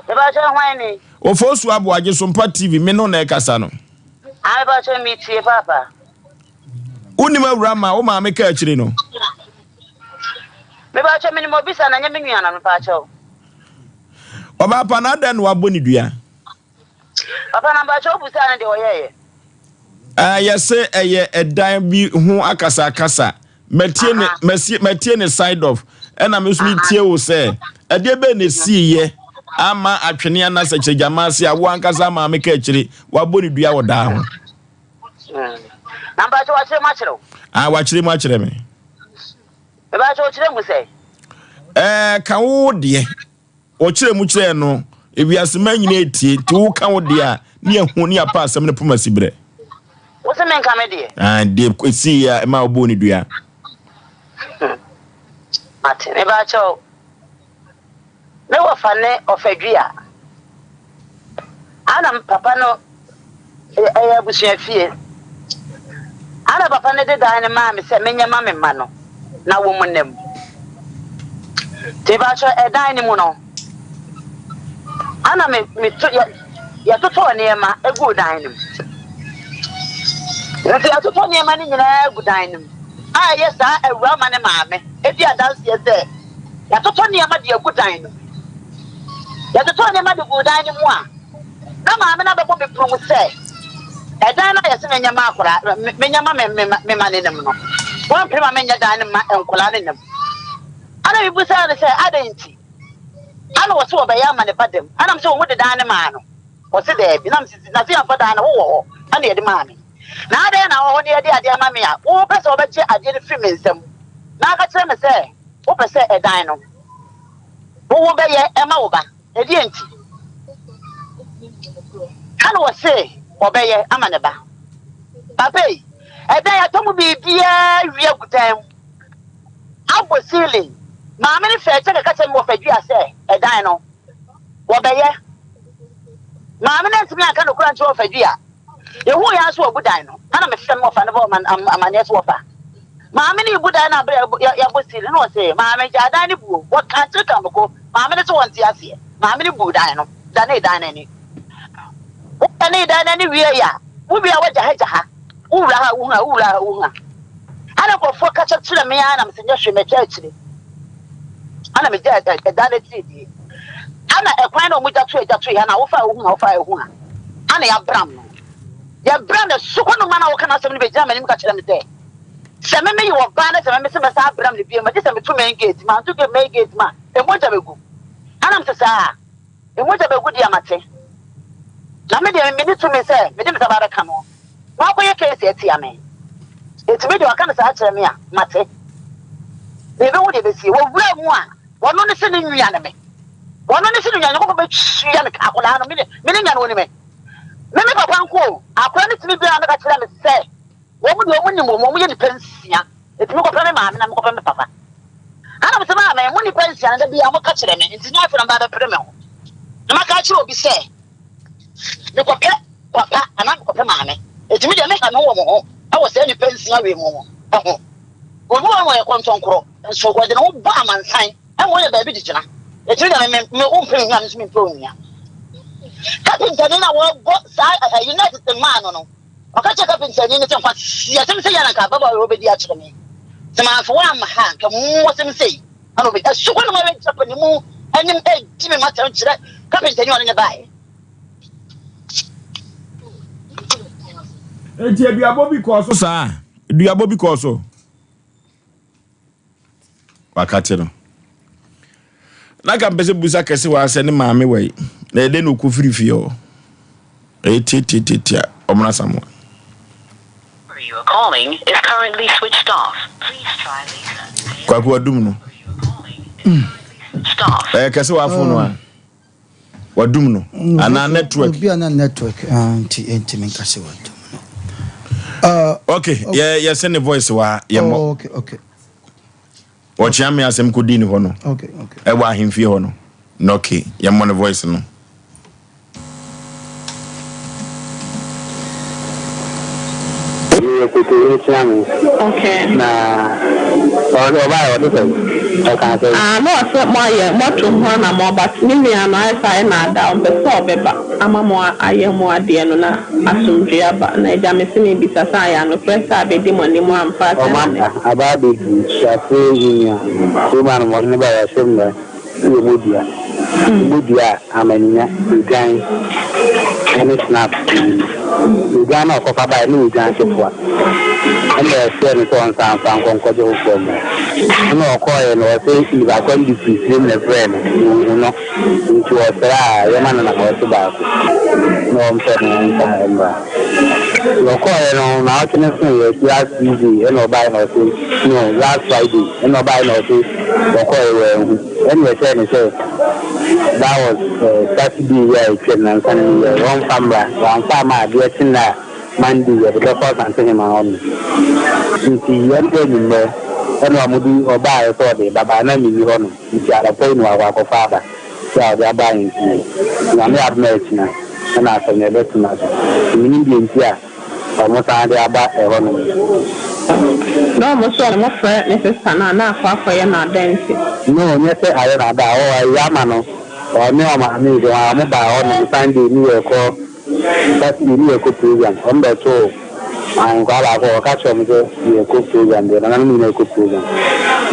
Speaker 17: Mebakyɛ hwan ni?
Speaker 1: Ofosu Aboagye Sompa TV me no na ɛkasa no.
Speaker 17: Ah mebakyɛ metie paapa.
Speaker 1: Wonim awura ma wo maame ka akyire no.
Speaker 17: Mebakyɛ menim obi sa na nyɛ me nua no mepakyɛw.
Speaker 1: Ɔbaa pa na adɛn na wabɔ ne dua?
Speaker 17: Papa na mpakyɛw wobusaa no deɛ ɔyɛeɛ?
Speaker 1: Ah, yɛse ɛyɛ ɛdan bi ho akasakasa. Matie ne, masie, matie ne side of, ɛna me nso metie wo sɛ, ɛdeɛ bɛn na esiiɛ ama atwene anasɛ kyerɛgyama ase a wo ankasa maame ka akyire, wabɔ ne dua wɔ daa ho.
Speaker 17: Na mpakyɛw wakyerɛ mu akyerɛ wo?
Speaker 1: Ah, wakyerɛ mu akyerɛ me.
Speaker 17: Mepakyɛw ɔkyerɛ mu sɛ?
Speaker 1: Ɛɛ, ka wo deɛ. Ɔkyerɛ mu kyerɛɛ no, ewiase mmaa nyinaa etie, nti wo ka wo deɛ a, ne yɛhu ne yɛapa asɛm no poma si berɛ.
Speaker 17: Wo se menka me deɛ?
Speaker 1: Ah, deɛ esii a ɛma wobɔɔ ne dua.
Speaker 17: Mate, mepakyɛw, me wɔfa ne ɔfadua. Ana papa no ɛyɛ abusua fie. Ana papa no de dan no maa me sɛ menyɛ ma me mma no na wɔn nna mu. Nti mepakyɛw ɛdan no mu no, ana me me to yɛ yɛtotɔɔ nneɛma guu dan no mu. Nti yɛtotɔ nneɛma no nyinaa gu dan no mu a ɛyɛ saa awura ma ne maame di adanseɛ sɛ yɛatotɔ nneɛma de agu dan no mu. Yɛtotɔɔ nneɛma de guu dan no mu a, na maame no abɛbɔ me pon mu sɛ, ɛdan no a yɛse menyɛ ma akwadaa, menyɛ ma me me me ma no nim no, wampene ma menyɛ dan no mma nkwadaa no nim. Ɛna mebisaa no sɛ, adɛn nti? Ɛna ɔse wɔbɛyɛ ama ne ba dam. Ɛna mese wɔn de dan no maa no? Ɔse daabi. Na mese na se yɛamfa dan no, wowɔ hɔ ɛna yɛde maa me. Na adɛn na wɔ hɔ na yɛde adeɛ ama me a, wopɛ sɛ wɔbɛgye adeɛ no firi me nsam na aka kyerɛ me sɛ wopɛ sɛ ɛdan no wo wo bɛyɛ ɛma wo ba? Ɛdeɛn nti? Ɛna ɔse ɔbɛyɛ ama ne ba. Papa yi, ɛdan yɛatɔ mu biribiara wie agu dan mu, abɔ ceiling. Maame no fɛɛ kyɛ kɛka kyerɛ me wɔ fadua sɛ ɛdan no wɔbɛyɛ. Maame no antumi anka nokorɛ ankyerɛ ɔfadua. Yɛhuu yɛn ara sɛ wɔabu dan no. Ɛna mefrɛ me wɔfa no bɔɔ me amanneɛ sɛ wɔfa. Maame no rebu dan no a berɛ a yɛabɔ seal no na ɔse, Maame gyaa dan no buo. Wɔkaa kyerɛ Kamoko. Maame no se wɔnte aseɛ. Maame no buu dan no, danee dan no ani. Wodanee dan no ani wieeɛ a, wowie a woagya ha gya ha. Wowura ha a wohu ha, wowura ha a wohu ha. Ɛna nkurɔfoɔ kasa kyerɛ me ara na mese nyɛ hwee mɛtwa akyire. Ɛna megyaa ɛdan no akyiri die. Ɛna ɛkwan na wɔn gya to agya to ha na wofa a wohu ha wofa a wohu ha. Ɛna yɛabram no. Yɛbram no sukuu no ma na wɔka n'asɛm no bɛgyina m'anim ka kyerɛ me sɛ sɛ me meyɛ ɔbaa na sɛ me mese mɛsa abram no bio ma gye sɛ meto main gate manto main gate ma mogya bɛgu. Ɛna mese saa. Mogya bɛgu deɛ mate. Na me deɛ menni tumi sɛ mede me nsa ba abɛka no na wakɔyɛ case atia me. Enti me deɛ waka no saa kyerɛ me a, mate. Na yɛbɛhu deɛ ɛbɛsie. Wɔwura mu a, wɔno ne se ne nua ne me. Wɔno ne se ne nua, Nyankopɔn bɛtua me ka. Akwadaa no, me ne me ne nua no wɔni me. Me me papa nko o. Akwadaa no tumi gyina no ka kyerɛ me sɛ, wɔn deɛ wɔn nim wɔn, wɔn yɛ nipa nsia. Enti mekɔpɛ me maame na mekɔpɛ me papa. Ana mese maame, mo nnipa nsia no da biara moka kyerɛ me, nti nyɛ afei na mobɛba abɛpere me ho. Na maka akyerɛ obi sɛ. Mekɔpɛ papa anaa mekɔpɛ maame. Enti me deɛ meha me ho wɔ mo ho wɔ saa nnipa nsia wei mu ho. Obi wɔ hɔ a ɔyɛ kɔntɔnkorɔ, nso ɔde ne ho bɔ amansan ma ɔnya baabi de gyina. Enti me deɛ me, me, wompɛ me hia, me nso mempɛ wo hia. Kapentani no a wɔbɔ saa ayi no tete maa no no, ɔka kyerɛɛ kapentani no sɛ, Nkwaseasɛm sei ara na anka ababaawa yi ɔbɛdi akyerɛ me. Sɛ mamfa wo amma ha a, anka mmuasɛm sei na ɔbɛdi. Ɛso hɔ na mabɛgyina panin anim redi me m'asɛm kyerɛ kapentani a ɔne no baeɛ.
Speaker 1: Enti aduabɔ bi kɔɔ so saa? Aduabɔ bi kɔɔ so. Wakate no. Na ka mpɛ sɛ busa kɛse wɔ asɛ ne maame wɔ yi. Na ɛdɛ na ɔkɔ firi fie hɔ. Ɛyɛ tiatiatiatia ɔmena samoa. Kwaku adum no. Ɛyɛ kɛse wɔ afon no a. Wadum no anaa network.
Speaker 2: Obi a na network ah, nti ntumi nka sɛ wadum no. Uh,
Speaker 1: okay, yɛ yɛ sɛ ne voice wa yɛ mmɔ.
Speaker 2: Oh, okay, okay.
Speaker 1: Ɔkyea me asɛm kɔdii ne hɔ no.
Speaker 2: Okay, okay.
Speaker 1: Ɛwɔ ahemfie hɔ no. Na okay, yɛ mmɔ ne voice no.
Speaker 18: Meyɛ kotohene kyeame.
Speaker 3: Okay.
Speaker 18: Na ɔde ɔbaeɛ ɔde sɛ ɔkaa sɛ.
Speaker 3: Ah na ɔsɛ mo ayɛ moatu ho anamɔn but me nua no ayɛ sɛ ayɛ no adaa ɔmpɛ sɛ ɔbɛba ama mo ayɛ mo adeɛ no na asomdwoeɛ aba na agya mese mebisa sɛ ayɛ anokorɛ sɛ abɛdi mo anim ampa sɛ
Speaker 18: Ɔmo
Speaker 3: na ne.
Speaker 18: aba aba abɛdi Suafo yi nua kurom a no ɔde no baeɛ ɔse mmra. Yɛ bodua. Bodua a amaninya, odwan ne snap nni mu. Odwan no a ɔkɔfa baeɛ no yɛ odwan ketewa. Ɛnna ɔsrɛɛ no sɛ ɔnsan mfa nkɔ nkɔgye foforɔ mmra. Ɛnna ɔkɔeɛ no, ɔse nipa korɔ no de firi tirim na ɛbrɛɛ no, ɔnhu no. Nti ɔsrɛ a yɛma no naawɔtwe baako na ɔmpɛ no mfa mmra. Nti ɔkɔeɛ no, naawɔtwe no soeɛ, last Tuesday ɛnna ɔbaeɛ na ɔse no, last Friday ɛnna ɔbaeɛ na ɔse Wɔkɔɔe wɔanhu. Ɛnna ɛhyɛɛ no sɛ that was Saturday yi a atwam nansa no yi wɔmfa mmra. Wɔamfa amma a adeɛ kye nnɛ a Monday yɛde bɛkɔ Asantehemaa hɔ nom. Nti ɛnna anwummerɛ ɛnna wɔde ɔbaeɛ sɛ ɔde reba but na menni hɔ nom. Nti anɔpa yi na wakɔ akɔfa aba sɛ ɔde aba ahemfie. Nyame adom a akyina ɛnna asɛm no ɛbɛtena so. Nti mennim deɛ nti a Ɔmo san de aba ɛhɔ nom.
Speaker 3: Na ɔmo so ɔmo frɛ ne sista no a na akɔ akɔyɛ no adansi.
Speaker 18: No nyɛ sɛ ayɛ no ada ɔɔ ayi ama no ɔne ɔmaame nso ɔmo ɔmo baa hɔ nom Sunday ne yɛ kɔ Saturday ne yɛ kɔ program ɔmo bɛ too ahenkwaa baako ɔka kyerɛ ɔmo sɛ yɛ kɔ program deɛ nananom nyinaa kɔ program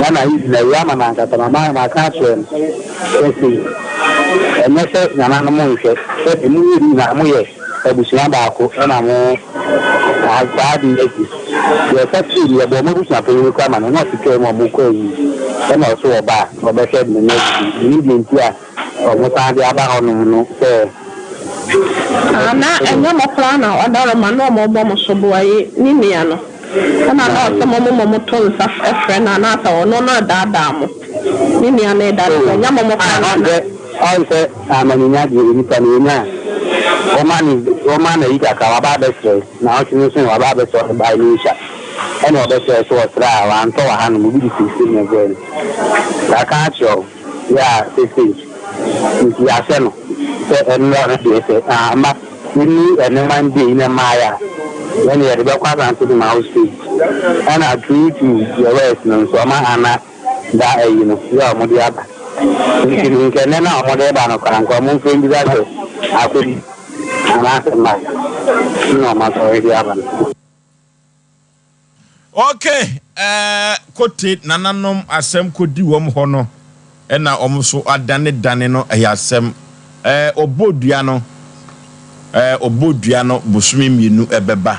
Speaker 18: na na even ayi ama no ankasa mama maka akyerɛ no sɛ sei ɛnyɛ sɛ nananom nhwɛ sɛ emu yɛ nyinaa mo yɛ Abusua baako na mo saa ade yi asi. Deɛ ɛka kyerɛ ni, yɛbɔɔ mo abusua panyin no koraa ma no, na ɔte kaa mu a wɔkɔ ayi, ɛna ɔso ɔba a, ɔbɛhwɛ ne mma adidi. Menim deɛ nti a wɔsan de aba hɔnom no sɛ.
Speaker 3: Ah, na ɛnyɛ mo koraa na ɔdarema na ɔmo bɔ mo soboa yi, ne nua no. Ɛna na ɔsɛ mo mo mo to nsa frɛ no anaasɛ ɔno no redaadaa mo, ne nua no redaadaa mo, ɛnyɛ mo mo koraa na na.
Speaker 18: Ɔn sɛ amanenya deɛ onipa no ɔnya a, wɔma no wɔma no ayi kakra, waba abɛsrɛ, naawɔtwe no nso waba abɛsrɛ ɔde bae no nhyia, ɛna ɔbɛsrɛ so ɔsrɛ a wantɔ wɔ hanom, obi de firi firim na ɛbrɛɛ no. Yɛaka akyerɛ wo yɛ a seesei nti yɛahyɛ no sɛ ɛnnora no deɛ sɛ amma ɛnni ɛno Monday yi na ɛmmaeɛ a, yɛne yɛde bɛkɔ Asante Hema House State, ɛna true to the words no nso ɔma ana da ayi no yɛ a wɔde aba. Nti no nka ɛnnɛ no a wɔde reba no koraa nka wɔmfrɛ mbisa sɛ akɔdi anaasɛ mma na wɔasɔre de aba no.
Speaker 1: Ok eh, kote nananom asɛm kɔdi wɔn hɔ no ɛna wɔn nso adane dane no ɛyɛ asɛm eh, ɔbɔ dua no eh, ɔbɔ dua no bosome mmienu ɛbɛba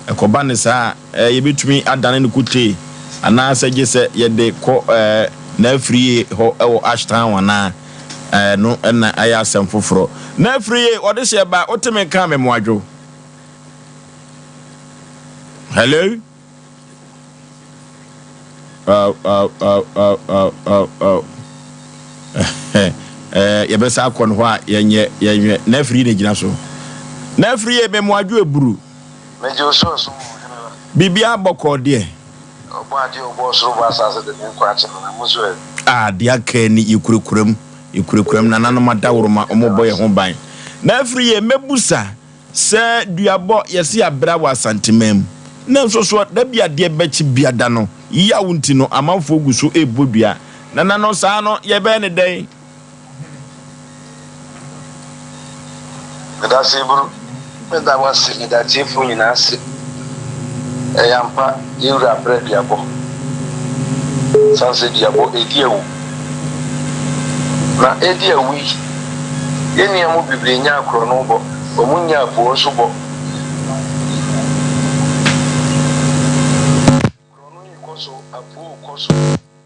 Speaker 1: ɛkɔba ne saa a, yɛbɛtumi adane no kotee anaasɛ gye sɛ yɛde kɔ N'afirie hɔ wɔ Ashtown anaa? Ɛno na ɛyɛ asɛm foforɔ. N'afirie, ɔde hyɛ ba, wote me nka a me mmoadwo. Hello? Oh, oh, oh, oh, oh, oh, oh. Yɛbɛsa akɔ no hɔ a yɛnyɛ yɛnhwɛ. N'afirie na gyina so. N'afirie, me mmoadwo eburu.
Speaker 19: Megye wo so nso mu, Hene ba.
Speaker 1: Biribiara bɔkɔɔ deɛ.
Speaker 19: Ɔbɔadeɛ a ɔbɔɔ soro bɔɔ asase de ne nkwa akyɛ no, na mo nso ɛ?
Speaker 1: Ah, deɛ aka ni, yɛkurakura mu, yɛkurakura mu, nananom adaworoma, wɔrebɔ yɛn ho ban. Na afiri yɛ mɛbusa sɛ duabɔ yɛse yɛabra wɔ Asanteman mu. Nanso soɔ da bi adeɛ bɛkye biada no yaw nti no amanfoɔ gu so rebɔ dua. Nana no saa no yɛbɛyɛ no dɛn?
Speaker 19: Medase Eburu, meda wo ase, meda atiefoɔ nyinaa ase. Ɛyɛ ampa, yɛn wura abrɛ duabɔ. Sane sɛ duabɔ ɛdi awu. Na ɛdi awu yi, yɛn nua mu bebree nyaa korɔno bɔ, wɔn nyaa apuo nso bɔ. Korɔno yi kɔ so, apuo kɔ so,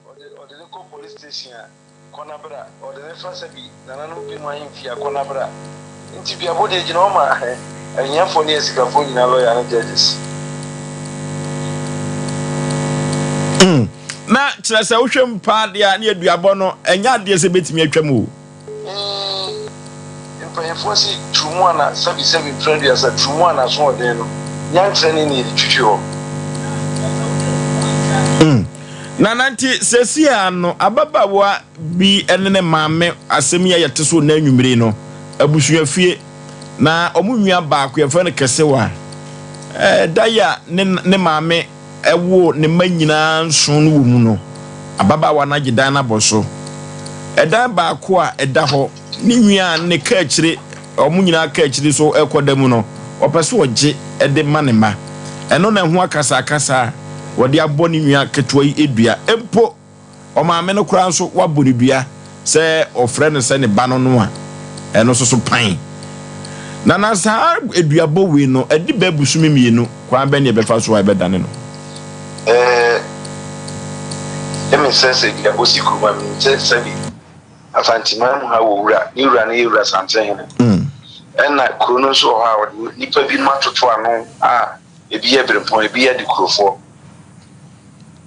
Speaker 19: ɔde ɔde no kɔ police station a, kɔ na bra, ɔde no fa sɛbi nananom binom ahemfie a, kɔ na bra. Nti duabɔ deɛ gyina hɔ ma ahiafoɔ ne asikafoɔ nyinaa lawyer ne judges.
Speaker 1: Mm. Na kyerɛ sɛ wohwɛ mu paa deɛ a ne aduabɔ no ɛnyɛ adeɛ sɛ ɛbɛtumi atwam o.
Speaker 19: Eeii mpanyinfoɔ se turumu ana sɛbi sɛbi mprɛ aduasa turumu ana asoɔden no nyankyerɛ ne ne yɛde twitwi hɔ.
Speaker 1: Mm. Nana nti seesei ara no ababaawa bi ne ne maame asɛm yi a yɛte so nnɛ anwummere yi no abusuafie na wɔn nua baako yɛfrɛ no Kɛsewa ɛda yi a ne ne maame woo ne mma nyinaa nson no wɔ mu no, ababaawa no agye dan no abɔ so. Ɛdan baako a ɛda hɔ, ne nwi a ne kaakyire, wɔn nyinaa kaakyire so rekɔda mu no, ɔpɛ sɛ ɔgye de ma ne mma. Ɛno na ɛho akasakasa a wɔde abɔ ne nua ketewa yi dua. Mpo Ɔmaame no koraa nso wabɔ no dua sɛ ɔfrɛ no sɛ ne ba no no a, ɛno nso so pan. Na na saa aduabɔ wei no, adi bɛɛ bosome mmienu, kwan bɛn na yɛbɛfa so a yɛbɛdane no?
Speaker 19: Ɛɛ, eme sɛ sɛ duabɔ si kurom a, menim sɛ sɛbi Asanteman mu ha wɔ wura, ne wura no yɛ Wura Santehene. Ɛna kuro no nso wɔ hɔ a wɔde nnipa binom atoto ano a ebi yɛ berempɔn, ebi yɛ adekurofoɔ.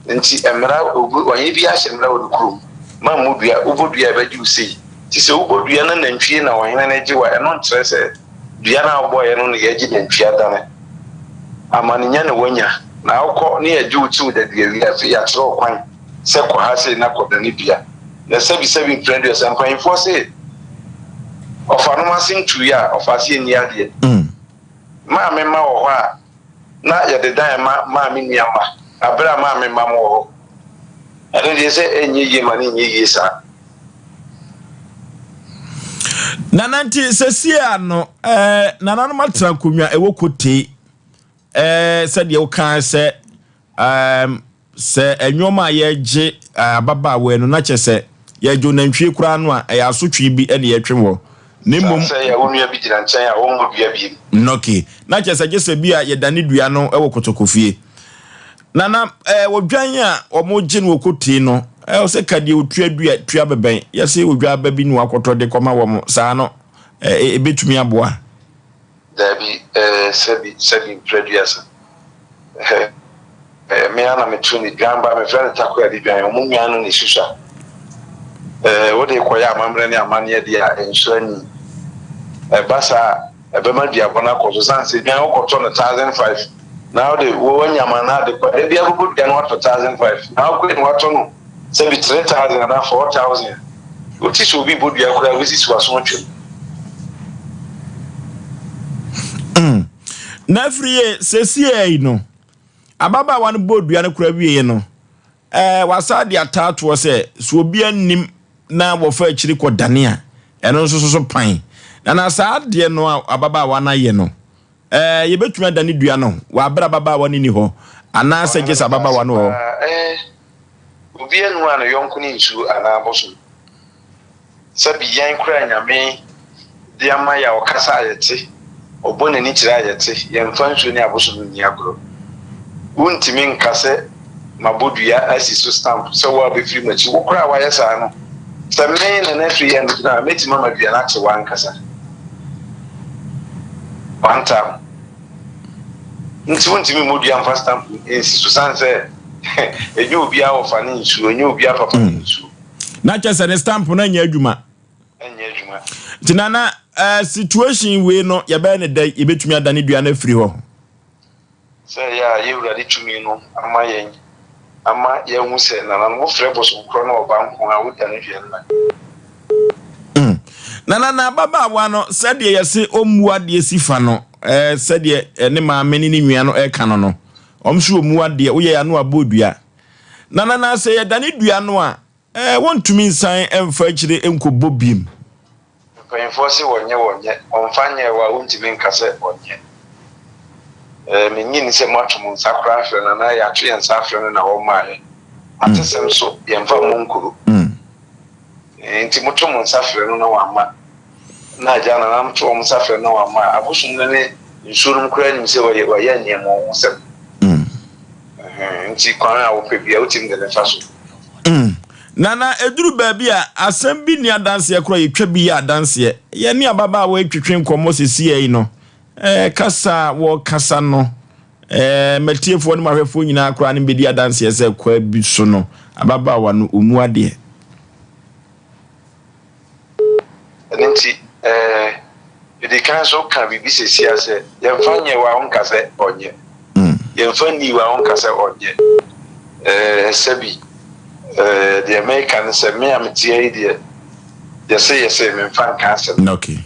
Speaker 19: Nti mmara obi ɔhene biara hyɛ mmara wɔ ne kurom. Ma mmu dua, wobɔ dua a ɛbɛgye wo sei. Nti sɛ wobɔ dua na nantwie na ɔhene no gye wo a, ɛno nkyerɛ sɛ dua no a wobɔeɛ no na yɛagye nantwie adane. Amanenya na woanya. Na wokɔ na yɛgye wo kyew dadua wie a, afei yɛakyerɛ wo kwan sɛ kɔ ha sei na kɔdane dua. Na sɛbisɛbi mprɛ aduasa, mpanyimfoɔ se ɔfanom ase ntuiɛ a, ɔfa aseɛ nni adeɛ. Maame mma wɔ hɔ a, na yɛde dan ma maame nua mma bere a maame mma wɔ hɔ. Ɛno deɛ sɛ ɛnyɛ yie ma no nyɛ yie saa.
Speaker 1: Nana nti sɛsie a no eh, nananom atena nkonnwa ɛwɔ kotee eh, sɛdeɛ wokaa sɛ Ɛɛm, sɛ nnoɔma a yɛregye ababaawa yi no, na kyerɛ sɛ yɛregye onantwie koraa no a, ɛyɛ asotwe bi na yɛretwe wɔ. Na mmom.
Speaker 19: Sɛ yɛ wo nua bi gyina nkyɛn a, ɔmmɔ dua bio.
Speaker 1: Nnɔke. Na kyerɛ sɛ gye sɛ bi a yɛdane dua no wɔ kotokofie. Na na ɛɛ odwan a wɔgye no wɔ kotee no, ɛɛ ɔsɛ ka deɛ otua dua tua bɛbɛn. Yɛse odwa aba bi na wakɔtɔ de kɔma wɔn. Saa no, ɛɛ ebetumi aboa.
Speaker 19: Daabi, ɛɛ sɛbi, sɛbi mprɛduasa. Ɛɛ, me ara na meto ne dwan ba, mefrɛ no takoradi dwan, wɔn nnwan no na esusua. Ɛɛ, wode rekɔyɛ amammerɛ ne amanneɛ deɛ a, ɛnsɔ ani. Ɛba saa a, ɛbɛma duabɔ no akɔ so, sane sɛ dwan wokɔtɔ no 1,500 na wode woanya ma no ade kɔ, da biara wobɛbɔ dua no watɔ 1,500 na wokɔe no watɔ no sɛbi 3,000 anaa 4,000. Wote sɛ obi bɔ dua koraa a, wobɛsisi w'aso atwam.
Speaker 1: Mm. Na afiri yɛ sɛsiɛ yi no, ababaawa no bɔɔ dua no kora wieɛ no, ɛɛ wasa de ataatoɔ sɛ sɛ obi anim na wɔfa akyiri kɔ dane a, ɛno nso so so pan. Na na saa adeɛ no a ababaawa no ayɛ no, ɛɛ yɛbɛtumi adane dua no wɔ abere ababaawa no ni hɔ anaasɛ gye sɛ ababaawa no wɔ hɔ.
Speaker 19: Ɛɛ obi anu a ne yɔnko ne nsuo anaa abosom. Sɛbi yɛn koraa Nyame de ama yɛ a ɔkasa a yɛte, ɔbɔ n'ani kyerɛ a yɛte, yɛmfa nsuo ne abosom nni agorɔ. Wontumi nka sɛ mabɔ dua asi so stamp sɛ wo a wobɛfiri m'akyi, wo koraa a woayɛ saa no, sɛ me Nana Afiri yɛ no a, mɛtumi ama dua no akye w'ankasa. One time. Nti wontumi mmɔ dua mfa stamp nsi so sane sɛ ɛnyɛ obiara wɔfa ne nsuo, ɛnyɛ obiara papa ne nsuo.
Speaker 1: Na kyerɛ sɛ ne stamp no nyɛ adwuma.
Speaker 19: Ɛnyɛ adwuma.
Speaker 1: Nti nana uh, situation wei no yɛbɛyɛ ne dɛn yɛbɛtumi adane dua no afiri hɔ?
Speaker 19: Sɛ ɛyɛ a yɛ Awurade tumi no ama yɛn ama yɛahu sɛ nana no wofrɛ bosom korɔ na ɔba nko a wodane dua no ma.
Speaker 1: Mm. Nana na ababaawa no sɛdeɛ yɛse ɔmmu adeɛ si fa no ɛɛ sɛdeɛ ne maame ne ne nua no ɛka no no wɔn nso ɔmmu adeɛ woyɛ ano abɔ dua. Nana na sɛ yɛdane dua no a ɛɛ wɔntumi nsan mfa akyire nkɔbɔ biem.
Speaker 19: Mpanyinfoɔ se wɔnyɛ wɔnyɛ, wɔnfa nyɛɛ wo a wontumi nka sɛ wɔnyɛ. Ɛɛ mennye nni sɛ moato mo nsa koraa afrɛ no anaa yɛato yɛn nsa afrɛ no na wɔmmaeɛ. Atesɛm nso yɛmfa mmɔ nkuro. Enti moto mo nsa frɛ no na wamma, na agya nananom to wɔn nsa frɛ no na wamma a, abosom no ne nsuo nom koraa nim sɛ wɔyɛ wɔayɛ aniammɔnhosɛm. Nti kwan a wopɛ biara wotumi de no fa so.
Speaker 1: Nana, ɛduru baabi a, asɛm bi nni adanseɛ koraa, yɛtwa bi yɛ adanseɛ. Yɛne ababaawa yi twetwe nkɔmmɔ seesei yi no, eh, kasa a wɔkasa no, eh, matiefoɔ ne mahwɛfoɔ nyinaa koraa ne bɛdi adanseɛ sɛ kwa bi so no, ababaawa no, ɔmu adeɛ.
Speaker 19: Ɛno nti, eh, mede kan nso ka biribi seesei a sɛ, yɛmfa nyɛ wa wonka sɛ ɔnyɛ. Yɛmfa nnii wa wonka sɛ ɔnyɛ. Eh, sɛbi, eh, deɛ meka ne sɛ, me a meteɛ yi deɛ, yɛse yɛse memfa nka asɛm.
Speaker 1: Okay.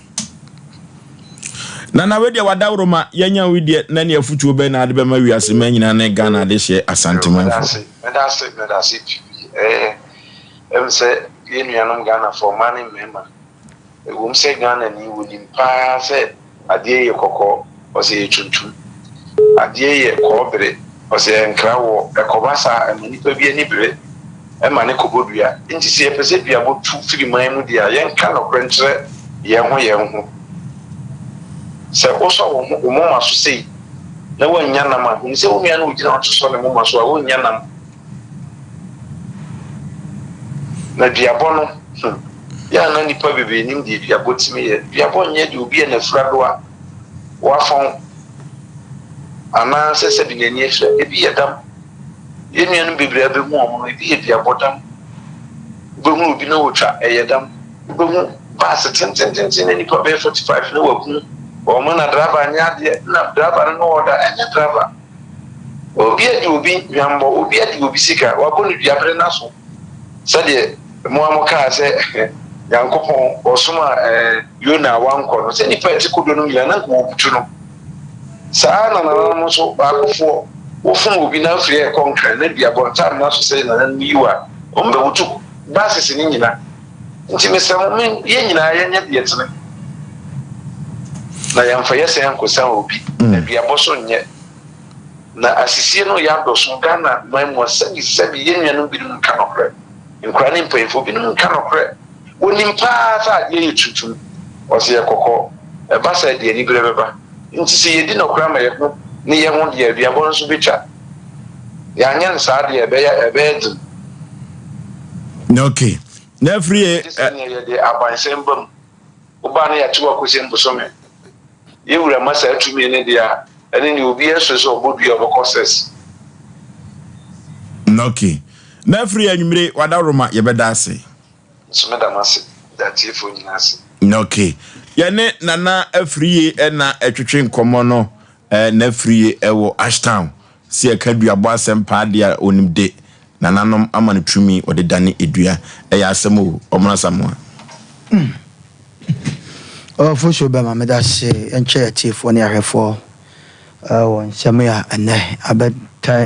Speaker 1: Nana wei deɛ wadaworoma yɛanya wo deɛ na ne afutuo bɛn na ade bɛma wiase ma nyinaa ne Ghana adehyeɛ Asantemanfoɔ.
Speaker 19: Meda ase, meda ase pii. Eh, Ɛm sɛ yɛn nuanom Ghanafoɔ, mmaa ne mmarima, ɛwom sɛ Ghanani wɔnim paa sɛ adeɛ yɛ kɔkɔɔ, ɔsɛ yɛ tuntum, adeɛ yɛ kɔɔbere, ɔsɛ yɛ nkrawoɔ, ɛkɔba saa a, ɛma nipa bi ani bere, ɛma ne kɔbɔ dua. Nti sɛ yɛpɛ sɛ duabɔ tu firi man mu deɛ a, yɛnka nɔkorɛ nkyerɛ yɛn ho yɛn ho. Sɛ wosɔ wo ho wo moma so sei na woannya nam a, hunu sɛ wo nua no a ɔgyina hɔ nso sɔ ne moma so a, ɔnnya nam. Na duabɔ no, hmm, yɛ a na nnipa bebree nim deɛ duabɔ tumi yɛ. Duabɔ nyɛ deɛ obi a n'afura do a wafɔn anaasɛ sɛbi n'ani afira. Ebi yɛ dam. Yɛn nuanom bebree a bɛhu wɔn no, ebi yɛ duabɔ dam. Wobɛhu obi na wɔtwa, ɛyɛ dam. Wobɛhu baase tentententen na nnipa bɛyɛ 45 na waku wɔn na driver nyɛ adeɛ na driver no na ɔda, ɛnyɛ driver. Obi adi obi hwammɔ, obi adi obi sika, wabɔ no dua bere no aso. Sɛdeɛ mo ara mokaa sɛ Nyankopɔn ɔsomaa Yona a wankɔ no, sɛ nnipa a ɛte kodoɔ no mu nyinaa na anka wɔbutu no. Saa ara na nananom nso, baakofoɔ, wofom obi na afiri a ɛkɔ nkran na dua bɔ ntam no aso sɛ nananom yi wo a, wɔbɛbutu baasese no nyina. Nti mesrɛ mo, yɛn nyinaa yɛnyɛ deɛ ɛtene, na yɛmfa yɛsɛn ankɔsiane obi, na duabɔ so nyɛ. Na asisie no reyɛ adɔso Ghana man mu a, sɛbi sɛbi yɛn nuanom binom nka nɔkorɛ, nkwadaa ne mpanyinfoɔ binom nka nɔkorɛ. Wɔnim paa sɛ adeɛ yɛ tuntum, wɔse yɛ kɔkɔɔ. Ɛba saa deɛ aniberɛ bɛba. Nti sɛ yɛdi nɔkorɛ ama yɛn ho ne yɛn ho deɛ, aduabɔ no nso bɛtwa. Yɛanyɛ no saa deɛ ɛbɛyɛ ɛbɛyɛ den.
Speaker 1: Okay. Na afiri
Speaker 19: yɛ. Gye sɛ nea yɛde abansɛm ba mu. Wobaa no yɛate wo akɔsi bosome. Yɛn wura ma saa tumi no deɛ a, ɛne nea obiara suro sɛ ɔbɔ dua a ɔbɛkɔ sɛs.
Speaker 1: Okay. Na afiri anwummere wadaworoma yɛbɛda ase.
Speaker 19: Nso meda mo ase. Meda atiefoɔ nyinaa ase.
Speaker 1: Okay. Yɛne Nana Afriye na ɛtwetwe nkɔmmɔ no. N'Afriye wɔ Ashtown. Sɛ yɛka duabɔ asɛm paa deɛ a, ɔnim de. Nananom ama no tumi ɔde dane dua. Ɛyɛ asɛm o, Ɔmono Asamoah.
Speaker 2: Ɔfosuo bɛma meda ase nkyɛ atiefoɔ ne ahwɛfoɔ wɔ nsɛm yi a ɛnnɛ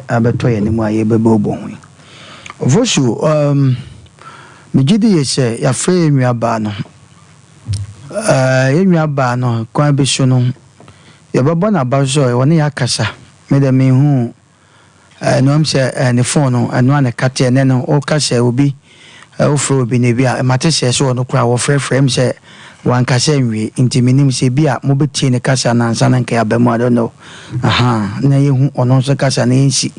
Speaker 2: abɛtɔ yɛn anim a yɛrebɛbobɔ ho yi. Ofosu, um, megye di yie sɛ yɛafrɛ yɛn nuabaa no. Uh, yɛn nuabaa no, kwan bi so no, yɛbɛbɔ n'aba so sɛ ɔne yɛn akasa. Me deɛ menhuu Ɛno ɛm sɛ ne phone no ɛno a na ɛka teɛ ɛnɛ no woka sɛ obi wofrɛ obi no ebi a mate sɛ sɛ ɔno koraa wɔfrɛfrɛ ɛm sɛ wankasa nwie nti menim sɛ ebi a mobɛtie ne kasa no ansa na nka yɛaba mu I don't know ahaa na yɛhu ɔno nso kasa na yɛnsi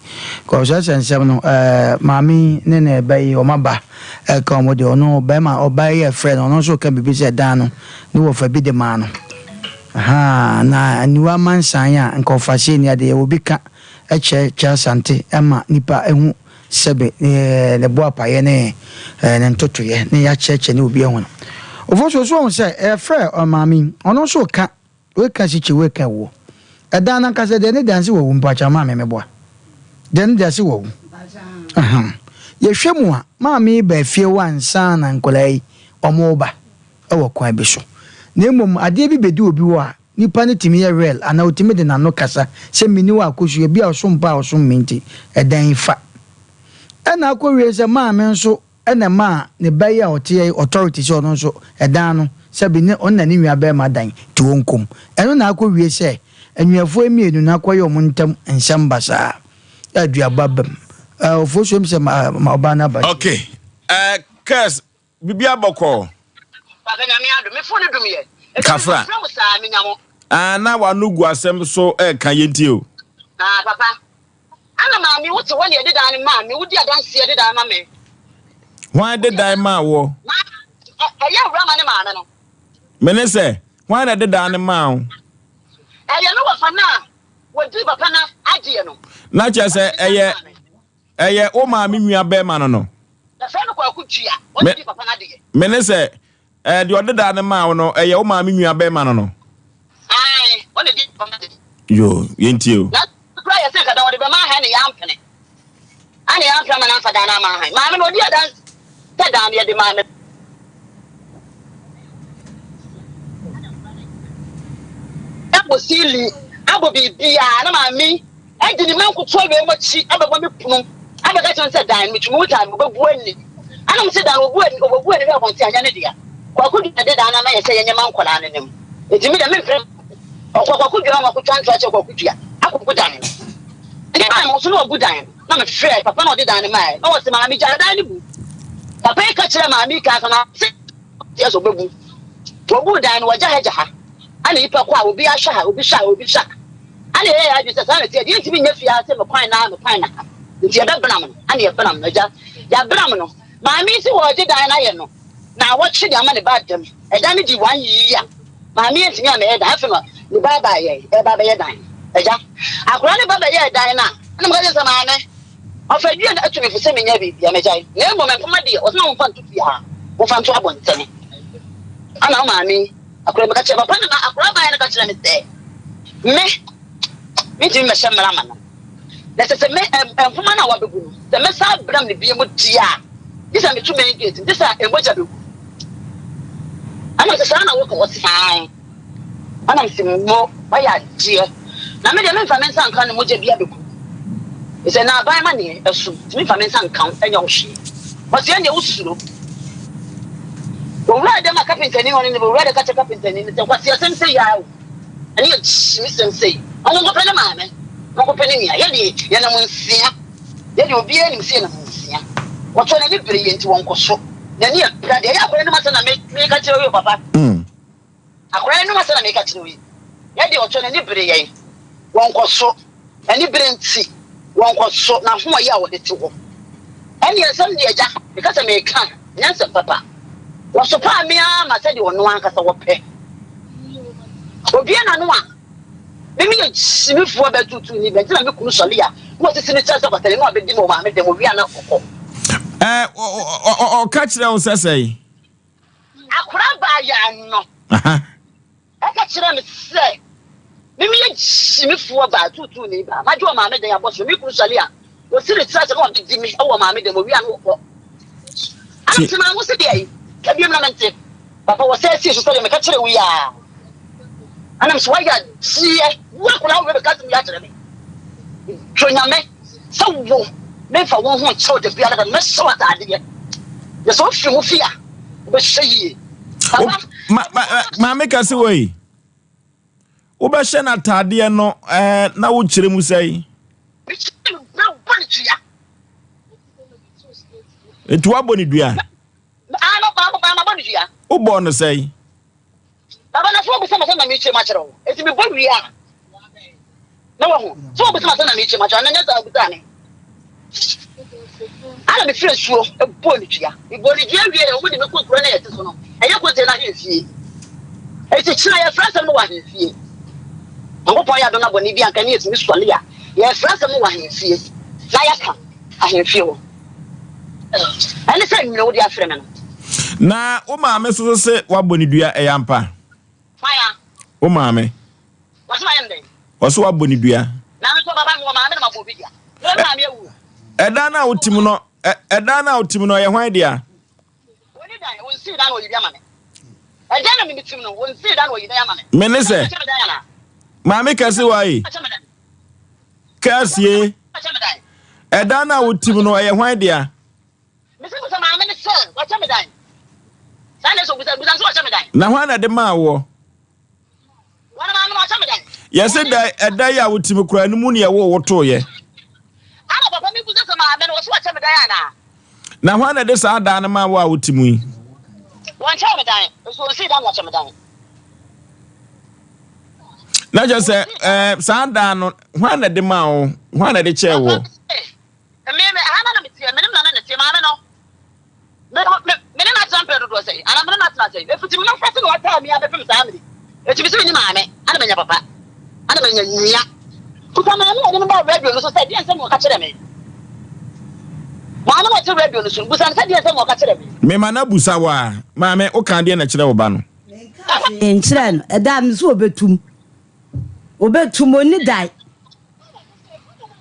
Speaker 2: cause ɛsɛ nsɛm no ɛɛ maame yi ne ne ba yi wɔn aba ɛka wɔn deɛ ɔno bɛrima ɔbaa yi a ɛfrɛ no ɔno nso ka biribi sɛ dan no ne wɔfa bi de maa no ahaa na aniwa amansan a nka ɔfa sei ne adeɛ obi ka kyerɛ kyerɛ Asante ma nipa hu sɛbe ne boapayɛ ne ne ntotoyɛ ne yɛakyerɛkyerɛ ne obi ahu no. Ofosu nso ɔhu sɛ ɛfrɛ ɔmaame yi ɔno nso ka wei ka sikyi wei ka wuo. Ɛdan no ankasa deɛ ne deɛ nse wawu mpakyɛ maame meboa deɛ ne deɛ se wawu. Yɛhwɛ mu a maame yi ba fie hɔ ansa na nkwadaa yi wɔn reba. wɔ kwan bi so. Na mmom adeɛ bi bɛdi obi hɔ a, nipa no tumi yɛ real anaa ɔtumi de n'ano kasa sɛ menni hɔ a kɔsua, bi a ɔsom pa a ɔsom me nti, ɛdan yi fa. Ɛna akɔwie sɛ maame nso na ɛmaa ne ba yi a ɔte yi authority sɛ ɔno nso ɛdan no sɛbi ne ɔno na ne nua barima dan nti ɔnkɔ mu. Ɛno na akɔwie sɛ anuafoɔ yi mmienu no akɔyɛ wɔn ntam nsɛm basaa a aduaba ba mu. Eh, Ofosuo m sɛ ma, ma ɔbaa no aba.
Speaker 1: Okay. Eh, Curse, biribi abɔkɔɔ.
Speaker 17: Papa nyame adom, me phone dum yɛ.
Speaker 1: Kafra.
Speaker 17: Mefrɛ mo saa menya mo.
Speaker 1: Ah, na wano gu asɛm so ɛka eh, yɛntie o.
Speaker 17: Ah, papa. Ana maame wo te hɔ na yɛde dan no maa me, wodi adanseɛ de dan ma me.
Speaker 1: Hwan de dan maa woɔ?
Speaker 17: Ma, ɛyɛ awura ma ne maame no.
Speaker 1: Me ne sɛ, hwan na de dan no maa wo?
Speaker 17: Ɛyɛ me wɔfa no a wɔdi papa no adeɛ no.
Speaker 1: Na kyerɛ sɛ ɛyɛ ɛyɛ wo maame nua bɛrima no no.
Speaker 17: Yɛfrɛ no Kwaku Dua, ɔne di papa no adeɛ.
Speaker 1: Me ne sɛ, ɛɛ deɛ ɔde dan no maa wo no, ɛyɛ wo maame nua bɛrima no no.
Speaker 17: Ae, ɔne di papa no adeɛ.
Speaker 1: Yo, yɛntie o.
Speaker 17: Na kura yɛ sɛ nka da wɔde bɛma ha ne yɛampene. Ana yɛampene ama no amfa dan no ama ha. Maame no ɔdi adanse sɛ dan no yɛde maa me. Abɔ siili, abɔ biribiara na maame yi de ne mma nkotoa wei mu akyi abɛbɔ me kunu abɛka kyerɛ no sɛ dan no metumi wo dan no wɔbɛbu ani. Ana mo sɛ dan no wɔbu ani wɔbɛbu ani hwɛ abɔnten anyɛ ne dea. Kwaku dua de dan no ama yɛ sɛ yɛnyɛ ma nkwadaa no nim. Enti me deɛ memfrɛ ɔkɔ kwaku dua ho akɔtwa ntoa kyerɛ kwaku dua akɔbu dan no. Ne maa mo so na wɔbu dan no na mefrɛ papa na ɔde dan no maeɛ na wɔse maame gyaa dan no bu. Papa yi ka kyerɛ maame yi kaa sɛ maame sɛ yɛ sɛ ɔbɛbu. Wɔbuu dan no wɔgya ha gya ha. Ana nipa kɔ a obi ahwɛ ha obi hwɛ ha obi hwɛ ha. Ana yɛyɛ yɛn adwene sɛ saa na ɛteɛ deɛ yɛntumi nyɛ fie ha sɛ me kwan na me kwan na ha. Nti yɛbɛbenam no ana yɛbenam no agya yɛabenam no. Maame yi se wɔregye dan no ayɛ no naawɔtwe de ama ne ba ada mu. Ɛdan no di one year. Maame yi antumi ammɛyɛ dan. Afei na ne ba aba yɛ ɛreba abɛyɛ dan. Agya, akwadaa no ba bɛyɛɛ dan no a, ɛna meka kyerɛ sɛ maame, ɔfa dua no atu me fo sɛ menyɛ biribi a mɛgyae. Na mmom mpoma deɛ, ɔsɛ ma momfa nto fie ha, momfa nto abɔntene. Ana wo maame yi, akwadaa meka kyerɛ papa no na akwadaa baeɛ no ka kyerɛ me sɛ me mentumi mmɛhyɛ mmara ma no. Na ɛsɛ sɛ me mpoma no a wabɛgu no, sɛ mɛsan abram no bio mu deɛ a, gye sɛ meto main gate, gye sɛ mogya bɛgu. Ɛna sɛ saa na woka ɔse ae. Ɛna mese mo wayɛ adeɛ. Na me deɛ memfa me nsa nka no mogya bi abɛgu. Sɛ na aban ma neɛ ɛso nti memfa me nsa nka wo ɛnyɛ wo hwee. Ɔse ɛneɛ wosuro. Owura dɛm a kapentani no ɔne ne owura dɛ ka kyerɛ kapentani no sɛ kwasi asɛm sɛ yaa o. Ɛne yɛ kyimisɛm sei. Ɔmo nkɔpɛ ne maame, ɔmo nkɔpɛ ne nua. Yɛ deɛ yɛnam nsia. Yɛ deɛ obiara nim sɛ yɛnam nsia. Wɔtɔ n'ani bere yɛn nti wɔnkɔ so. N'ani abira deɛ ɛyɛ akwadaa anim asɛm na meka kyerɛ wo yi o papa. Akwadaa anim asɛm na meka kyerɛ wo yi. Yɛ deɛ ɔtɔ n'ani bere yɛn. Wɔnkɔ so. Ani bere nti wɔnkɔ so. N'ahoɔyɛ a wɔde te hɔ. Ɛnneɛ nsɛm deɛ agya, meka sɛ meka a, ɛnyɛ nsɛm papa. Wɔsopaa me ara ma sɛdeɛ ɔno ankasa wɔpɛ. Obue n'ano a, me meyɛ gyimifoɔ bɛtuutuuni bɛ nti na me kunu sɔre a, na ɔsisi ne kyerɛ sɛ kwasani na wabɛdi me wɔ maame dɛm, ɔwie a na ɔkɔ.
Speaker 1: Ɛɛ, ɔka kyerɛ wo sɛ sɛn?
Speaker 17: Akora baayaa no. Ɔka kyerɛɛ me sɛ, Me meyɛ gyimifoɔ baa, tuutuuni baa, magye ɔmaame dan abɔ so, me kunu sɔre a, ɔsi ne tiri ase na wabɛdi me wɔ ɔmaame dan mu, ɔwie a na ɔkɔ. Ana mese maa mo se deɛ yi, ka biom na mente. Papa wɔsɛe sii so sɛdeɛ meka kyerɛ wo yi a. Ana mese woayɛ adeɛ, wo akwadaa wo bɛka asɛm yi akyerɛ me. Dwo Nyame sɛ wo, memfa wo ho nkyɛ wo da biara da, mɛhyɛ wo ataadeɛ. Na sɛ wofiri mo fie a, wobɛhyɛ yie.
Speaker 1: Maame ka sɛ wei wobɛhyɛ no ataadeɛ no ɛɛ na wokyerɛ mu sɛe. Nti woabɔ ne dua? Wobɔɔ no sɛe?
Speaker 17: Baba na sɛ wobisa me sɛ na mekyerɛ mu akyerɛ wo enti mebɔ wie a na wahu sɛ wobisa me sɛ na mekyerɛ mu akyerɛ na nyɛ saa wobisa me ana mefiri asuo bɔɔ ne dua mebɔɔ ne dua wie yɛ wɔn de me kɔ kuro na yɛte so no ɛyɛ kote no ahemfie eti kyerɛ yɛfrɛ asɛm no wɔ ahemfie Nyankopɔn yɛ adom na bɔne bi anka ne yɛtumi sɔle a yɛfrɛ asɛm no wɔ ahemfie na yɛka ahemfie hɔ ɛne sɛ nwene wode afrɛ me no.
Speaker 1: Na wo maame nso so se wabɔ ne dua, ɛyɛ ampa?
Speaker 17: Hwan a?
Speaker 1: Wo maame.
Speaker 17: Wɔse mayɛ no dɛn?
Speaker 1: Ɔse wabɔ ne dua.
Speaker 17: Na me nso baba mewɔ maame na mabɔ obi dua. Me maame awu.
Speaker 1: Ɛdan no a wote mu no, ɛdan no a wote mu no, ɛyɛ hwan dea?
Speaker 17: Onni dan, onsii dan na ɔyɛ bi ama me. Ɛdan na me tim no, wɔnsii dan na wɔyi dan ama me.
Speaker 1: Me ne sɛ, maame kɛse wa yi, kɛseɛ, ɛdan no a wotim no ɛyɛ hwan dea? Na hwan na ɛde maa woɔ? Yɛse da ɛda yi a wotim koraa no mu ne ɛwoo wo tooyɛ. Na hwan na ɛde saa dan no maa wo a wote mu yi? Na kyerɛ sɛ ɛɛ saa dan no hwan na ɛde maa wo? Hwan na ɛde kyɛɛ wo?
Speaker 17: Me me ɛha na na meteɛ me ne me nana na ɛteɛ maame no me me me ne no atena mprɛ dodoɔ sɛn anaa me ne no atena sɛn ɛfiti me mmɔfra se na wataa me abɛpem saa mmere eti me se menni maame ana manya papa ana manya nua kuta maame a ɔde me baa radio no so sɛ deɛ nsɛm na ɔka kyerɛ me maame na ɔte radio no so busa no sɛ deɛ nsɛm na ɔka kyerɛ me.
Speaker 1: Mema no abusa wo a, maame, woka deɛ na kyerɛ wo ba no.
Speaker 16: Menkaa hwee nkyerɛɛ no, ɛda a me so ɔbɛtum, ɔbɛtum, ɔnni dae.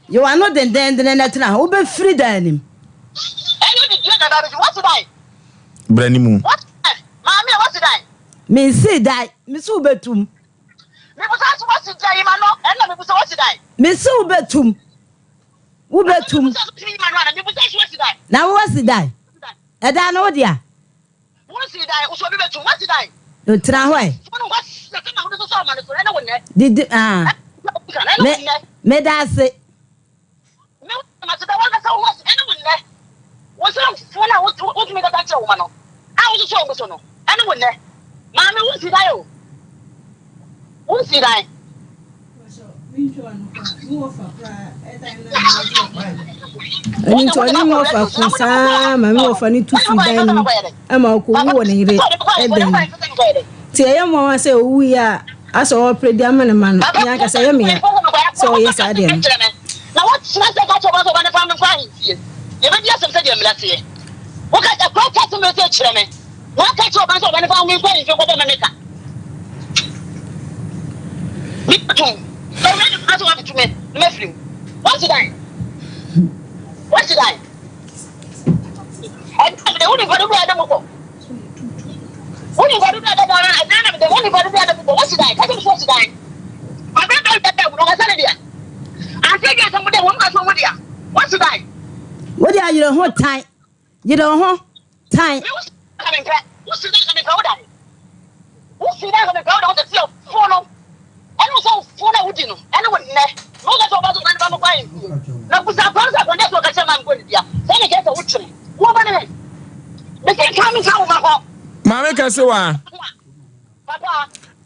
Speaker 16: Yɛ w'ano dendeenden na tena hɔ. Wobɛfiri dan no mu.
Speaker 1: Bra ne mu.
Speaker 16: Mensii dan. Mese wobɛtum. Mese wobɛtum. Wobɛtum. Na wowasi dan. Ɛdan no wo dea. Tena hɔ ɛ. Didi ah. Me meda ase.
Speaker 15: Ɛno nti ɔne me wɔfa ko saa ma me wɔfa no tu firi dan no mu ma ɔkɔwu wɔ ne yere dan mu. Nti ɛyɛ mmoawa sɛ ɔwuiɛ a asɛ ɔrepere de ama ne ma no, me ankasa ɛyɛ me ya sɛ ɔyɛ saa deɛ no.
Speaker 16: Wode ayere ho tan. Yere wo ho tan.
Speaker 1: Maame kɛse wa.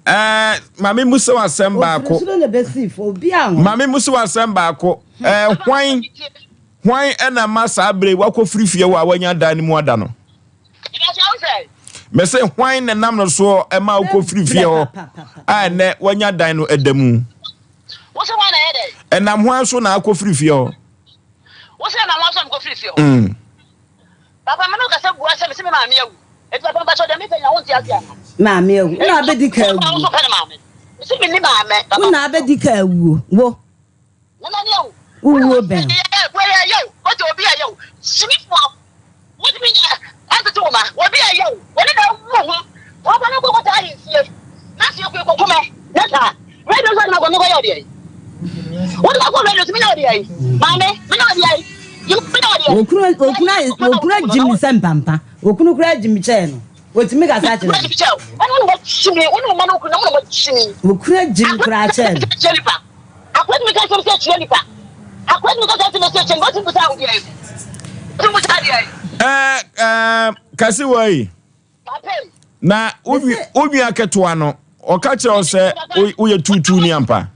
Speaker 1: Ɛɛ maame musa wa asɛm baako. Maame musa wa asɛm baako. Ɛɛ hwan. Hwan na ama saa bere yi wakɔfiri fie hɔ a wanya dan no mu ada no? Mese hwan na nam no soɔ ma wokɔfiri fie hɔ a ɛnɛ wanya dan no da mu? Ɛnam hwan so na akɔfiri fie hɔ? Mm.
Speaker 17: Papa me no kasa bua sɛ mese me maame awu. Eti papa mpakyɛw deɛ meka nyina wonte ase ana?
Speaker 16: Maame awu. Wo na abɛdi ka awuo.
Speaker 17: Mese menni maame.
Speaker 16: Wo na abɛdi ka awuo. Wo. Wowuo bɛn? Okunu agye me sɛ mpampa. Okunu koraa agye me kyɛɛ no. Otumi kasa kyerɛ no. Okunu agye me koraa kyɛɛ no.
Speaker 17: Akoa tumi ka asɛm sɛ kyerɛ nipa. Akoa tumi ka asɛm sɛ kyerɛ nipa. Wotumi busa wo deɛ. Wotumi busa deɛ.
Speaker 1: Ɛɛ ɛɛ kasi wɔ yi. Na wo nua ketewa no ɔka kyerɛ wo sɛ woyɛ tuutuu ni ampa.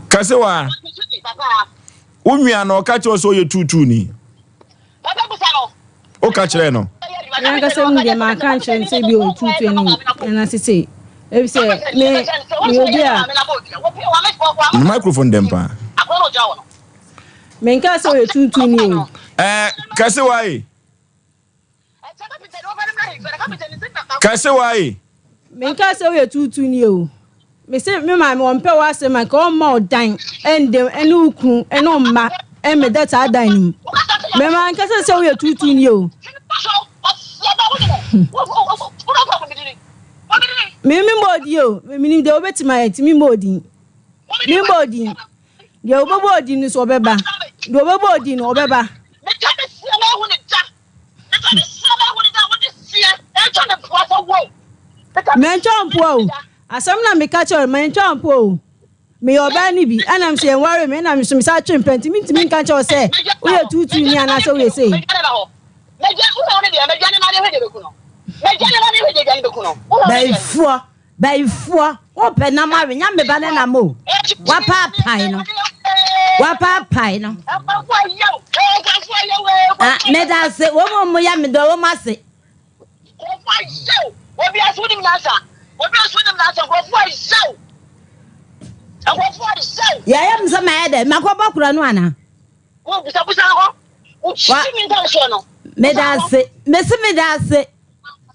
Speaker 1: Kasi wa wo nua no ɔka kyerɛ wo sɛ woyɛ tuutuu ni. Woka kyerɛɛ no?
Speaker 15: Me ankasa mu deɛ manka ankyerɛ no sɛ bi ɔyɛ tuutu ne anaasɛ sei efisɛ me meyɛ obi a.
Speaker 1: Ne microphone dɛm paa.
Speaker 15: Menkaa sɛ ɔyɛ tuutu ni o.
Speaker 1: Ɛɛ kɛse wae. Kɛse wae.
Speaker 15: Menkaa sɛ woyɛ tuutu ni o. Mese me maame ɔmpɛ w'asɛm a nka ɔmma wo dan ɛnde ɛne wo kunu ɛne wo mma ɛmmɛda saa dan no mu. Mɛma nkasa sɛ woyɛ tuutuu ni o. Me me mmɔ odin o. Menim deɛ wobɛtumi ayɛ nti me mmɔ odin. Me mmɔ odin. Deɛ wobɛbɔ odin no so ɔbɛba. Deɛ wobɛbɔ odin no ɔbɛba. Mɛntwa mpoa o. Asɛm na meka kyerɛ wo mɛntwa mpoa o. Meyɛ ɔbaa no bi, ɛna nso yɛnwaree me, ɛna nso mesan twe mpɛn, nti mentumi nka nkyerɛ wo sɛ woyɛ tuutuuni anaasɛ woyɛ sei.
Speaker 16: Bayifoɔ, bayifoɔ, wopɛ nam awe, nya me ba ne nam o. Wapaapae no, wapaapae no. Ah, meda ase, wɔn a wɔyɛ me dɔ, wɔn ase.
Speaker 17: Nkurɔfoɔ ayɛ wo. Obi ase wonim nyansa. Obi ase wonim nyansa. Nkurɔfoɔ ayɛ wo. Nkurɔfoɔ ayɛ wo.
Speaker 16: Yɛyɛ me sɛ mayɛ dɛ makɔbɔ korɔ no anaa?
Speaker 17: Wo busa busa hɔ. Wo kyi mi ntam soɔ no.
Speaker 16: Meda ase. Mesi meda ase.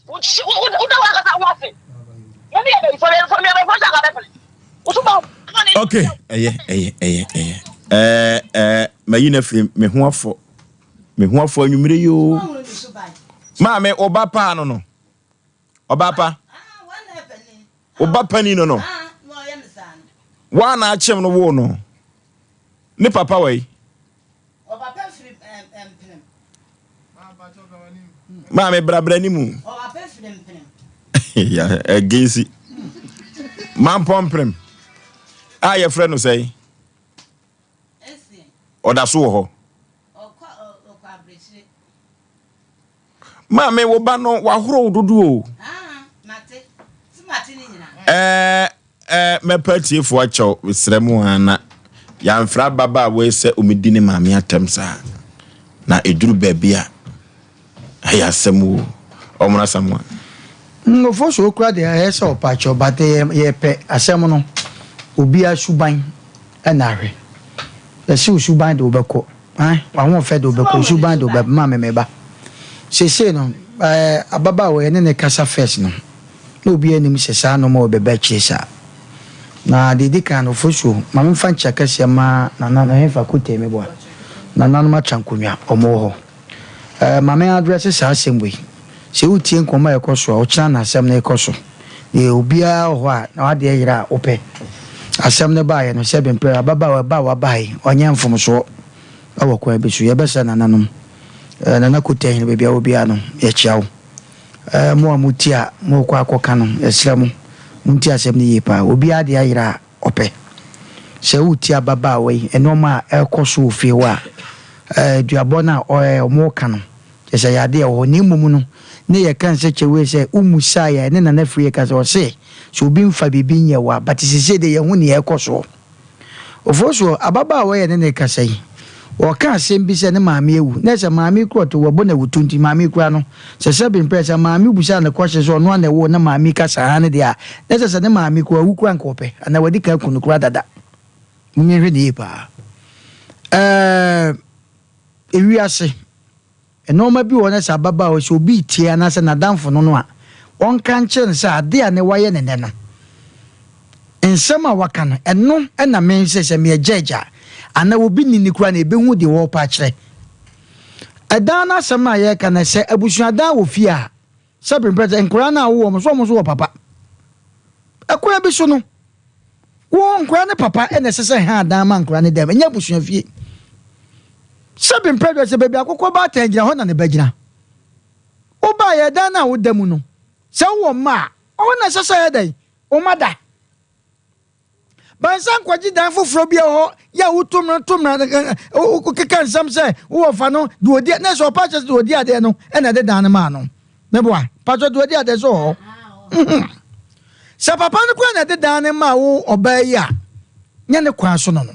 Speaker 17: Wo kyi wo wo da wo akasa ho ase. Mo mi yɛ bɛyifo yɛ fo mi yɛ bɛyifo sɛ aka bɛpene. Wo so ba.
Speaker 1: Okay, ɛyɛ ɛyɛ ɛyɛ ɛyɛ ɛɛ ɛɛ mayi na firi me ho afɔ. Me ho afɔ anwummere yi oo. Maame, wo ba paa no no. Ɔba pa. Wo ba panin no no. Waa na akyem no woo no. Ne papa wɔ yi. Maame brabra ni mu. Ɛgensi. Mampɔmprem. A yɛfrɛ no sɛn? Ɔda so wɔ hɔ. Maame, wo ba no wahorow dodo o. Ɛɛ ɛɛ mɛpa atiefo akyɛw mesrɛ mo ara na yɛamfrɛ ababaawa yi sɛ omedi ne maame atɛm saa. Na eduru baabi a ɛyɛ asɛm o. Ɔmono Asamoah.
Speaker 2: Nkurɔfoɔ so okura deɛ ɛyɛ sɛ ɔpa kyɛw but yɛpɛ asɛm no obiara suban ɛna ahwɛ. Yɛse wo suban de wo bɛkɔ eh, w'ahoɔfɛ de wo bɛkɔ, wo suban de wo bɛba, maame me ba. Seesei no, eh, ababaawa yɛne no kasa first no, na obiara nnim sɛ saa nnoɔma wɔ bɛba akyire saa. Na deɛ ɛdi kan no, Ofosuo, ma memfa nkyea kɛseɛ mma Nana, na ɛhefa Kotei meboa? Nananom atwa nkonnwa, wɔn wɔ hɔ. Eh, ma me address saa asɛm wei. Sɛ wotie nkɔmmɔ a ɛkɔ so a, ɔkyena na asɛm no rekɔ so. Deɛ obiara wɔ hɔ a, na w'adeɛ yera a, wopɛ. Asɛm no baeɛ no, sɛbe mprɛ ababaawa ba a wabae yi, ɔnyɛ mfomsoɔ wɔ kwan bi so. Yɛbɛsrɛ nananom, eh, Nana Kotahene, baabi a wɔ biara no, yɛkyea wo. Eh, mo a motie a morekɔ akɔka no, yɛsrɛ mo, montie asɛm no yie paa. Obiara adeɛ ayera a, ɔpɛ. Sɛ wotie ababaawa yi, nneɛma a ɛrekɔ so wɔ fie hɔ a, eh, duabɔ no a ɔ, wɔreka no, kyerɛ sɛ ɛyɛ adeɛ a ɛwɔ hɔ. Na mmom no, ne yɛka no sɛ kyɛwee sɛ wommusaeɛ a, ɛne Nana Afriyie ka sɛ, ɔse, sɛ obi mfa biribi nyɛ wo a, but seesei deɛ yɛahu nea ɛrekɔ soɔ. Ofosuo, ababaawa yi a yɛne no rekasa yi, ɔreka asɛm bi sɛ ne maame awu. Na sɛ maame yi kura ɔte, wɔbɔ no awutu nti, maame yi kura no. Sɛ sɛbe mprɛ sɛ maame bisaa no question sɛ ɔno ara na ɛwoo na maame yi ka saa no deɛ a, na ɛsɛ sɛ ne maame kura wawu koraa anka ɔpɛ, anaa wadi kan aku no koraa dada. Monyɛ nhwɛ no yie paa. Ɛɛ, ewiase. Nnoɔma bi wɔ hɔ na sɛ ababaawa sɛ obi retie anaasɛ n'adamfo no no a, ɔnka nkyerɛ no sɛ adeɛ a ne wayɛ no nnɛ no, nsɛm a waka no, ɛno na me sɛ sɛ meyɛ judge a, anaa obi nni ne koraa na ɛbɛhu deɛ wɔrepa akyerɛ. Ɛdan no asɛm no a yɛreka no, sɛ abusuadan wɔ fie a, sɛ pempɛ sɛ nkwadaa no a wowɔ wɔn so wɔn nso wɔ papa. Ɛkwan bi so no, Wo nkora ne papa na ɛsɛ sɛ ha dan ma nkora ne dɛm, ɛnyɛ abusua fie. Sɛbi mpɛ dɔ sɛ baabi akokɔ baatan gyina hɔ na ne ba gyina. Wobaa yɛ dan no a woda mu no, sɛ wowɔ mma a, ɔhɔ na ɛsɛ sɛ yɛ dɛn? Wo mma da. Bansa nkɔgye dan foforɔ bi wɔ hɔ yɛ a woto mmara to mmara wokeka nsɛm sɛ wowɔ fa no de ɔdi na sɛ ɔpa kyɛ sɛ de ɔdi adeɛ no ɛna ɛde dan no maa no. Meboa, patwɔ de ɔdi adeɛ so wɔ hɔ. Sɛ papa no koraa na ɛde dan no maa wo ɔbaa yi a, nyɛ ne kwan so no no.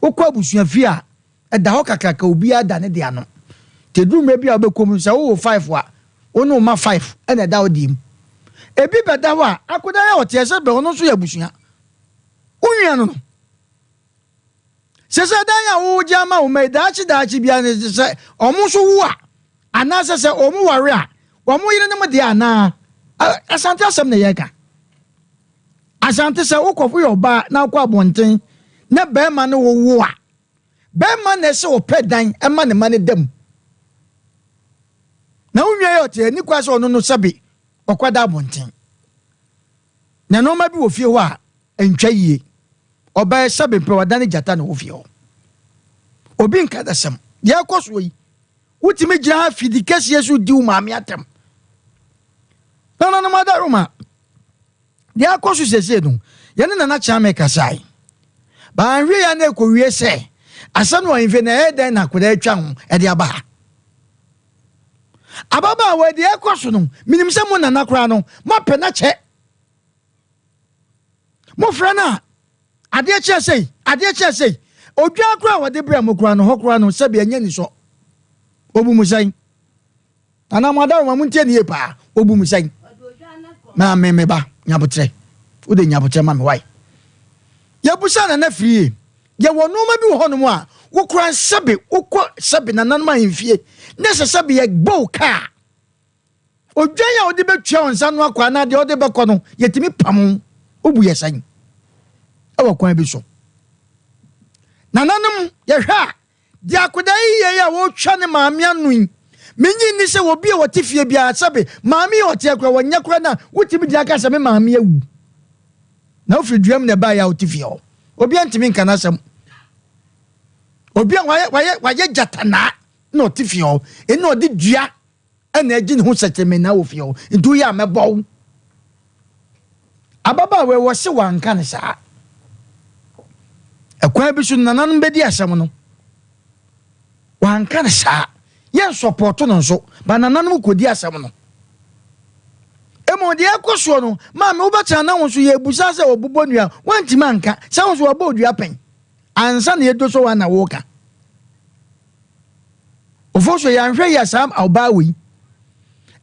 Speaker 2: Wokɔ abusua fie a, ɛda hɔ kakraka obiara da ne de ano. Nti ɛduru mmerɛ bi a wobɛkɔ mu no, sɛ wowo five a, wo ne wo mma five na ɛda wo deɛ mu. Ebi bɛda hɔ a, akoda yi a ɔteɛ sɛ bɛ ɔno nso yɛ abusua. Wo nua no no. Sɛ sɛ dan a wogye ama wo mma yi, daakye daakye biara no sɛ wɔn nso wo a, Anaasɛ sɛ wɔn ware a, wɔn yerenom deɛ anaa? Asante asɛm na yɛreka. Asante sɛ wokɔ woyɛ ɔbaa na wokɔ abɔnten na barima ne wo wo a, Bɛrima na ɛsɛ ɔpɛ dan ma ne ma no da mu. Na wo nua yi a ɔte ha, ɛnni kwan sɛ ɔno no sɛbe ɔkɔda abɔnten. Na nneɛma bi wɔ fie hɔ a ɛntwa yie. Ɔbaa sɛbe mpɛ wadane gyata na ɔwɔ fie hɔ. Obi nka dasɛm. Deɛ ɛkɔ soɔ yi, wotumi gyina ha fidi kɛseɛ so di wo maame atɛm. Nananom adaworoma, deɛ akɔ so seesei no, yɛne Nana Kyeame kasae. Baanhwɛ yi a na ɛkɔwie sɛ asɛm no wɔ ahemfie na ɛyɛ dɛn na akwadaa atwa ho de aba ha. Ababaawa deɛ ɛkɔ so no, menim sɛ mo nana koraa no, moapɛ no akyɛ. Mofrɛ no a, adeɛ kyerɛ sei, adeɛ kyerɛ sei. Odwan koraa a wɔde brɛ mo koraa no, hɔ koraa no, sɛbi ɛnyɛ nisɔ. Obu mo sɛn? Nana mo adaworoma mo ntie ne yie paa. Obu mo sɛn? Na me me ba, nyabotrɛ. Wode nyabotrɛ ma me wae. Yɛbusa Nana Firie, yɛwɔ nnoɔma bi wɔ hɔnom a wokora sɛbe wokɔ sɛbe nananom ahemfie na ɛsɛ sɛbe yɛbɔ wo kaa. Odwan a wode bɛtua wo nsa no akɔ anaa deɛ wode bɛkɔ no yɛtumi pam wo. Wobu yɛ sɛn? Ɛwɔ kwan bi so. Nananom yɛhwɛ a Deɛ akwadaa yi yɛ yi a ɔretwa ne maame ano yi, mennye nni sɛ obi a ɔte fie biara, sɛbe maame yi a ɔte ha koraa, ɔnyɛ koraa na wotumi gyina ka sɛ me maame awu. Na wofiri dua mu na ɛbaeɛ a wote fie hɔ. Obiara ntumi nka n'asɛm. Obi a wayɛ wayɛ wayɛ gyatanaa na ɔte fie hɔ, ɛna ɔde dua ɛna agye ne ho sɛkyerɛmɛnaa wɔ fie hɔ nti woyɛ a mɛbɔ wo. Ababaawa yi wɔse wanka no saa. Ɛkwan bi so no nananom bɛdi asɛm no. Wanka no saa. Yɛn sɔpɔto no nso ba nananom kɔdi asɛm no. Mmom deɛ ɛkɔ soɔ no maame wobɛtena na wo nso yɛbusa sɛ ɔbobɔ nnua wantumi anka sɛ wo nso wabɔ odua pɛn ansa na yɛdɔ so wa na woka. Ofosuo, yɛanhwɛ yie a saa ɔbaa wei,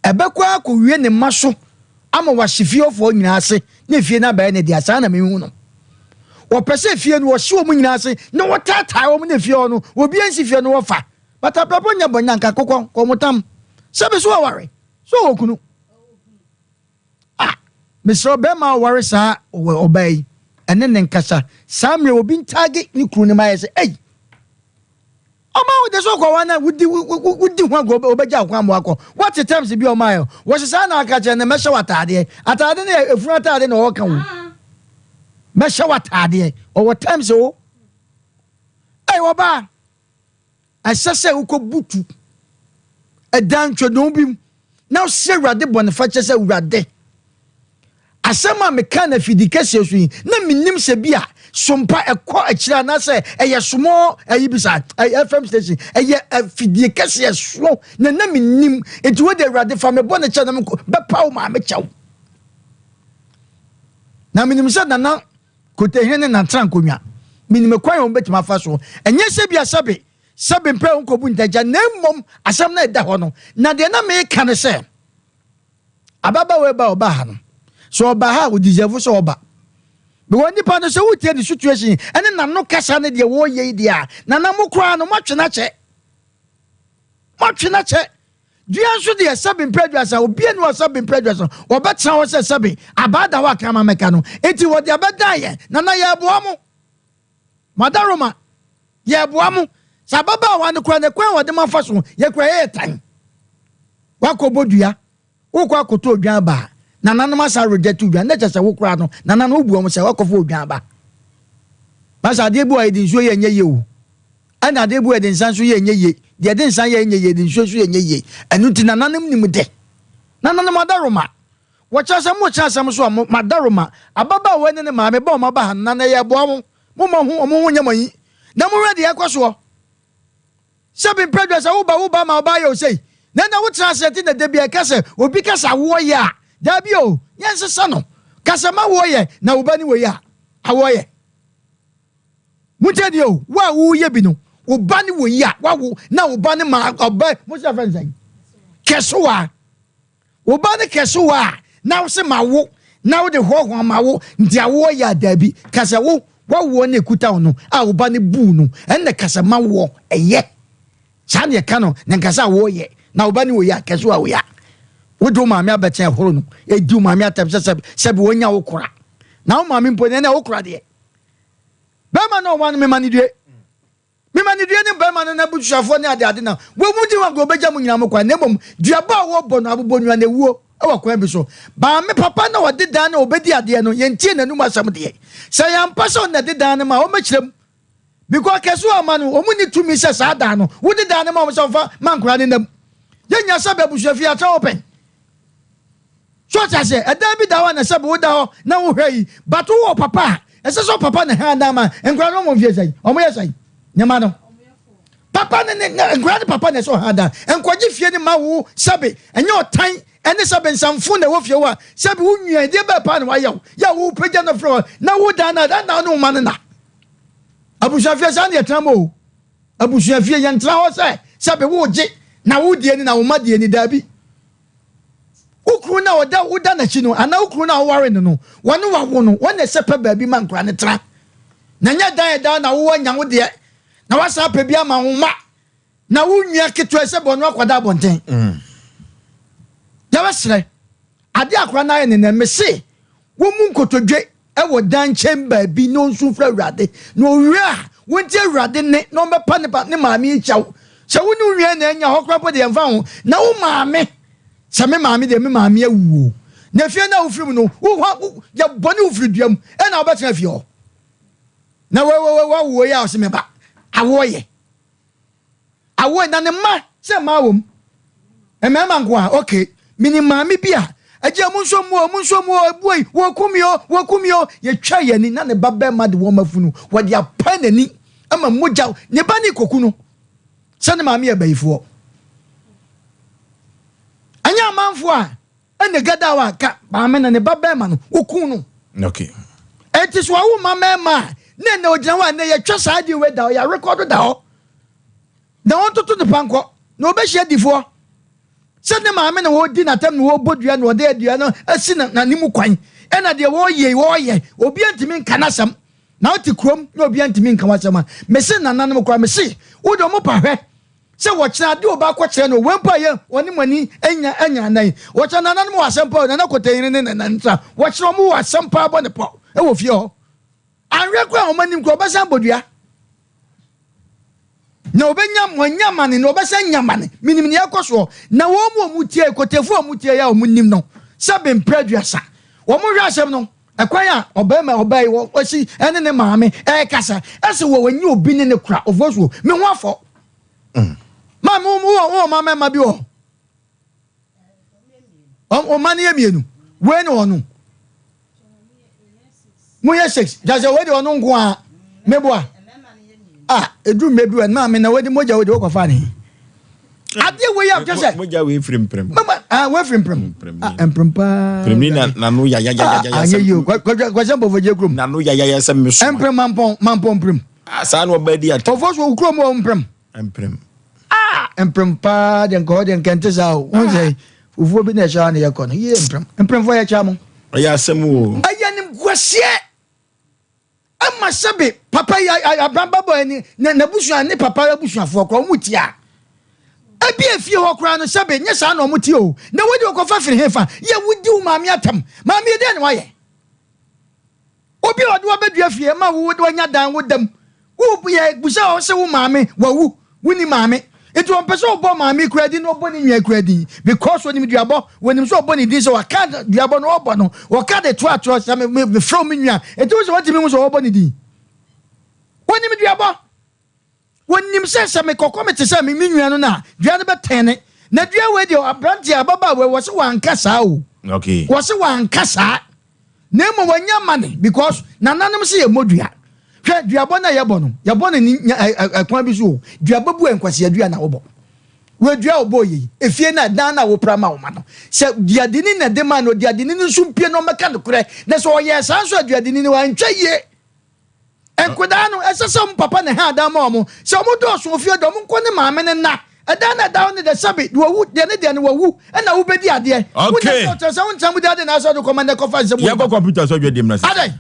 Speaker 2: ɛbɛkɔ ara akɔwie ne mma so ama wahye fie hɔfoɔ nyinaa ase na efie no abɛyɛ ne dea. Saa na mehu no. Wɔpɛ sɛ efie no wɔhye wɔn nyinaa ase na wɔtaataa wɔn na efie hɔ no obiara nsi fie no wɔfa. But abrabɔ nyɛ bɔnyɛ anka kokɔ kɔmotam. Sɛbi so wɔware so wɔ kunu. Ah mesrɛ bɛrima a ɔware saa ɔbaa yi ɛne ne nkasa saa mmerɛ obi ntaage ne kunu no ma yɛ sɛ ei Ɔma wo de so kɔ wɔn a wodi wodi ho agorɔ wɔbɛgya wo kwan ma wakɔ. Wɔte terms bi a ɔma yɛ. Wɔhyɛ saa na aka kyerɛ no mɛhyɛ wo ataadeɛ. Ataade no yɛ efunu ataade na ɔka wo. Mɛhyɛ wo ataadeɛ. Ɔwɔ terms o. Ɛyɛ ɔbaa. Ɛsɛ sɛ wokɔ butu ɛdan ntwɛdɔn bi mu na wosrɛ Awurade bɔnefakyɛ sɛ, Awurade, asɛm a mekaa no afidi kɛseɛ so yi, na mennim sɛ bi a sompa ɛkɔ akyire anaasɛ ɛyɛ small ayi bi saa, FM station, ɛyɛ afidie kɛseɛ so na na mennim. Nti wode Awurade fa me bɔne kyɛ na menkɔ bɛpa wo maame kyɛw. Na menim sɛ Nana Kotehene ne Natra Nkonnwa, menim kwan a wɔbɛtumi afa so. Ɛnyɛ sɛ bi a sɛbe sɛ mempɛ wo nkɔbu ntɛnkyɛ, na mmom asɛm no a ɛda hɔ no. Na deɛ na meka ne sɛ, ababaawa yi ba a ɔbaa ha no, sɛ ɔba ha a, ɔdeserve sɛ ɔba. Because nipa no, sɛ wotie ne situation ɛne n'ano kasa ne deɛ wɔreyɛ yi deɛ a, nana mo koraa no, moatwe no akyɛ. Moatwe no akyɛ. Dua nso deɛ, sɛbe mpɛ 30, obi ani wɔ sɛbe mpɛ 30, wɔbɛtena hɔ sɛ sɛbe abaa da hɔ a kraman mɛka no. Enti wɔde abɛdan yɛn, nana yɛreboa mo. Madaroma, yɛreboa mo. Sɛ ababaawa no koraa, ne kwan a wɔde mo afa so, yɛ koraa yɛyɛ tan. Woakɔbɔ dua, wokɔ akɔtɔ odwan aba a, nananom asa reject odwan, na kyerɛ sɛ wo koraa no, nananom wobu wɔn sɛ woakɔfa odwan aba. Masa adeɛ bi wɔ a yɛde nsuo yɛ ɛnyɛ yie o. Ɛna adeɛ bi wɔ yɛde nsa nso yɛ ɛnyɛ yie. Deɛ yɛde nsa yɛ ɛnyɛ yie, yɛde nsuo nso yɛ ɛnyɛ yie. Ɛno nti nananom nim de. Nananom adaworoma. Wɔkyerɛ sɛ mokyerɛ asɛm so a, mo, madaroma, ababaawa yi ne ne maame ba wɔn aba ha no, na na yɛreboa mo. Momma ho, wɔn ho nyɛ mo ahi, na monhwɛ deɛ ɛrekɔ soɔ. Sɛ bi mpɛ dwa sɛ wo ba, wo ba ma ɔbaa yɛ wo sei, na ɛnna wotena ase nti na da bi a ɛka sɛ obi ka sɛ awoɔ yɛ a, daabi o, yɛnsesa no. Ka sɛ ma woɔ yɛ, na wo ba ne wei a, awoɔ yɛ. Montie deɛ o, wo a woreyɛ bi no, wo ba ne wei a, wawo, na wo ba ne ma ɔba, mo sɛ fɛn sɛn? Kɛsewa. Wo ba no kɛse wo a na wo se ma wo na wode hoahoa ma wo nti awoɔ yɛ a daabi ka sɛ wo wawoɔ na ɛkuta wo no a wo ba no buu no ɛnna ka sɛ ma woɔ ɛyɛ saa na ɛka no na nka sɛ awoɔ yɛ na wo ba no wɔ yɛ a kɛse wo a woyɛ a wode wo maame abɛkyɛn ɛhoro no ɛdi wo maame atɛm sɛ sɛ sɛbi wɔnya wo kora na wo maame mpo ɛnɛ wo kora deɛ bɛrima na ɔwa no mema no due. Mema ne dua ne barima no n'abusuafoɔ ne adeade na wɔn di ho agorɔ wɔbɛgya mo nyinaa mo kwan na mmom duaba a wɔbɔ no abobɔnua na ɛwuo wɔ kwan bi so. Maame papa na ɔde dan no a ɔbɛdi adeɛ no yɛntie n'anum asɛm deɛ. Sɛ ɛyɛ ampa sɛ ɔno na ɛde dan no ma a ɔmmɛkyerɛ mu because kɛse a ɔma no wɔn nni tumi sɛ saa dan no wode dan no ma wɔn sɛ wɔmfa ma nkwadaa no nna mu. Yɛnnya sɛ bɛ abusuafie atra hɔ pɛn. So ɔte aseɛ? Ɛdan bi da hɔ a na sɛbi woda hɔ na wohwɛ yi, but wowɔ papa a, ɛsɛ sɛ papa na hɛn dan ma nkwadaa no wɔn mfie sɛn? Wɔn yɛ sɛn? Ne ma no. Papa ne ne nkwadaa ne papa na ɛsɛ ɔhan dan. Nkɔgye fie ne ma wo sɛbi ɛnyɛ ɔtan ɛne sɛbi nsamfo na ɛwɔ fie hɔ a sɛbi wo nua ɛdeɛ bɛɛ paa na wayɛ wo yɛ a wo pagya no frɛ hɔ na wo dan na dan na ne wo ma no na. Abusua fie saa na yɛtena mu o. Abusua fie yɛntena hɔ sɛ sɛbi wo gye na wo deɛ ni na wo ma deɛ ni daabi. Wo kunu no a ɔda woda n'akyi no anaa wo kunu no a woware no no, wɔne wawo no, wɔn na ɛsɛ pɛ baabi ma nkora no tra. Na nyɛ dan ɛda na wowɔ anya wo deɛ, na wasan apɛ bi ama wo mma, na wo nua ketewa sɛ bɔ no akɔda abɔnten. Mm. Yɛbɛsrɛ, adeɛ akora no ayɛ ne nɛ, mese wɔn mu nkotodwe wɔ dan nkyɛn baabi na ɔnsu mfrɛ Awurade, na ɔwie a, wɔntie Awurade nne na ɔmmɛpa ne ba ne maame yi kyɛw. Sɛ wo ne wo nua na anya hɔ koraa mpo deɛ ɛmfa ho, na wo maame, sɛ me maame deɛ me maame awu o, na fie no a wofiri mu no, wo hɔ, wo, yɛbɔne wo firi dua mu, ɛna wobɛtena fie hɔ. Na wawoɔ yi a ɔse me ba, awoɔ yɛ. Awoe na ne mma sɛ mmaa wɔ mu mmarima nko a okay menim maame bi a agya mu nso mu o mu nso mu o ebuei wɔku mi o wɔku mi o yɛtwa yɛn ani na ne ba bɛrima de wɔn afunu wɔde apae n'ani ama mogya ne ba ne koku no sɛ ne maame yɛ bayifoɔ ɛnyɛ amanfoɔ a Ɛna gadaw a ka maame no ne ba bɛrima no wokun no.
Speaker 1: Okay.
Speaker 2: Eti so awo ma mmarima a na ɛna ogyina hɔ a na yɛtwa saa adeɛ wei da hɔ yɛarekɔdo da hɔ na wɔntoto ne pankɔ na wɔbɛhyia difoɔ sɛ ne maame na wɔredi n'atam na wɔrebɔ dua na wɔde adua no asi n'anim kwan ɛna deɛ wɔreyɛ wɔreyɛ obi ntumi nka n'asɛm na wote kurom na obi ntumi nka w'asɛm a mese nananom koraa mese wode ɔmo pa hwɛ Sɛ wɔkyerɛ ade o baakɔ kyerɛ no wei mpo a yɛ wɔne mo ani anya anya anan wɔkyerɛ nananom wɔ asɛm pa o nana kotɛyere ne nana ntra wɔkyerɛ wɔn wɔ asɛm pa bɔ ne pɔ wɔ fie hɔ anhwɛ koraa wɔn anim koraa wɔbɛsan bɔ dua na wɔbɛnya wɔanya amane na wɔbɛsan nya amane menim nea ɛkɔ soɔ na wɔn mu wɔn tie kotefo a wɔn tie a wɔn nim no sɛ bempere aduasa wɔn hwɛ asɛm no ɛkwan a ɔbarima ɔbaa yi wɔsi ɛne ne maame ɛrekasa ɛsɛ wɔ wɔnyi obi ne ne kora ɔfɔ so me ho afɔ mm. maame wo wɔ wɔ maame ma bi wɔ ɔma no yɛ mmienu wei ne ɔno moyɛ six gyasɛ wei de ɔno nko a meboa a ɛduru mmerɛ bi wɔ maame na wode mogya wode wokɔfa ne adeɛ wei a kyɛ sɛ
Speaker 1: mogya wei firi mprem
Speaker 2: mama ah wei firi mprem ah mprem paa
Speaker 1: mprem ni na nano ya ya ya ya ya
Speaker 2: anyɛ yie kwasɛ mpɔfo gye kurom
Speaker 1: nano ya ya ya sɛ meso
Speaker 2: mprem mampɔn mampɔn mprem
Speaker 1: ah saa na ɔba di ate
Speaker 2: ɔfo so kurom wɔ mprem
Speaker 1: mprem
Speaker 2: ah mprem paa deɛ nkɔhɔ deɛ nkɛnte saa o wɔn sɛ fufuo bi na ɛhyɛ ha na yɛkɔ no yie mprem mpremfoɔ yɛ kyɛ mo
Speaker 1: ɛyɛ asɛm o
Speaker 2: ɛyɛ nimguaseɛ Ɛma sɛbe papa yi abraba bɔ ɛni na n'abusua ne papa abusuafoɔ koraa wɔn tia. Ebi efie hɔ koraa no sɛbe nye saa na wɔn te o. Na wodi okɔfa firi he fa yɛ wodi wo maame atam. Maame yi dɛn na wayɛ? Obi a ɔde wabɛdua fie ma wo wanya dan wo dam. Wo yɛ busa wɔ sɛ wo maame wawu wonni maame. Nti wɔmpɛ sɛ ɔbɔ maame koraa din na ɔbɔ ne nua koraa din because onim duabɔ wɔnim sɛ ɔbɔ ne din sɛ waka duabɔ no ɔbɔ no wɔka de to atorɔ sɛ mefrɛ wo me nua nti wo sɛ wɔntumi hu sɛ ɔbɔ ne din wɔnim duabɔ wɔnim sɛ sɛ mekɔkɔ mete sɛ me nua no no a dua no bɛtɛn ne na dua wei deɛ aberanteɛ ababaa wei wɔ sɛ wanka saa o
Speaker 1: okay.
Speaker 2: wɔ sɛ wanka saa Na mmom wɔnyɛ amane because nananom se yɛmmɔ dua. Hwɛ duabɔ no a yɛbɔ no, yɛbɔ no ni ɛkwan bi so o. Duaba bu a nkwasea dua na wobɔ. Wɔ dua a wɔbɔɔ yɛ yi, efie no a dan no a wopra ma wo ma no, sɛ duadini na ɛde maa no, oduadini no nso mpue na ɔmmɛka nokorɛ. Na sɛ ɔyɛɛ saa nso a duadini no antwa yie. Nkwadaa no, ɛsɛ sɛ wɔn papa na ɛha adan ma wɔn. Sɛ wɔn dɔɔso wɔ fie deɛ, wɔn nkɔ ne maame no nna. Ɛdan no ɛda hɔ no deɛ, sɛbe, deɛ wawu, deɛ ne deɛ no wawu, ɛna wobɛdi adeɛ.
Speaker 1: Okay.
Speaker 2: Wonya sɛ ɔkyerɛ sɛ wontra mu di adeɛ na asɛ ɔde kɔma na ɛkɔfa nsɛm wɔ
Speaker 1: Yɛnkɔ kɔmputa so adwadie mu na sisi.
Speaker 2: Adɛn?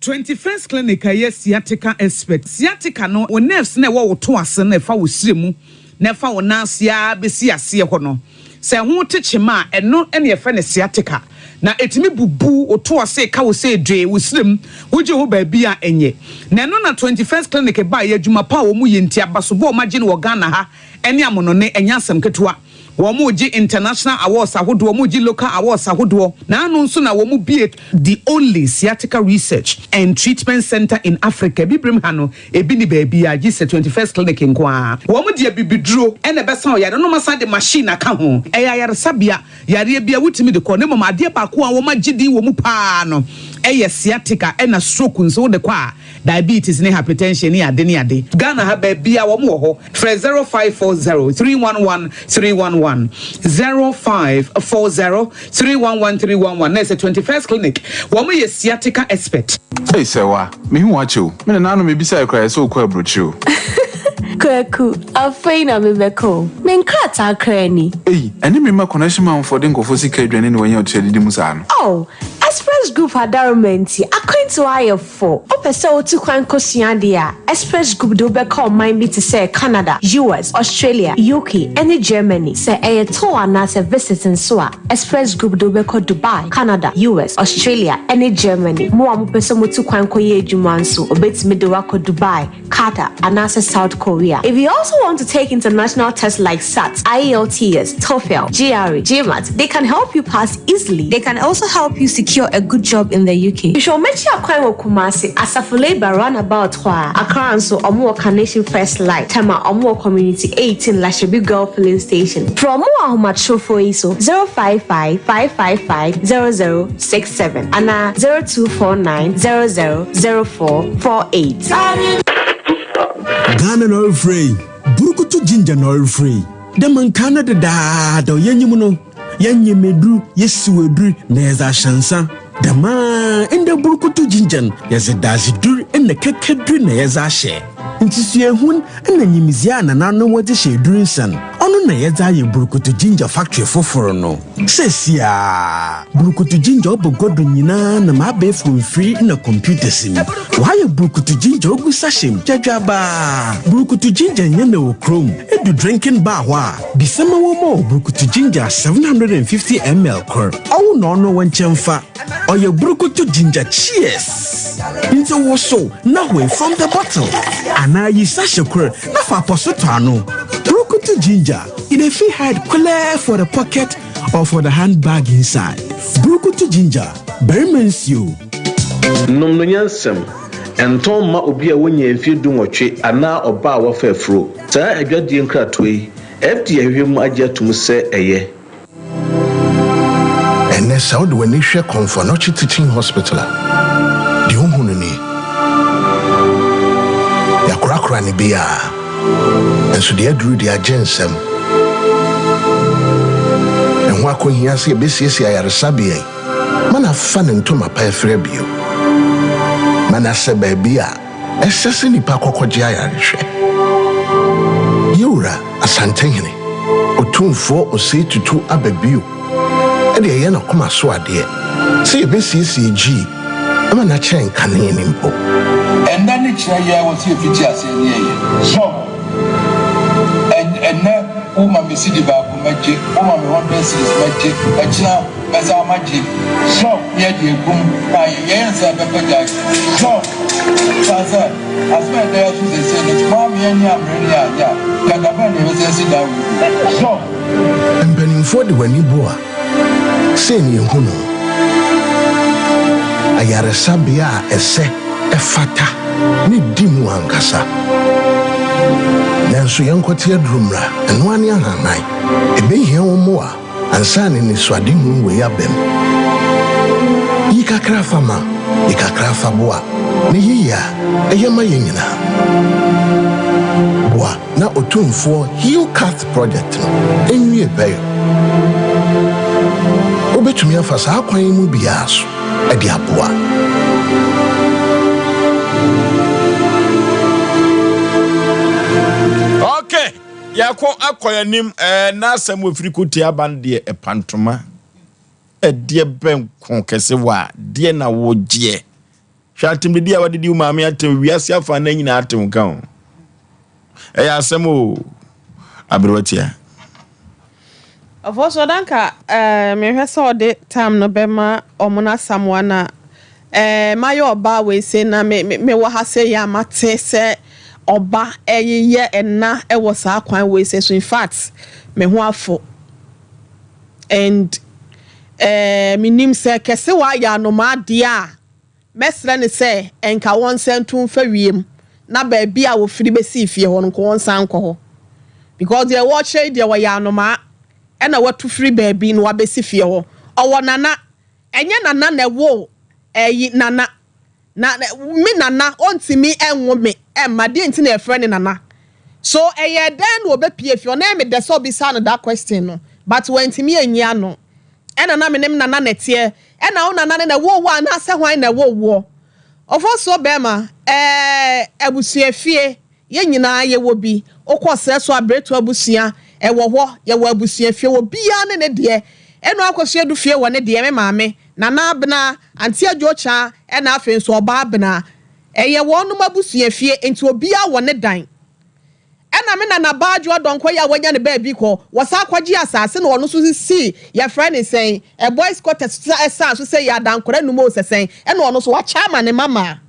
Speaker 14: 21st Clinic a ɛyɛ sciatica expert. Sciatica no, wo nerves no a ɛwɔ wo to ase no a ɛfa wo srɛ mu na ɛfa wo nan ase ara bɛsi aseɛ hɔ no. Sɛ ɛho te kyema a, ɛno na yɛfrɛ no sciatica. Na ɛtumi bubu wo to ase ka wo sɛ dwee wo serem, wogye wo ho baabi a ɛnyɛ. Na ɛno na 21st Clinic baeɛ, adwuma pa a wɔyɛ nti, abasobɔ a wɔagye no wɔ Ghana ha ne amonɔne, ɛnyɛ asɛm ketewa. Wɔregye international awards ahodoɔ, wɔregye local awards ahodoɔ. Na ano nso na wɔbue the only sciatica research and treatment centre in Africa. Abibirem ha no, ebi nni baabiara gye sɛ 21st Clinic nko ara. Wɔde abibiduro na ɛbɛsa wo yare na wɔasan de machine aka ho. Ɛyɛ ayaresabea, yareɛ biara wotumi de kɔ na mmom adeɛ baako a wɔagye din wɔ mu pa ara no yɛ sciatica ɛna stroke nso wode kɔ a, diabetes ne hypertension ne ade ne ade. Ghana ha baabiara wɔn wɔ hɔ. Frɛ 0540 311 311, 0540 311 311 na ɛsɛ 21st Clinic. Wɔn yɛ sciatica expert.
Speaker 20: Ei Sɛwa, mehu wo akyɛ o. Me nana no mebisae koraa ɛsɛ wokɔ aburokyire o.
Speaker 21: Kwaku, afei na mebɛkɔ o. Me nkrataa koraa ni.
Speaker 20: Ei, ɛne me mma connection manfoɔ de nkurɔfoɔ sika adwane na wɔanya ɔtiri adidi mu saa no.
Speaker 21: Oh, Express Group adaworoma nti, akwantuo ayɛ fo. Wopɛ sɛ wotu kwan kosua adeɛ a, Express Group de wo bɛkɔ ɔman bi te sɛ Canada, US, Australia, UK, ne Germany. Sɛ ɛyɛ tour anaasɛ visit nso a, Express Group de wo bɛkɔ Dubai, Canada, US, Australia, ne Germany. Mo a mopɛ sɛ motu kwan kɔyɛ adwuma nso, wɔbɛtumi de wo akɔ Dubai, Qatar, anaasɛ South Korea. If you also want to take international tests like SAT, IELTS, TOEFL, GRE, GMAT, they can help you pass easily. They can also help you secure a good job in the UK. Hwehwɛ wɔn akyi akwan wɔ Kumasi, Asafo Labour roundabout hɔ a. Accra nso, wɔn wɔ Carnation First Light, Tema, wɔn wɔ Community 18 Lashibi Girl Filling Station. Frɛ wɔn wɔ ahomatrofoɔ yi so, 055 555 0067 anaa 0249 00 0448.
Speaker 22: Ghana na ɔrefrɛ yi, Burukutu Ginger na ɔrefrɛ yi. Dɛ ma nkaa no dedaada yɛnyim no, yɛnyem edur, yesiw edur na yɛdze ahyɛ nsa. Dɛm ara ndɛ Burukutu Ginger no, yɛdze dadzedur na kɛkɛdur na yɛdze ahyɛ. Ntsi suahun na nyimdzee a nananom wɔdze hyɛ edur nsa no, ɔno na yɛdze ayɛ Burukutu Ginger factory fofor no. Seseiara, Burukutu Ginger ɔba gua do nyina nam abaɛfor mfir na computers mu. Wɔayɛ Burukutu Ginger ogu sachet mu gyadwabaa. Burukutu Ginger nnyɛ na wɔ kurom. Edu drinking bar hɔ a, bisa ma wɔmma wo Burukutu Ginger 750 ml kor. Ɔwo na ɔno wo nkyɛn fa. Ɔyɛ Burukutu Ginger Cheers! Ntsi wosow na hoe from the bottle anaa yi sachet kor na fa apɔso tɔ ano. Burukutu Ginger. E dey fit hide clear for the pocket or for the handbag inside. Burukutu ginger, barima nsuo.
Speaker 23: Nom no nyansam. Ɛntɔn mma obi a wannyaa mfeɛ dunwɔtwe anaa ɔbaa a wafa afuro. Saa adwadie nkratoɔ yi, FDA ahwehwɛ mu agye atom sɛ ɛyɛ.
Speaker 24: Ɛnnɛ, sɛ wode w'ani hwɛ Komfo Anokye Teaching Hospital a, deɛ wohu no nie. Yɛakorakora no biara, nanso deɛ aduru deɛ agye nsam. Ɛho akɔhia sɛ yɛbɛsiesie ayaresabea yi ma no afa ne ntoma pa afira bio, ma no asɛ baabi a ɛsɛ sɛ nnipa kɔkɔgye ayarehwɛ. Yɛwura Asantehene, Otumfoɔ Osei Tutu aba bio de ɛyɛ n'akoma so adeɛ sɛ yɛbɛsiesie Gyii ma no akyɛn kane no mpo.
Speaker 25: Ɛnnɛ ne kyerɛ yɛ wɔ sɛ yɛfiti aseɛ ne yɛyɛ. So ɛnnɛ wo ma me cedi baako mɛgye, wo ma me hundred cedis mɛgye, ɛkyena mɛsan magye. So ne yɛde agum na yɛyɛ sɛ ɛbɛkɔ gyae. So san sɛ asɛm a ɛda yɛ so seesei no maa me ani ammere ne anyɛ a, nka da bɛn na yɛbɛsan asi dan wei bio. So.
Speaker 24: Mpanimfoɔ de wɔn ani bu a, sei na yɛhu no, Ayaresabea a ɛsɛ, ɛfata, ne di mu ankasa. Nanso yɛnkɔte aduru mmra, ɛno ara ne ahanhan. Ɛbɛhia wo mmoa ansa na anisoadehunu wei abam. Yi kakra fa ma, yi kakra fa boa, na ɛyɛ yie a, ɛyɛ ma yɛn nyinaa. Boa. Na Otumfoɔ Heal Cath Project no nwie pɛyɛ. Wobɛtumi afa saa kwan yi mu biara so de aboa.
Speaker 1: Okay, yɛkɔ akɔ yɛn anim ɛɛ n'asɛm wɔ firi kote aba no deɛ ɛpantoma ɛdeɛ bɛn ko kɛse wɔ a deɛ na wogyeɛ Hwɛ atemdidi a wadidi wo maame atem wiase afa na nyinaa ate wo nka o. Ɛyɛ asɛm o. Aberewa tia.
Speaker 3: Ɔfɔsɔ danka eh, mehwɛ sɛ ɔde time no bɛma ɔmo no asamoa na eh, mayɛ ɔbaa wei sei na me, me, mewɔ ha sei a mate sɛ ɔba ɛyeyɛ ɛna ɛwɔ saa kwan wei sei so in fact me ho afo and eh, menim sɛ kɛse wayɛ anomaa deɛ a Mɛsrɛ no sɛ nka wɔnsan ntu mfa wiem na baabi a wɔfiri bɛsii fie hɔ no nka wɔnsan nkɔ hɔ because deɛ wɔrekyerɛ yi deɛ wɔyɛ anomaa ɛna watu firi baabi na wabɛsi fie hɔ. Ɔwɔ nana, ɛnyɛ nana na ɛwoo ɛyi nana na me nana ɔntumi nwo me ɛmma deɛ nti na yɛfrɛ no nana. So ɛyɛɛ dɛn na ɔbɛpie fie hɔ? Na ɛyɛ me dɛ sɛ ɔbisaa no that question no but wantumi anyi ano. Ɛna na me ne me nana na ɛteɛ. Ɛna wo nana no na ɛwoo wo anaasɛ hwan na ɛwoo woɔ? Ɔfɔsuo bɛɛma, ɛɛ abusuafie, yɛn nyinaa yɛwɔ bi. Wokɔ serɛ so a Breto abusua ɛwɔ hɔ, yɛwɔ abusuafie, obiara ne ne deɛ. Ɛna Akosua Adu fie wɔ ne deɛ, me maame, Nana Abena, Auntie Adwo Kyaa, ɛna afei nso Ɔbaa Abena. Ɛyɛ wɔnom abusuafie, nti obiara wɔ ne dan. Ɛna me nana baa Adwoa Donkor yi a wanya ne baabi kɔ, wɔsan kɔgyee asase na ɔno nso sisii, yɛfrɛ no sɛn, ɛ boys quarters san so sɛ yɛ adankora num o sɛ sɛn, ɛna ɔno nso wakyɛ ama ne mama.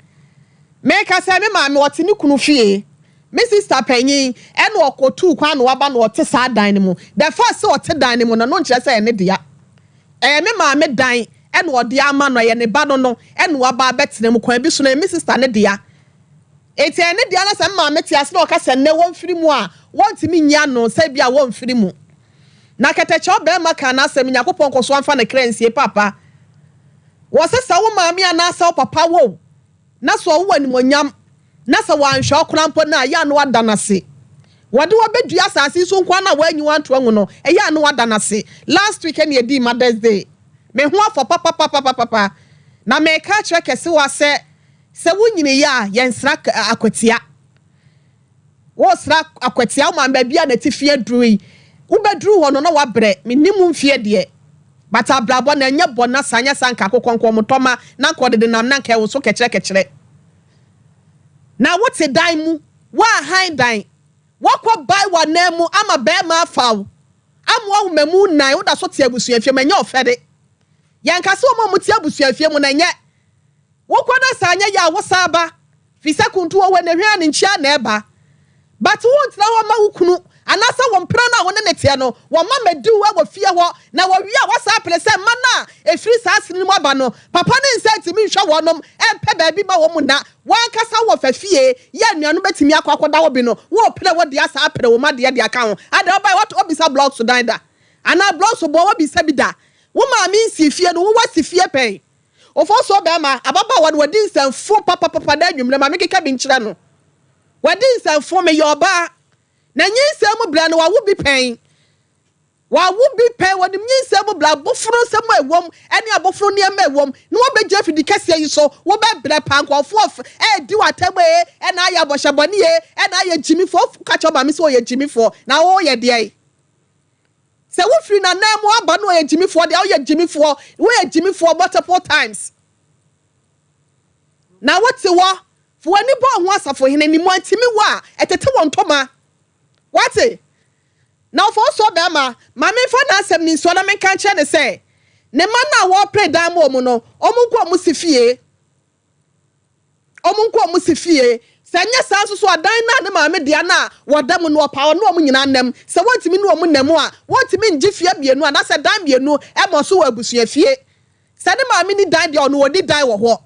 Speaker 3: Meka sɛ me maame ɔte ne kunu fie, me sister panyin ɛna ɔkɔtuu kwan na waba na ɔte saa dan no mu. The fact sɛ ɔte dan no mu no, ɛno nkyerɛ sɛ ɛyɛ ne dea. Ɛyɛ me maame dan ɛna ɔde ama no, ɛyɛ ne ba no no ɛna waba abɛtena mu, kwan bi so no ɛyɛ me sister ne dea. Enti ɛyɛ ne dea na sɛ me maame te ase na ɔka sɛ nnɛ wɔmfiri mu a, wɔntumi nyi ano sɛ ebia wɔmfiri mu. Na kɛtɛkyɛw barima kaa n'asɛm, Nyankopɔn nkɔ so amfa ne kra nsie paapa. Wɔse sɛ wo maame anaasɛ wo papa wo wo na sɛ ɔwo animuonyam na sɛ wanhwɛ wo koraa mpo no a, ɛyɛ a na wada no ase. Wɔde wo abɛdua asase yi so nko ara na wanyi wo anto angu no, ɛyɛ a na wada no ase. Last week ɛna yɛdii Mother's Day. Me ho afɔ papapapapapa. Na meka akyerɛ Kɛsewa sɛ Sɛ wonyiniiɛ a, yɛnsra akwatia. Woresra akwatia, wo maame baabi a n'atifi aduru yi, wobɛduru hɔ no na wabrɛ. Mennim wo mfeɛ deɛ, but abrabɔ no ɛnyɛ bɔ na saa, nyɛ saa nka akokɔ nka ɔmotɔma na nka ɔdede nam na nka ɛwoso kɛkyerɛ kɛkyerɛ. Na wote dan mu, woahan dan, woakɔ bae w'ananmu ama barima afa wo, amoa wo mmamu nnan, woda so te abusuafie mu, ɛnyɛ ɔfɛre. Yɛnka sɛ wɔn a wɔte abusuafie mu no ɛnyɛ. Wokɔ na sɛ anyɛ yɛ a wo san ba fisɛ kuntu wɔ hɔ ɛnɛ hwɛ a ne nkyia na ɛba but wo ntena hɔ mma wo kunu anaasɛ wo mpena no a wo ne no teɛ no wɔ mma mɛdi wo wɔ fie hɔ na wɔ wie a wasan apene sɛ mma no a ɛfiri saa asene no mu aba no papa ne nsa ntumi nhwɛ wɔnom ɛmpɛ baabi ma wɔn nna wankasa wɔ fa fie yɛ anuanom bɛtumi akɔ akɔda hɔ bi no wo pene wo deɛ asan apene wo mma deɛ de aka ho adɛn wobaeɛ woato wobisa blocks dan da anaa blocks boɔ wobisa bi da wo maame nsii fie no wo wasi fie pɛn Ofosuo barima, ababaawa no wadi nsɛmfo papapapa da anwummerɛ, ma menkeka bi nkyerɛ no. Wadi nsɛmfo, meyɛ ɔbaa, na nyinsɛn mu berɛ no wawo bi pɛn. Wawo bi pɛn, wɔnim nyinsɛn mu berɛ, abofono nsɛm a ɛwom ne abofono nneɛma a ɛwom, na wɔbɛgyina afidi kɛseɛ yi so, wobɛbrɛ paa, nkurɔfoɔ ɛredi w'atɛm ee, ɛna ayɛ abɔhyɛbɔne ee, ɛna ayɛ gyimifoɔ, ka kyerɛ wo maame sɛ ɔyɛ gyimifoɔ, na woyɛ deɛn? Sɛ wo firi n'anan mu aba na ɔyɛ gyimifoɔ deɛ, woyɛ gyimifoɔ, woyɛ gyimifoɔ multiple times. Na wote hɔ, fa w'ani bɔ wo ho asafohene, ne mu antimi wo a, ɛtete wo ntoma. Wate? Na ɔfa wo soɔ bɛrima, ma memfa n'asɛm no nsuo na menka nkyerɛ no sɛ, ne mma no a wɔrepere dan ma wɔn no, wɔn nkɔ wɔn si fie. Wɔn nkɔ wɔn si fie. Sɛ ɛnyɛ saa nso so a, dan no a ne maame dea no a wɔda mu no, ɔpaw ɔne wɔn nyinaa nna mu. Sɛ wɔntumi ne wɔn nna mu a, wɔntumi ngye fie mmienu anaasɛ dan mmienu mmɔ so wɔ abusuafie. Sɛ ne maame nni dan deɛ a, ɔno ɔnni dan wɔ hɔ.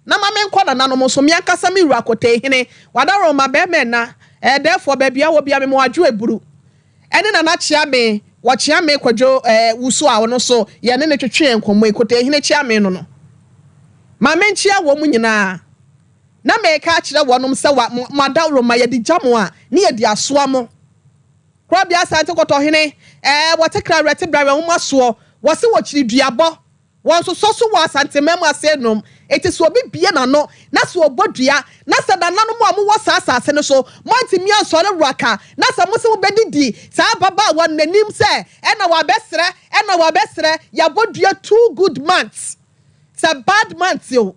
Speaker 3: Na ma menkɔ nananom nso, me ankasa me wura Kotei-hene, Wadaroma, barima ɛna, ɛɛdɛɛfoɔ, baabi a wɔ biara, mema wo adwo aburu. Ɛne Nana Kyeame, Wɔkyeame Kwadwo eh, Wusu a ɔno nso yɛne no twetwee nkɔmmɔ yi, Kotei-hene Kyeame no no. Ma menkyea wɔn nyinaa, na mereka akyerɛ wɔnom sɛ wa, mo, mo adaworoma, yɛde gya mo a, ne yɛde asoa mo. Korabea Asante Kɔtɔhene, eh, wɔte kra werɛ te bra werɛ nwoma soɔ, wɔse wɔkyiri duabɔ, wɔnsosɔ so wɔ Asanteman mu ase nom, enti sɛ obi bue n'ano na sɛ ɔbɔ dua, na sɛ nananom a mowɔ saa asase no so, moantumi ansɔre wraka, na sɛ mose mobɛdidi saa ababaawa no n'anim sɛ ɛna wabɛsrɛ, ɛna wabɛsrɛ, yɛabɔ dua two good months. Sɛ bad month o,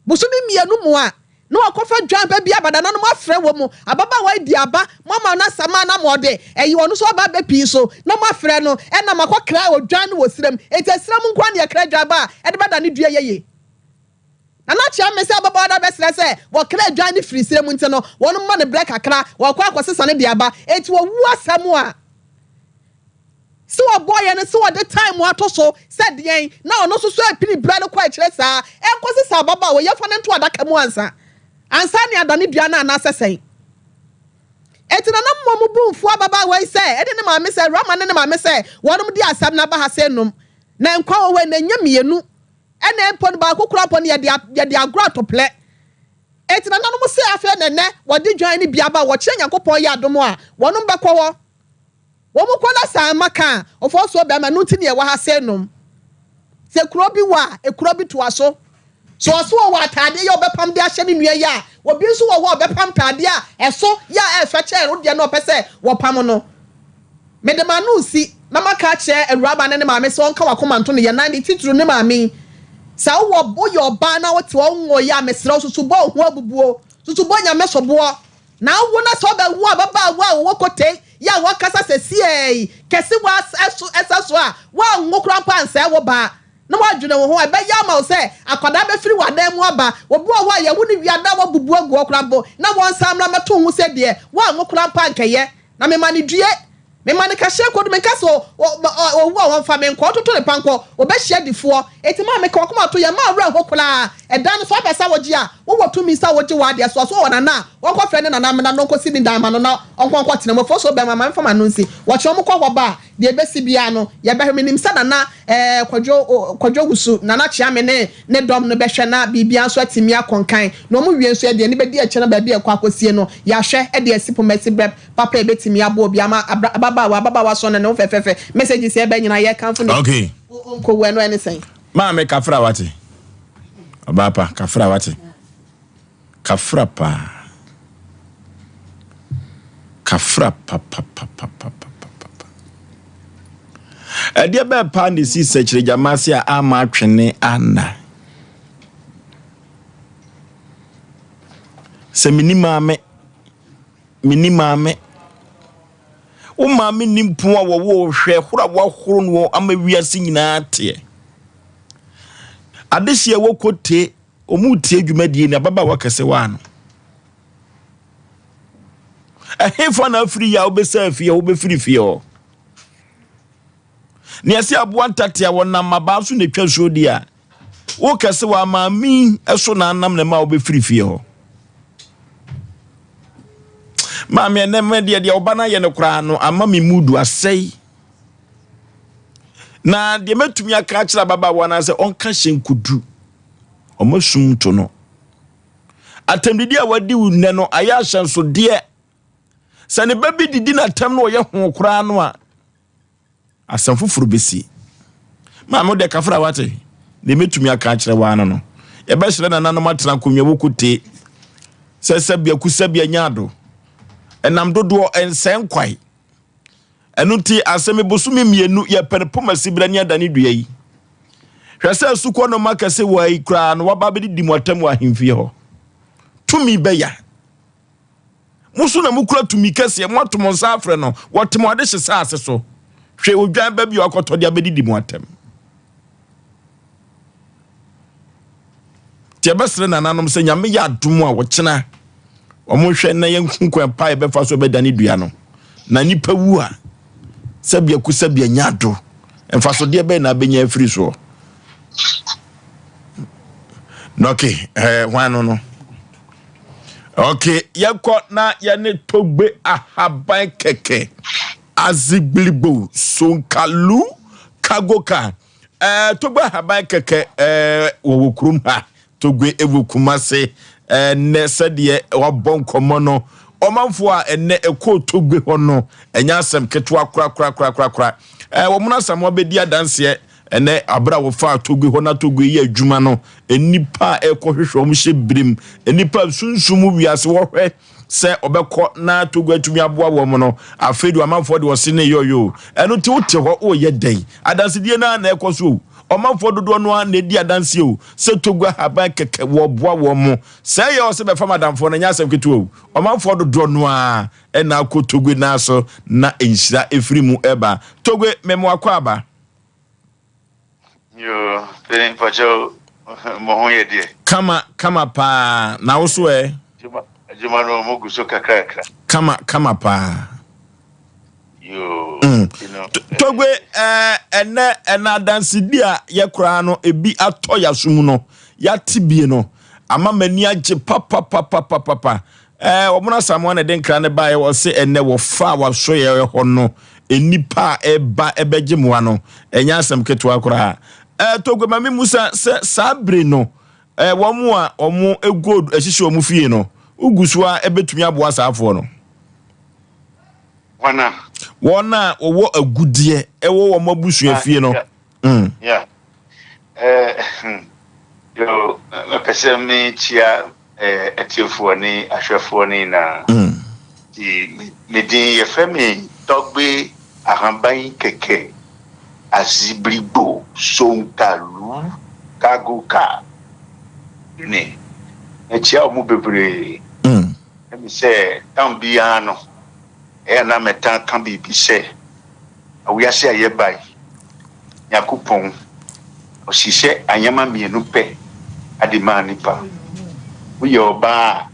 Speaker 3: bosome mmienu mu a, Na wɔakɔfa dwan ba bi aba na nananom afrɛ wɔ mu, ababaawa yi di aba, moama no asama na ma ɔde ɛyi ɔno nso aba abɛpii so, na moafrɛ no, ɛna moakɔkra odwan no wɔ serem. Enti ɛserɛ mu nko ara na yɛkra dwan ba a ɛde bɛdane dua yɛye. Nana kyerɛ me sɛ ababaawa no abɛsrɛ sɛ wɔkra dwan no firi serɛ mu nti no, wɔn mma no berɛ kakra, wɔkɔ akɔsesa no de aba. Enti wɔwu asɛm a. Sɛ ɔbɔɔ yɛn no sɛ ɔde time ato so sɛ deɛn na ɔno nso so repini berɛ no kɔ akyire saa ɛnkɔsi sɛ ababaawa yi yɛmfa no nto adaka mu ansa ansa ne adane dua no anaasɛ sɛn. Enti na na mmom bo mfu ababaawa yi sɛ ɛne ne maame sɛ Rama ne ne maame sɛ wɔnom de asɛm no aba ha sɛ nom na nkwa wɔ hɔ yi na ɛnyɛ mmienu ɛna mpo no baako koraa mpo no yɛde yɛde agorɔ ato plɛ. Enti nananom se afei na ɛnɛ wɔde dwan no bi aba wɔkyerɛ Nyankopɔn yɛ adom a wɔnom bɛkɔ hɔ. Wɔn kɔ na saa mma ka a, ɔfɔɔ soɔ bɛɛma, ɛno nti na yɛwɔ ha sɛ nom. Sɛ kuro bi wɔ a, ekuro bi toa so. Sɛ ɔse ɔwɔ ataadeɛ yi a ɔbɛpam de ahyɛ ne nua yi a, obi nso wɔ hɔ a ɔbɛpam taadeɛ a ɛso yɛ a ɛfɛ kyɛn wo deɛ no a ɔpɛ sɛ wɔpam no. Mede m'ano resi na maka akyerɛ awuraba ne ne maame sɛ ɔnka w'akoma nto no yɛ nan de titiriw ne maame yi. Sɛ wowɔ woyɛ ɔbaa na wote hɔ wonwoeɛ a, mesrɛ wo susu bɔ wo ho abubuo, susu bɔ Nyame soboɔ. Na wo na sɛ ɔbɛwo ababaawa a ɔwɔ kote yi a wɔkasa sɛsiɛɛ yi kɛse wɔ ɛso ɛsa so a, woanwo koraa mpo ansɛe wo ba na woadwene wo ho a, ɛbɛyɛ ama wo sɛ akwadaa bɛfiri w'adan mu aba. Obi wɔ hɔ a yɛwo no wie a na wabubu agu hɔ koraa mpo na wɔnsan mmra mmɛto wo ho sɛ deɛ woanwo koraa mpo ankɛyɛ. Na mema no due. Mema no kahyɛ kodu, menka sɛ owu a ɔmfa me nkɔ, ɔntoto ne pa nkɔ, ɔbɛhyia difoɔ. Enti maa meka w'akoma to yɛn, mma wo werɛ nho koraa. Ɛdan no, sɛ wopɛ sɛ wogye a, wowɔ tumi sɛ wogye w'adeɛ soa. So ɔwɔ nana a, ɔnkɔfrɛ ne nana mmra na ɔnkɔsi ne dan mma no na ɔnkɔ nkɔtena mu. Afuo so bɛrima, ma memfa m'ano nsi. Wɔkyena wɔkɔ hɔ ba a, deɛ ɛbɛsi biara no, yɛbɛhwɛ. Menim sɛ Nana eh, Kwadwo, Kwadwo Wusu, Nana Kyeame ne ne dɔm no bɛhwɛ na biribiara nso atumi akɔ nkan. Na wɔwie nso, yɛde yɛn ani bɛdi akyire na baabi a ɛkɔ akɔsie no, yɛahwɛ de asi poma asi berɛ Papa a ebetumi aboa obi ama abra ababaawa ababaawa sɔ no ne ho fɛfɛɛfɛ messages a ɛba nyinaa yɛkamfo no
Speaker 1: Okay.
Speaker 3: Onkowu ɛno ɛne sɛn?
Speaker 1: Maame kafra wate. Ɔbaa pa kafra wate. Kafra paa. Kafra papapapapapa. Ɛdeɛ bɛɛ paa na esi sɛkyerɛgyama ase a ama atwene ana. Sɛ meni maame Menni maame. Wo maame nni mpo a wɔwoo wo hwɛ horo a woahoro no ama wiase nyinaa teɛ. Adehyeɛ wɔ kote wɔn retie dwumadie ni ababaawa kɛse wɔ ano. Ɛhefa na afiri yi a wobɛsa afie hɔ wobɛfiri fie hɔ. Nea ɛsɛ aboa ntate a wɔnam abaa so na etwa suo di a, wo kɛse wɔ amaame so na anam na ɛma wobɛfiri fie hɔ. Maame ɛnɛ mɛ deɛ deɛ ɔba no ayɛ no koraa no ama me mudu asɛe. Na deɛ mɛtumi aka akyerɛ ababaawa no sɛ ɔnka hyɛ nkudu. Ɔma sum to no. Atɛmdidi a wadi wo nnɛ no ayɛ ahyɛnsodeɛ. Sɛ ne ba bi didi n'atɛm no ɔyɛ ho koraa no a, Asɛm foforo besi. Maame, wo deɛ kafra wate. Deɛ mɛtumi aka akyerɛ wo ara no no. Yɛbɛsrɛ nananom atena akonnwa mu kotee sɛ sɛbea kusɛbea nya ado. Ɛnam dodoɔ ɛnsɛe nkwae. Ɛno nti asɛm bosome mmienu yɛpɛ no poma sibira ne adane dua yi. Hwɛ sɛ asukɔ no ma kɛse wɔ ayi koraa no waba bɛdidi mu atam wɔ ahemfie hɔ. Tumi bɛya. Mo so na mokura tumi kɛseɛ, moato mo nsa afrɛ no, wɔte mo adehye saase so. Hwɛ odwan ba bi a wakɔtɔ de abɛdidi mo atɛm. Nti ɛbɛsrɛ nananom sɛ Nyame yɛ adom a wɔkyena wɔn hwɛ na yɛnhu kwan pa a yɛbɛfa so bɛdane dua no. Na nipa wu a sɛbea ku sɛbea nya ado. Mfasodeɛ bɛn na abɛnya afiri soɔ? Nɔke, ɛɛ hwan no no? Ok, yɛkɔ na yɛne Togbe ahaban kɛkɛ, Azigbiligbo, Sonkalu, Kagoka. Eh, Togbe ahaban kɛkɛ eh, wɔwɔ kurom ha. Togbe ɛwɔ Kumase. Eh, nnɛ sɛdeɛ wabɔ nkɔmmɔ no, ɔmanfoɔ a ɛnnɛ ɛkɔɔ Togbe hɔ no, ɛnyɛ asɛm ketewa korakorakorakorakora. Eh, wɔn Asamoah bɛdi adanseɛ Ɛnnɛ, bere a wɔfaa Togo hɔ na Togo reyɛ adwuma no, nnipa a ɛrekɔhwehwɛ wɔn hyɛ birim, nnipa a sunsum mu wiase wɔhwɛ sɛ ɔbɛkɔ na Togo atumi aboa wɔn no, afei de amanfoɔ de ɔse ne yɔyɔ. Ɛno nti wote hɔ woreyɛ dɛn? Adansedie no ara na ɛkɔ so o. Ɔmanfoɔ dodoɔ no ara na ɛdi adanseɛ o sɛ Togo ahaban kɛkɛ wɔboa wɔn mo. Sɛ ɛyɛ ɔsɛ bɛfam adamfoɔ no ɛnyɛ asɛm ketewa o. Ɔmanfoɔ dodoɔ no ara na akɔ Togo nan so na nhyira ɛfiri mu ɛba. Togo mema wakɔ aba.
Speaker 5: Yoo, panin mpakyɛw mo ho yɛ deɛ.
Speaker 1: Kama kama paa na wo so ɛ?
Speaker 5: Adwuma no mo gu so kakrakra.
Speaker 1: Kama kama paa.
Speaker 5: Yoo.
Speaker 1: Mm. Togbe ɛnɛ ɛna adansedi a yɛ koraa no ebi atɔ yaso mu no yɛate bie no ama m'ani agye papapapapapa. Ɛɛ wɔn Asamoah na ɛde nkra no baeɛ wɔse ɛnɛ wɔfa wasoeɛ hɔ no nnipa a ɛba ɛbɛgye mmoa no ɛnyɛ asɛm ketewa koraa. Ɛɛ Togbe ma me musa sɛ saa bere no ɛɛ wɔn a wɔn gold ɛhyehyɛ wɔn fie no wogu so a ɛbɛtumi aboa saa afoɔ no?
Speaker 5: Hwan a?
Speaker 1: Wɔn a wɔwɔ agudeɛ ɛwɔ wɔn abusua fie no. Mm.
Speaker 5: Yeah. Eh, yo, mepɛ sɛ mekyia eh, atiefoɔ ne ahwɛfoɔ no nyinaa. Mm. Nti me din yɛfrɛ me Tɔgbe Ahaban Kɛkɛ Azibrigbo Sonkalu Kagoka ne. Mekyia wɔn bebree.
Speaker 1: Mm.
Speaker 5: Ɛne sɛ tam biara no, ɛyɛ a na metaa ka biribi sɛ, Wiase a yɛba yi, Nyankopɔn, ɔhyehyɛ anyɛma mmienu pɛ de maa nipa. Woyɛ ɔbaa a,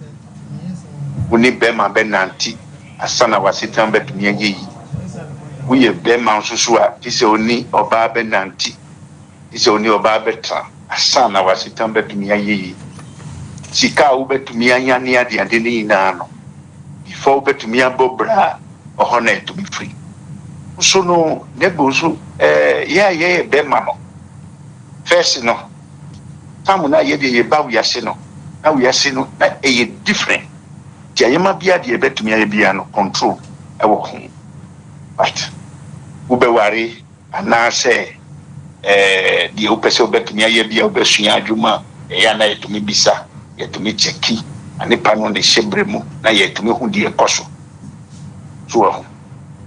Speaker 5: wo ne bɛrima bɛnante ansa na w'asetena bɛtumi ayɛ yie. Woyɛ bɛrima nso so a, gye sɛ wo ne ɔbaa bɛnante. Gye sɛ wo ne ɔbaa bɛtra ansa na w'asetena bɛtumi ayɛ yie. Sika a wobɛtumi anya ne adeade no nyinaa no, before wobɛtumi abɔ bra a, ɔhɔ na ɛtumi firi. Nso no, Nebo nso, eh, yɛ a yɛyɛ bɛrima no, first no, tam no a yɛdeɛ yɛba wiase no, na wiase no, na ɛyɛ different. Nti ayɛma biara deɛ yɛbɛtumi ayɛ biara no, control ɛwɔ ho. But wobɛware Anaasɛ deɛ wopɛ sɛ wobɛtumi ayɛ bi a wobɛsua adwuma a, ɛyɛ a na yɛtumi bisa, yɛtumi kyɛki anepa no ne hyɛberɛ mu na yɛtumi hu deɛ ɛkɔ so. So wahu?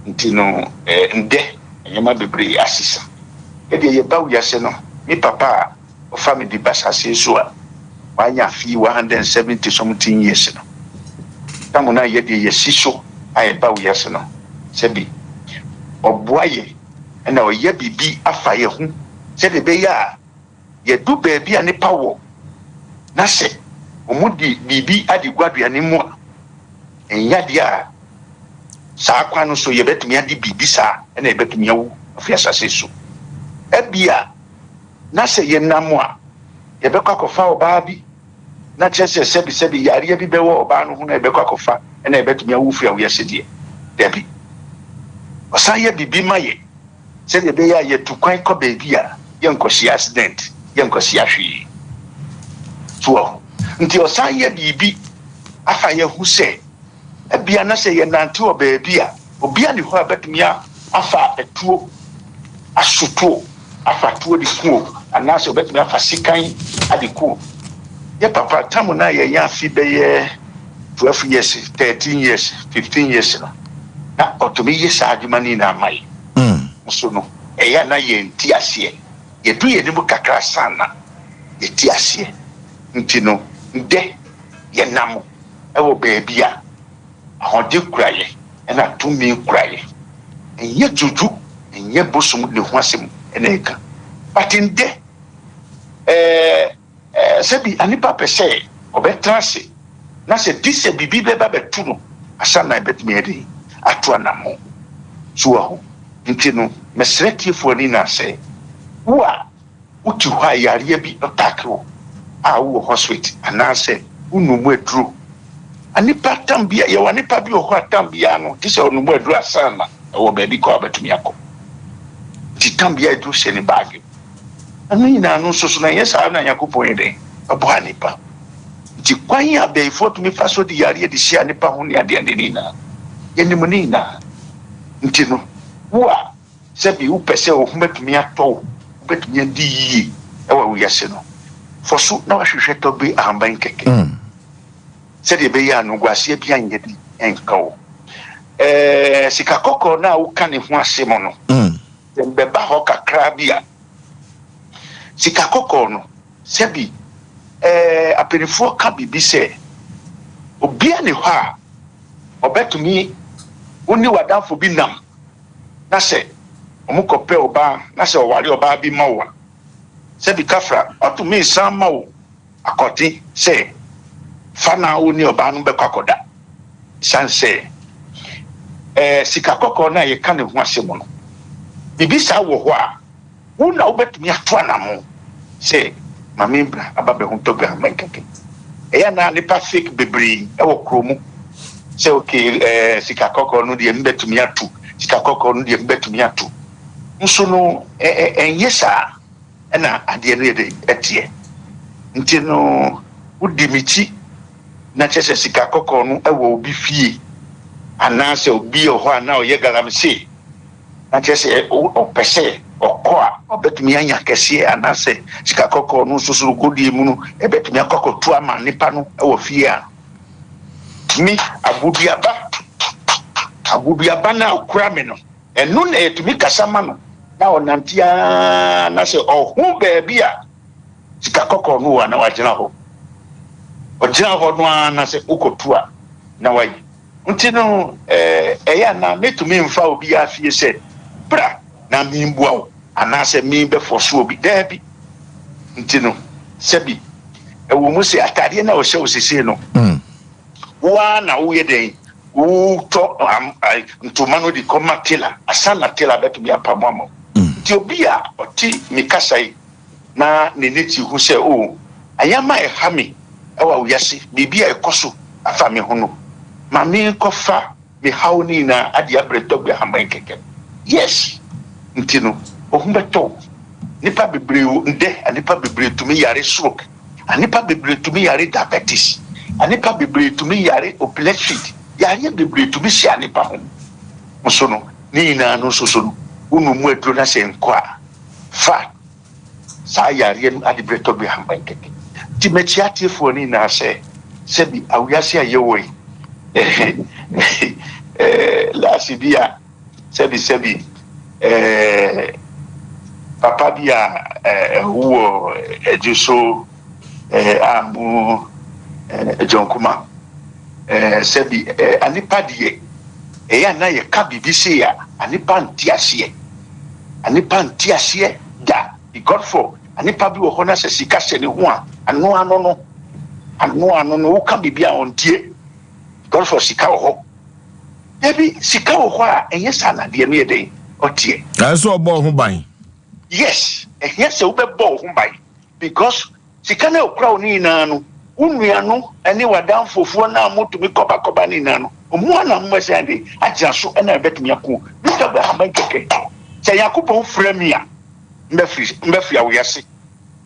Speaker 5: Nti no ndɛ nneɛma bebree asesa. Yɛdeɛ yɛba wiase no, me papa a ɔfa me de ba asase so a wanya afe 170 something years no, tam no a yɛdeɛ yɛsi so a yɛba wiase no, sɛbi ɔboa yɛ na ɔyɛ biribi afa yɛn ho sɛdeɛ ɛbɛyɛ a yɛdu baabi a nnipa wɔ na sɛ wɔde biribi ade gu aduane mu a, ɛnyɛ adeɛ a saa kwan no so yɛbɛtumi ade biribi saa na yɛbɛtumi awu afi asase so. Ebia na sɛ yɛnam a, yɛbɛkɔ akɔfa ɔbaa bi na kyerɛ sɛ sɛbisɛbi yareɛ bi bɛwɔ ɔbaa no ho na yɛbɛkɔ akɔfa na yɛbɛtumi awu firi awiase deɛ? Dabi. Ɔsan yɛ biribi ma yɛ sɛdeɛ ɛbɛyɛ a yɛtu kwan kɔ baabi a yɛnkɔhyia accident, yɛnkɔhyia hwee. So wahu? Nti ɔsan yɛ biribi afa yɛ ho sɛ ebia na sɛ yɛnante wɔ baabi a obiara nni hɔ a bɛtumi afa atuo aso tuo, afa tuo de ku o, anaasɛ ɔbɛtumi afa sekan ade ku o. Yɛ papa, tam no a yɛnya afe bɛyɛ 12 years, 13 years, 15 years no, na ɔtumi yɛ saa adwuma no nyinaa ma yɛ. Nso no, ɛyɛ a na yɛnte aseɛ. Yɛdu yɛn anim kakra ansa na yɛte aseɛ. Nti no, ndɛ yɛnam wɔ baabi a Ahoɔden kura yɛ ɛna tumi kura yɛ. Ɛnyɛ juju, ɛnyɛ bosom ne ho asɛm ɛna ɛka. But ndɛ ɛɛ sɛbi anipa pɛ sɛ ɔbɛtena ase na sɛ di sɛ biribi bɛba bɛto no asa na ɛbɛtumi ayɛ den ato anamɔ. So wahu? Nti no mɛsrɛ tiefoɔ no nyinaa sɛ wo a Wote hɔ a yareɛ bi attack wo a wowɔ hospital anaasɛ wonom aduro. Anipa tam bia yɛwɔ anipa bi wɔ hɔ a tam biara no gye sɛ ɔnom aduro ansa na ɛwɔ baabi kɔ a ɔbɛtumi akɔ. Nti tam biara aduro hyɛ ne baage mu. Ɛno nyinaa no nso so no ɛnyɛ saa na Nyankopɔn yɛ dɛn ɛbɔ anipa. Nti kwan a bɛyifoɔ tumi fa so de yareɛ de hyia anipa ho ne adeade no nyinaa yɛnim ne nyinaa. Nti no wo a Sɛbi wopɛ sɛ wo ho bɛtumi atɔ wo, wobɛtumi adi yie wɔ wiase no, fɔ so na wahwehwɛ tɔgbe ahaban kɛkɛ sɛdeɛ ɛbɛyɛ a noguaseɛ bi anyɛ bi nka wo. Ɛɛ sika kɔkɔɔ no a woka ne ho asɛm no, sɛ mbɛba hɔ kakra bi a, Sika kɔkɔɔ no, sɛbi ɛɛ apanifoɔ ka biribi sɛ, obia ni hɔ a ɔbɛtumi wo ne w'adamfo bi nam na sɛ wɔkɔpɛ ɔbaa na sɛ ɔware ɔbaa bi ma wo a, sɛbi kafra, ɔtumi san ma wo akɔte sɛ fa na wo ne ɔbaa no bɛkɔ akɔda. Esiane sɛ ɛɛ sika kɔkɔɔ no a yɛka ne ho asɛm no, biribi saa wɔ hɔ a, wo na wobɛtumi ato anamo sɛ ma me bra aba bɛho tɔ bra mɛnkɛkɛ. Ɛyɛ na nipa fake bebree wɔ kuro mu sɛ okay ɛɛ sika kɔkɔɔ no deɛ mbɛtumi ato, sika kɔkɔɔ no deɛ mbɛtumi ato. Nso no ɛ ɛnyɛ saa ɛna adeɛ no yɛ dɛ ɛteɛ. Nti no wodi me kyi na kyerɛ sɛ sika kɔkɔɔ no wɔ obi fie anaasɛ obi wɔ hɔ a na ɔyɛ galamsey na kyerɛ sɛ ɔpɛ sɛ ɔkɔ a ɔbɛtumi anya kɛseɛ anaasɛ sika kɔkɔɔ no nso so godie mu no ɛbɛtumi akɔ akɔtu ama nipa no wɔ fie a me aboduaba aboduaba no a ɔkura me no ɛno na yɛtumi kasa ma no na ɔnante ara na sɛ ɔho baabi a sika kɔkɔɔ no wɔ a na wagyina hɔ ɔgyina hɔ no ara na sɛ wokɔtu a na wayi nti no ɛyɛ anaa metumi mfa obi afie sɛ bra na membua wo anaasɛ mebɛfɔ so obi daabi nti no sɛbi ɛwɔ mu sɛ ataadeɛ no a ɔhyɛ wo sesei no wo ara na woyɛ dɛn wotɔ ntoma no de kɔma tela asa na tela bɛtumi apamo ama wo nti obi a ɔte me kasa yi na n'ani te hu sɛ o ayama a ɛha me ɛwɔ wiase biribi a ɛkɔ so afa me ho no ma menkɔfa me haw no nyinaa ade abrɛ tɔgbe ahaman kɛkɛ yes nti no ohun bɛtɔ nipa bebree ndɛ nipa bebree tumi yare stroke nipa bebree tumi yare diabetes nipa bebree tumi yare epilepsy yareɛ bebree tumi si nipa ho nso no ne nyinaa no nso so no wonu mu aduro na sɛ nkɔ a fa saa yareɛ no ade brɛ tɔgbe ahaman kɛkɛ nti mɛkyi atiefoɔ no nyinaa sɛ sɛbi awiase a yɛwɔ yi laase bi a sɛbi sɛbi papa bi a ɛwɔ ɛgye so a mo John Kuma sɛbi anipa deɛ ɛyɛ ana yɛka biribi sei a anipa nte aseɛ anipa nte aseɛ da because for anipa bi wɔ hɔ na sɛ sika hyɛ ne ho a ano ano no ano ano no woka biribi a ɔntie because for sika wɔ hɔ dabi sika wɔ hɔ a ɛnyɛ saa na adeɛ no yɛ dɛn ɔteɛ.
Speaker 1: Ɛsɛ ɔbɔ ho ban.
Speaker 5: Yes, ɛhia sɛ wobɛbɔ wo ho ban because sika no a okura wo no nyinaa no wo nua no ne w'adamfofoɔ no a motumi kɔbakɔba no nyinaa no ɔmo a na mobɛsan de agyina so ɛna ɛbɛtumi ako Mr. Abraham kɛkɛ sɛ Nyankopɔn frɛ mi a mbɛfiri mbɛfiri awoyase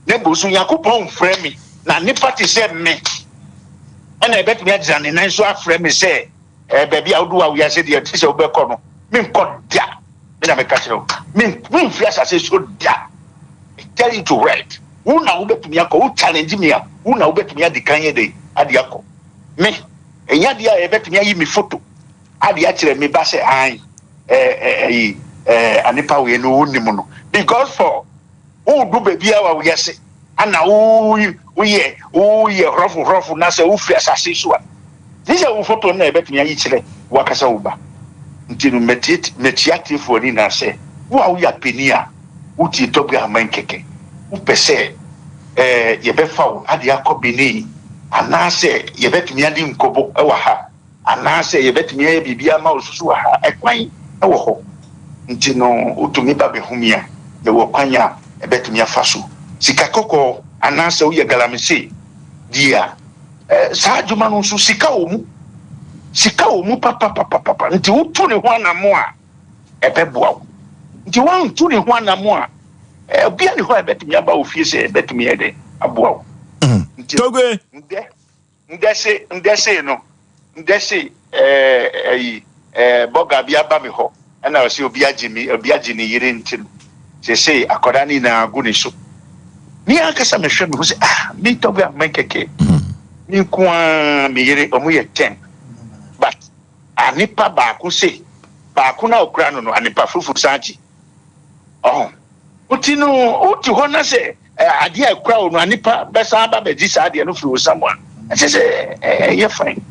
Speaker 5: na mmom so Nyankopɔn mfrɛ mi na nipa te sɛ me ɛna ɛbɛtumi agyina ne nan so afrɛ me sɛ ɛɛ baabi a wodu awoyase deɛ ɛte sɛ wobɛkɔ no menkɔ da me na meka kyerɛ wo memfiri asase so da. I tell you to write wo na wobɛtumi akɔ wo challenge me a wo na wobɛtumi adi kan yɛ dɛn ade akɔ me ɛnyɛ adeɛ a yɛbɛtumi ayi me photo ade akyerɛ me ba sɛ an ɛyi ɛɛ anipa wei no wonim no because for wodu baabi a wa wiase ana woyɛ woyɛ horɔfo horɔfo na sɛ wofiri asase so a ne sɛ wo photo no na yɛbɛtumi ayi kyerɛ wakasa wo ba nti no mɛtia tiefoɔ ni na sɛ wo a woyɛ apani a wotie tɔgbe aman kɛkɛ wopɛ sɛ ɛɛ yɛbɛfa wo ade akɔ Benin anaasɛ yɛbɛtumi ade nkɔbɔ wɔ ha anaasɛ yɛbɛtumi ayɛ biribi ama wo soso wɔ ha ɛkwan wɔ hɔ nti no wotumi ba bɛhu mi a yɛwɔ kwan a ɛbɛtumi afa so sika kɔkɔɔ anaasɛ woyɛ galamsey die a saa adwuma no nso sika wɔ mu sika wɔ mu papapapapa nti wotu ne ho anamo a ɛbɛboa wo nti woantu ne ho anamo a obia ne hɔ a ɛbɛtumi aba wo fie sɛ ɛbɛtumi yɛ dɛ aboa wo
Speaker 1: nti Togbe.
Speaker 5: ndɛ ndɛ se ndɛ se no ndɛ se ɛɛ ɛyi ɛɛ bɔga bi aba me hɔ ɛna ɔsɛ obi agye me obi agye ne yere nti no sese akwadaa ne nyinaa gu ne so me ankasa mehwɛ me ho sɛ ah me Togbe ahoma kɛkɛ me nko ara me yere ɔmo yɛ 10 but anipa baako se baako na okura no no anipa fufu san akyi ɔho nti no wote hɔ na sɛ adeɛ a ɛkura wo no anipa bɛsan aba bɛgye saa adeɛ no firi wo sa mu a, ɛkyɛ sɛ ɛyɛ fine.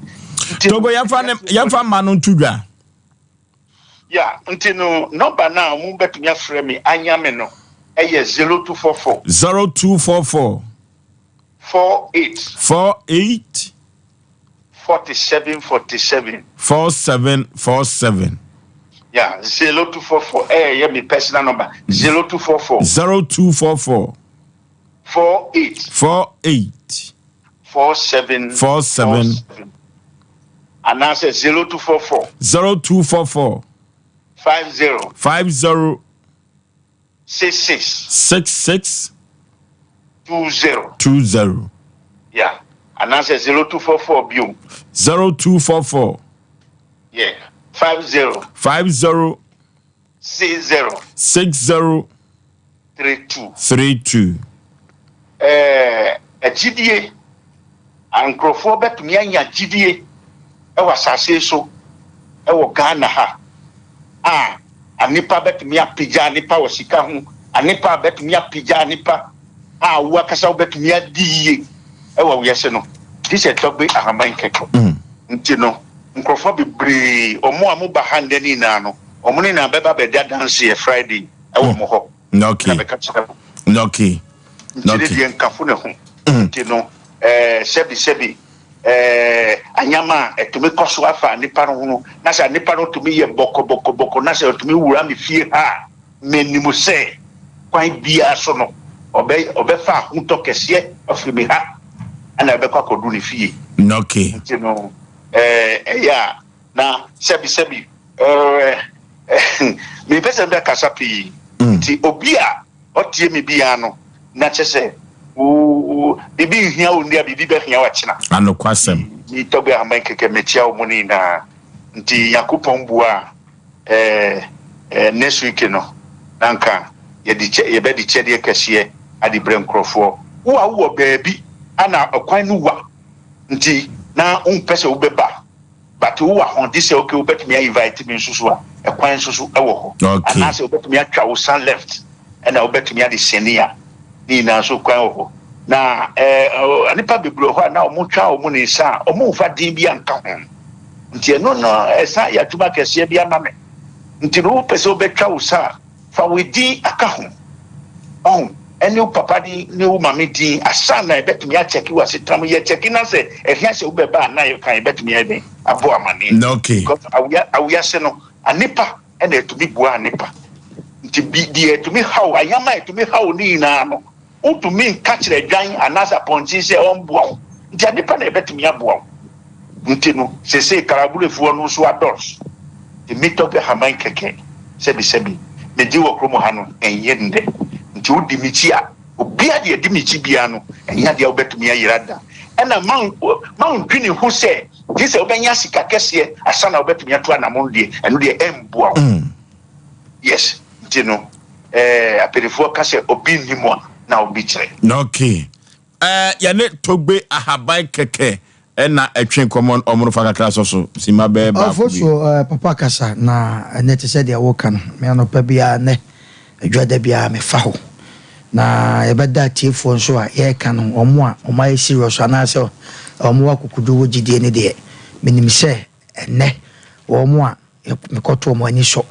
Speaker 1: Togo yɛmfa ne yɛmfa mma no nto dwa.
Speaker 5: Ya nti no nɔmba no a wɔn bɛtumi afrɛ me anya me no ɛyɛ 0244.
Speaker 1: 0244.
Speaker 5: 48.
Speaker 1: 48.
Speaker 5: 47 47.
Speaker 1: 47 47.
Speaker 5: Yeah, 0244 ɛyɛ eh, me personal number 0244.
Speaker 1: 0244.
Speaker 5: 48.
Speaker 1: 48.
Speaker 5: 47.
Speaker 1: 47.
Speaker 5: Anaasɛ 0244.
Speaker 1: 0244.
Speaker 5: 50.
Speaker 1: 50.
Speaker 5: 66.
Speaker 1: 66.
Speaker 5: 20.
Speaker 1: 20.
Speaker 5: Yeah. Anaasɛ 0244 bio.
Speaker 1: 0244.
Speaker 5: Yeah. 50.
Speaker 1: 50.
Speaker 5: 60.
Speaker 1: 60.
Speaker 5: 32.
Speaker 1: 32.
Speaker 5: Ɛɛ agyidie, nkurɔfoɔ bɛtumi anya gyidie wɔ asase so wɔ Ghana ha a, anipa bɛtumi apagya nipa wɔ sika ho, anipa bɛtumi apagya nipa a wo akasa wobɛtumi adi yie wɔ wiase no, gye sɛ tɔgbe ahaban kɛkɛ. Mm. Nti no, nkurɔfoɔ bebree, wɔn a moba ha ndɛ ne nyinaa no, wɔn ne nyinaa bɛba bɛdi adanseɛ Friday wɔ mo hɔ.
Speaker 1: Okay.
Speaker 5: Na bɛka kyerɛ mo.
Speaker 1: Okay.
Speaker 5: Nti ne deɛ nkafo ne ho. Mm. Nti no, ɛɛ sɛbi sɛbi ɛɛ anyama a ɛtumi kɔ so afa nipa no ho no, na sɛ nipa no tumi yɛ bɔkɔbɔkɔbɔkɔ na sɛ ɔtumi wura me fie ha a, menim sɛ kwan biara so no ɔbɛ ɔbɛfa ahotɔ kɛseɛ afiri me ha ɛna ɛbɛkɔ akɔdu ne fie.
Speaker 1: Okay.
Speaker 5: Nti no ɛɛ ɛyɛ a na sɛbi sɛbi ɛɛ mempɛ sɛ mebɛkasa pii mm. nti obi a ɔtie me biara no na kyɛ sɛ biribi nhia wo nnua biribi bɛhia wo akyena.
Speaker 1: Anokwasɛm.
Speaker 5: Metɔgbe ahoma kɛkɛ mekyia wo mu no nyinaa nti Nyankopɔn bua a eh, eh, next week no na nka yɛde kyɛ yɛbɛde kyɛdeɛ kɛseɛ ade brɛ nkurɔfoɔ. Wo a wowɔ baabi ana ɔkwan no wa nti na wompɛ sɛ wobɛba But wowɔ ahoɔden sɛ okay wobɛtumi a invite me nso so a, ɛkwan nso so ɛwɔ hɔ.
Speaker 1: Okay.
Speaker 5: Anaasɛ wobɛtumi atwa wo san left ɛna wobɛtumi ade sɛni a, ne nyinaa nso kwan wɔ hɔ. Na ɛɛ nipa bebree wɔ hɔ a na wɔn twa wɔn ne nsa a wɔn nfa din bi anka ho. Nti ɛno no ɛsan yɛ adwuma kɛseɛ bi ama me. Nti no wopɛ sɛ wobɛtwa wo sa a, Fa wo din aka ho. Wahu? Ɛne wo papa din ne wo maame din ansa na yɛbɛtumi akyɛke w'asetenam. Yɛkyɛke na sɛ ɛhia sɛ wobɛba a na yɛka yɛbɛtumi ayɛ dɛn abɔ amaneɛ.
Speaker 1: Okay.
Speaker 5: Because awia awiase no anepa ɛna ɛtumi boa anepa. Nti bi deɛ ɛtumi haw ayama a ɛtumi haw ne nyinaa no Wontumi nka kyerɛ adwan anaasɛ apɔnkye sɛ ɔmboa wo, nti adepa na ɛbɛtumi aboa wo. Nti no, seesei Karaburefoɔ no nso adɔɔso. Emi tɔgɛ haman kɛkɛ, sɛbisɛbi, megye wɔ kurom ha no, ɛnyɛ nnɛ. Nti wodi me kyi a, obiara deɛ ɛdi me kyi biara no, ɛnyɛ adeɛ a wobɛtumi ayera da. Ɛna ma ma wondwene ho sɛ gye sɛ wobɛnya sika kɛseɛ ansa na wobɛtumi atu anamɔn deɛ, ɛno deɛ ɛmboa wo. Yes, nti no eh, apanifoɔ ka sɛ obi nni mu a na obi kyerɛ.
Speaker 1: Okay. Eh, yɛne Togbe Ahaban kɛkɛ ɛna ɛtwe nkɔmmɔ ɔmono fa kakra sɔ so sima bɛɛ baako
Speaker 2: bi. Ɔfo so eh, papa kasa na ɛnɛ te sɛ deɛ woka no me anɔpa biara nɛ adwada biara mefa hɔ na yɛbɛda atiefoɔ nso a yɛreka no wɔn a wɔn ayɛ serious anaasɛ wɔn wɔ akokodu wɔ gyidie no deɛ menim sɛ ɛnɛ wɔn a Mekɔtoo wɔn ani sɔ.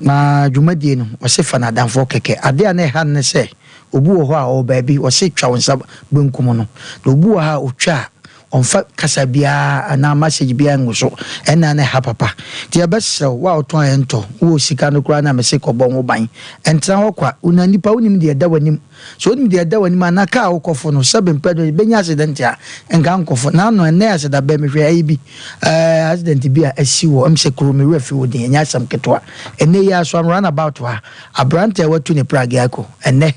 Speaker 2: Na dwumadie no, wɔse fa no adamfoɔ kɛkɛ. Adeɛ a na ɛha no ne sɛ, obi wɔ hɔ a ɔwɔ baabi, wɔse twa wo nsa benkum no. Na obi wɔ ha a ɔtwa a, ɔmfa kasa biara anaa message biara ngu so. Ɛnna na ɛha papa. Nti yɛbɛsrɛ wo, wo a wotɔn a ɛntɔ, wowɔ sika no koraa no a mese kɔbɔ ho ban. Ɛntena hɔ kwa. Wo na nnipa, wonim deɛ ɛda w'anim. Sɛ wonim deɛ ɛda w'anim a, na kaa a wokɔfo no, sɛbe mpɛ do, ebenya accident a, nka nkɔfo. N'ano, ɛnnɛ aseda bɛn, mehwɛ ayi bi, ɛɛ, accident bi a asi wɔ, ɛm sɛ kuro, me werɛ fi wo din, ɛnyɛ asɛm ketewa. Ɛnnɛ yi ara so, am run about ha, aberante a watu ne pragea kɔ, ɛnnɛ,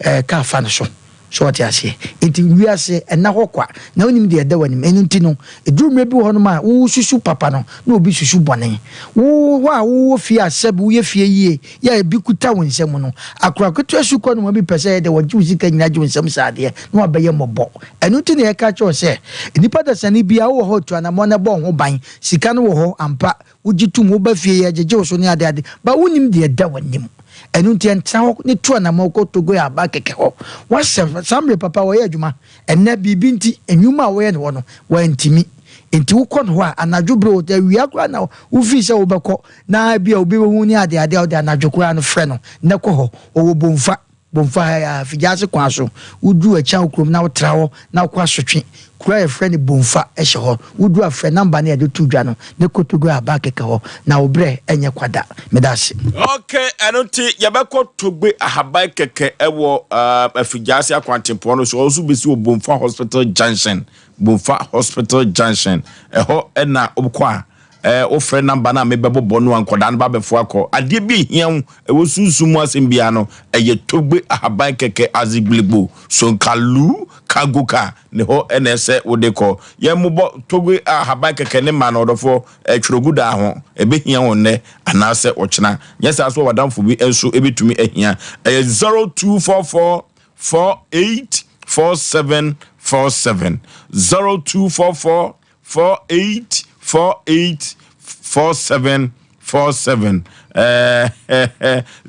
Speaker 2: ɛɛ, kaa fa no so. So wɔte aseɛ? Enti wiase, ɛnna hɔ kwa, na wonim deɛ ɛda w'anim. Ɛno nti no, ɛduru mmerɛ bi wɔ hɔnom a, wosusu papa no, na obi susu bɔne. Wo hɔ a wowɔ fie a sɛbe woyɛ fie yie, yɛ a ebi kuta wo nsam no, akora ketewa sukɔ no ma bi pɛ sɛ ɛyɛ dɛ wɔgye wo sika nyinaa gye wo nsam saa adeɛ na wabɛyɛ mmɔbɔ. Ɛno nti na yɛka kyerɛ wo sɛ, nnipa dasani biara wowɔ hɔ tu anammɔn na bɔ wo ho ban. Sika no wɔ hɔ ampa, wogye tom, woba fie yɛgyegye wo so ne adeade, but wonnim deɛ ɛda w'anim. Ɛno nti ɛntena hɔ ne tu anammɔn kɔ Togo yɛ aba kɛkɛ hɔ. W'asɛm, saa mmerɛ papa wɔyɛ adwuma. Ɛnnɛ biribi nti nnwuma a wɔyɛ no hɔ no wɔantumi. Nti wokɔ no hɔ a anadwo berɛ o, awia koraa na wofii sɛ wobɛkɔ na ebia obi bɛhu ne adeade a wode anadwo koraa no frɛ no na kɔ hɔ. Ɔwɔ Bomfa. Bomfa ha yi ara, Figyase kwan so. Woduru Akyiawo kurom na wotra hɔ na wokɔ Asotwe, kuro a yɛfrɛ no Bomfa hyɛ hɔ. Woduru a frɛ number no a yɛde too dwa no ne Kotogu a aba kɛkɛ hɔ na wo berɛ nyɛ kwa da. Meda ase.
Speaker 1: Ok, ɛno nti yɛbɛkɔ Togbe Ahaban kɛkɛ ɛwɔ Afigyaase akwantempɔn no so. Ɔno nso bɛsi wɔ Bomfa Hospital Junction. Bomfa Hospital Junction. Ɛhɔ ɛna wokɔ a Eh, wofrɛ number no a mebɛbobɔ no a nkɔdaa no ba bɛfo akɔ. Adeɛ bi ehia wo, ɛwɔ sunsum mu asɛm biara no, ɛyɛ togbe ahaban kɛkɛ azigbiligbo, sonkalu, kagoka, ne hɔ na ɛsɛ wode kɔ. Yɛn mmobɔ togbe ahaban kɛkɛ ne ma no ɔdɔfoɔ, eh, twerɛgu daa ho. Ɛbɛhia wo nnɛ anaasɛ ɔkyena. Nyɛ saa nso a w'adamfo bi nso ɛbɛtumi ahia. Ɛyɛ 0244 48 47 47, 0244 48 48 47 47 eh,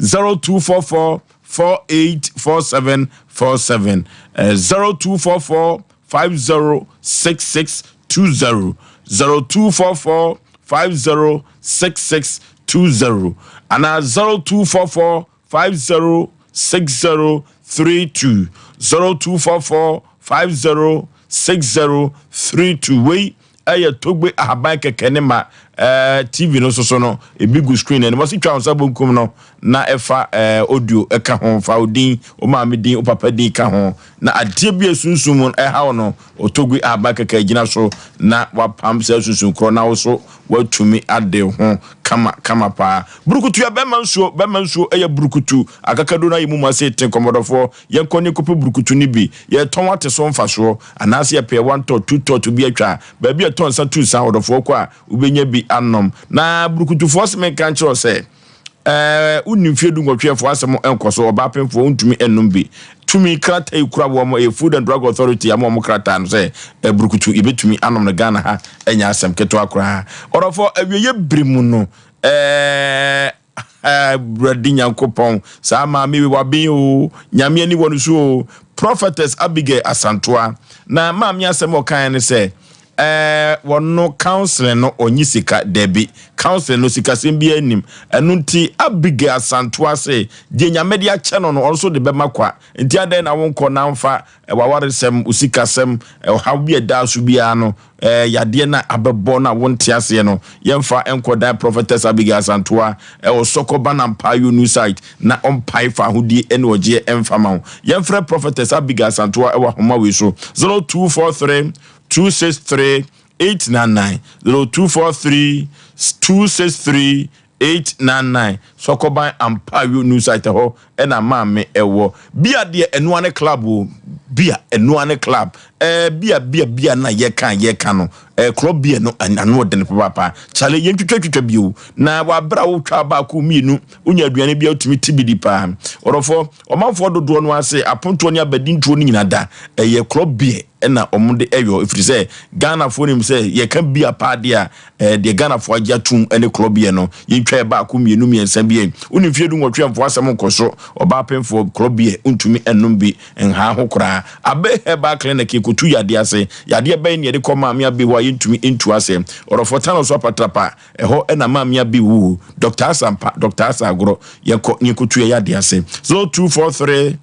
Speaker 1: 0244 48 47 47 eh, 0244 50 66 20 0244 50 66 20 anaa 0244 50 60 32 0244 50 60 32 Wei ɛyɛ Togbe ahaban kɛkɛ ne ma ɛɛ TV no soso no ebi gu screen anim. Ɔsi twa wo nsa bonkum no na ɛfa ɛɛ audio ɛka ho fa wo din, wo maame din, wo papa din ka ho na adeɛ bi a esunsum mu ɛhaw no Otogbe ahaban kɛkɛ gyina so na wapam saa sunsum korɔ na wo so Woatumi ade ho kama kama paa. Burukutu yɛ bɛma nsuo, bɛma nsuo yɛ burukutu. Akakaduro no ayɛ mu ma sei te nkɔmmɔdɔfoɔ. Yɛnkɔ ne nkɔpɛ burukutu no bi. Yɛtɔn ate so mfasoɔ. Anaase yɛpɛ yɛ one tot, two tot bi atwa a, baabi a ɛtɔ nsa tu nsa ɔdɔfoɔ kɔ a, wobɛnya bi anom. Na burukutufoɔ se menka nkyerɛ wo sɛ, Ɛɛ, wonni mfeɛ dunwɔtwe ɛfoɔ asɛm nkɔ so, ɔbaa pemfoɔ wontumi nnom bi. Tumi krataa yi kura wɔn, ɛyɛ Food and Drug Authority ama wɔn krataa no sɛ burukutu yɛbɛtumi anom no Ghana ha, ɛnyɛ asɛm ketewa koraa. Ɔdɔfoɔ, awieɛ bere mu no, ɛɛ, Awurade Nyankopɔn, saa maame wei waben o, Nyame ani wɔ no so o, Prophetess Abigail Asantoa, na maame asɛm a ɔkaeɛ ne sɛ, Ɛɛ wɔno counseling no ɔnye sika dabi counseling no sikasɛm biara nnim ɛno nti Abigail Asantoa se deɛ Nyame de akyɛ no no ɔno nso de bɛma kwa nti adɛn na wonkɔ na nfa wawaresɛm wo sikasɛm ɔhaw bi a ɛdaa so biara no ɛɛ yadeɛ no a abɛbɔ no a wonte aseɛ no yɛmfa nkɔ dan Prophetess Abigail Asantoa ɛwɔ Sɔkɔ Banampayo new site na ɔmpae fa ahodie ɛne ɔgyeɛ ɛmfa ma wo yɛmfrɛ Prophetess Abigail Asantoa ɛwɔ ahoma wei so 0243 263 899 0243 263 899 Sɔkɔban Ampayo new site hɔ ɛna maame ɛwɔ. Bia deɛ ɛnoa ne club o bia ɛnoa ne club ɛɛ bia bia bia na yɛka yɛka no ɛɛ club bia no ano ɔdene papaapa kyale yɛn twitwa twitwa bio na wabra wo twa baako mmienu wonya aduane bia wotumi ti bi di paa ɔdɔfoɔ Ɔmanfoɔ dodoɔ no ara se apontoɔ ne abadintoɔ no nyina da ɛyɛ club beer na wɔn de ɛyɔ ɛfiri sɛ Ghanafoɔ nim sɛ yɛka beer paa deɛ a ɛɛ deɛ Ghanafoɔ agye atum ne club beer no. Yɛntwa yɛ baako mmienu mmiɛnsa bi wone mfeɛ du nwɔtwe a mfoɔ asɛm nkɔ so ɔbaa pemfoɔ club beer wontumi nnom bi nhaa ho koraa. Abe Herbal Clinic yɛkɔtu yadeɛ ase yadeɛ bɛn ne yɛde kɔ Maame Abe hɔ a yɛntumi ntu aseɛ Ɔdɔfoɔ Tano so apatrapa Ɛhɔ na Maame Abbey woo Doctor Asampa, Doctor Asa Agorɔ. Yɛkɔ ne yɛkɔtu yɛn yadeɛ ase. 0243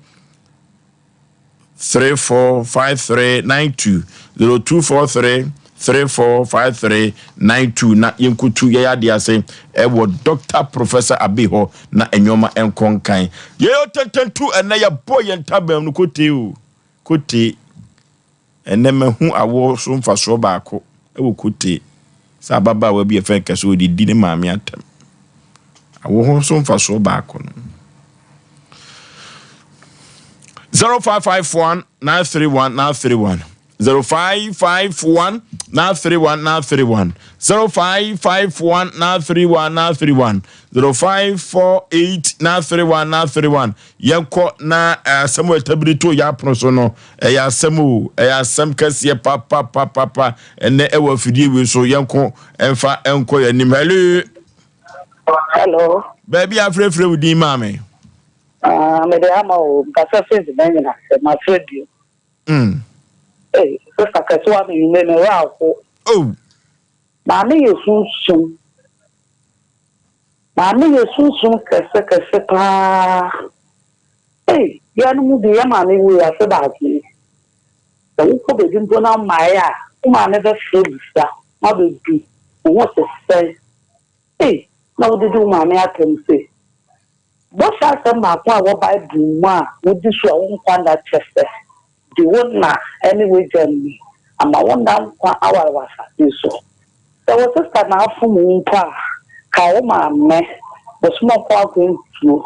Speaker 1: 345392 0243 345392 na yɛnkɔtu yɛn yadeɛ ase ɛwɔ Doctor Professor Abbey hɔ na nneɛma nkɔ nkan. Yɛyɛ ɔtɛntɛntu ɛnɛ yɛbɔ yɛn ntaban no kotee o kotee. Ɛnnɛ mahu awoɔ so mfasoɔ baako wɔ Kote sɛ ababaawa bi a yɛfrɛ no Kɛse ɔdidi ne maame atɛm. Awoɔ ho so mfasoɔ baako no. 0551 931 931 0551 931 931 0551 931 931 0548 931 931 Yɛnkɔ na asɛm a ɛtabiri to yɛ apono so no, ɛyɛ asɛm o, ɛyɛ asɛm kɛseɛ papapapapa. Ɛnɛ ɛwɔ afidie wei so, yɛnko ɛmfa ɛnkɔ yɛn anim. Hello.
Speaker 6: Hello.
Speaker 1: Baabi a afrɛfrɛ wo din maame.
Speaker 6: Ah, mede ama o, mpasɛ since bɛn nyina sɛ mafrɛ bio.
Speaker 1: Mm.
Speaker 6: Ei, sista kɛse wa me nwumire me werɛ aho.
Speaker 1: Oh.
Speaker 6: Maame yɛ sunsum. Maame yɛ sunsum kɛse kɛse paa. Ei, yɛn mu bi yɛ maame wui afe baako yi. Sɛ wokɔ baabi mpo na mmaeɛ a, wo maame bɛfrɛ bisa, woabɛdu, wo ho te sɛn? Ei, na wodidi wo maame atɛm sei. Bɔhyɛ asɛm baako a ɛwɔ Bible mu a wodi so a wo nkwa nna kyɛ sɛ, Di wo na ne w'agya ni, ama wo nna nkwa aware wɔ asase yi so. Sɛ wo sista na afom wo mpo a, kae wo maame, bosom ɔko akwantuo.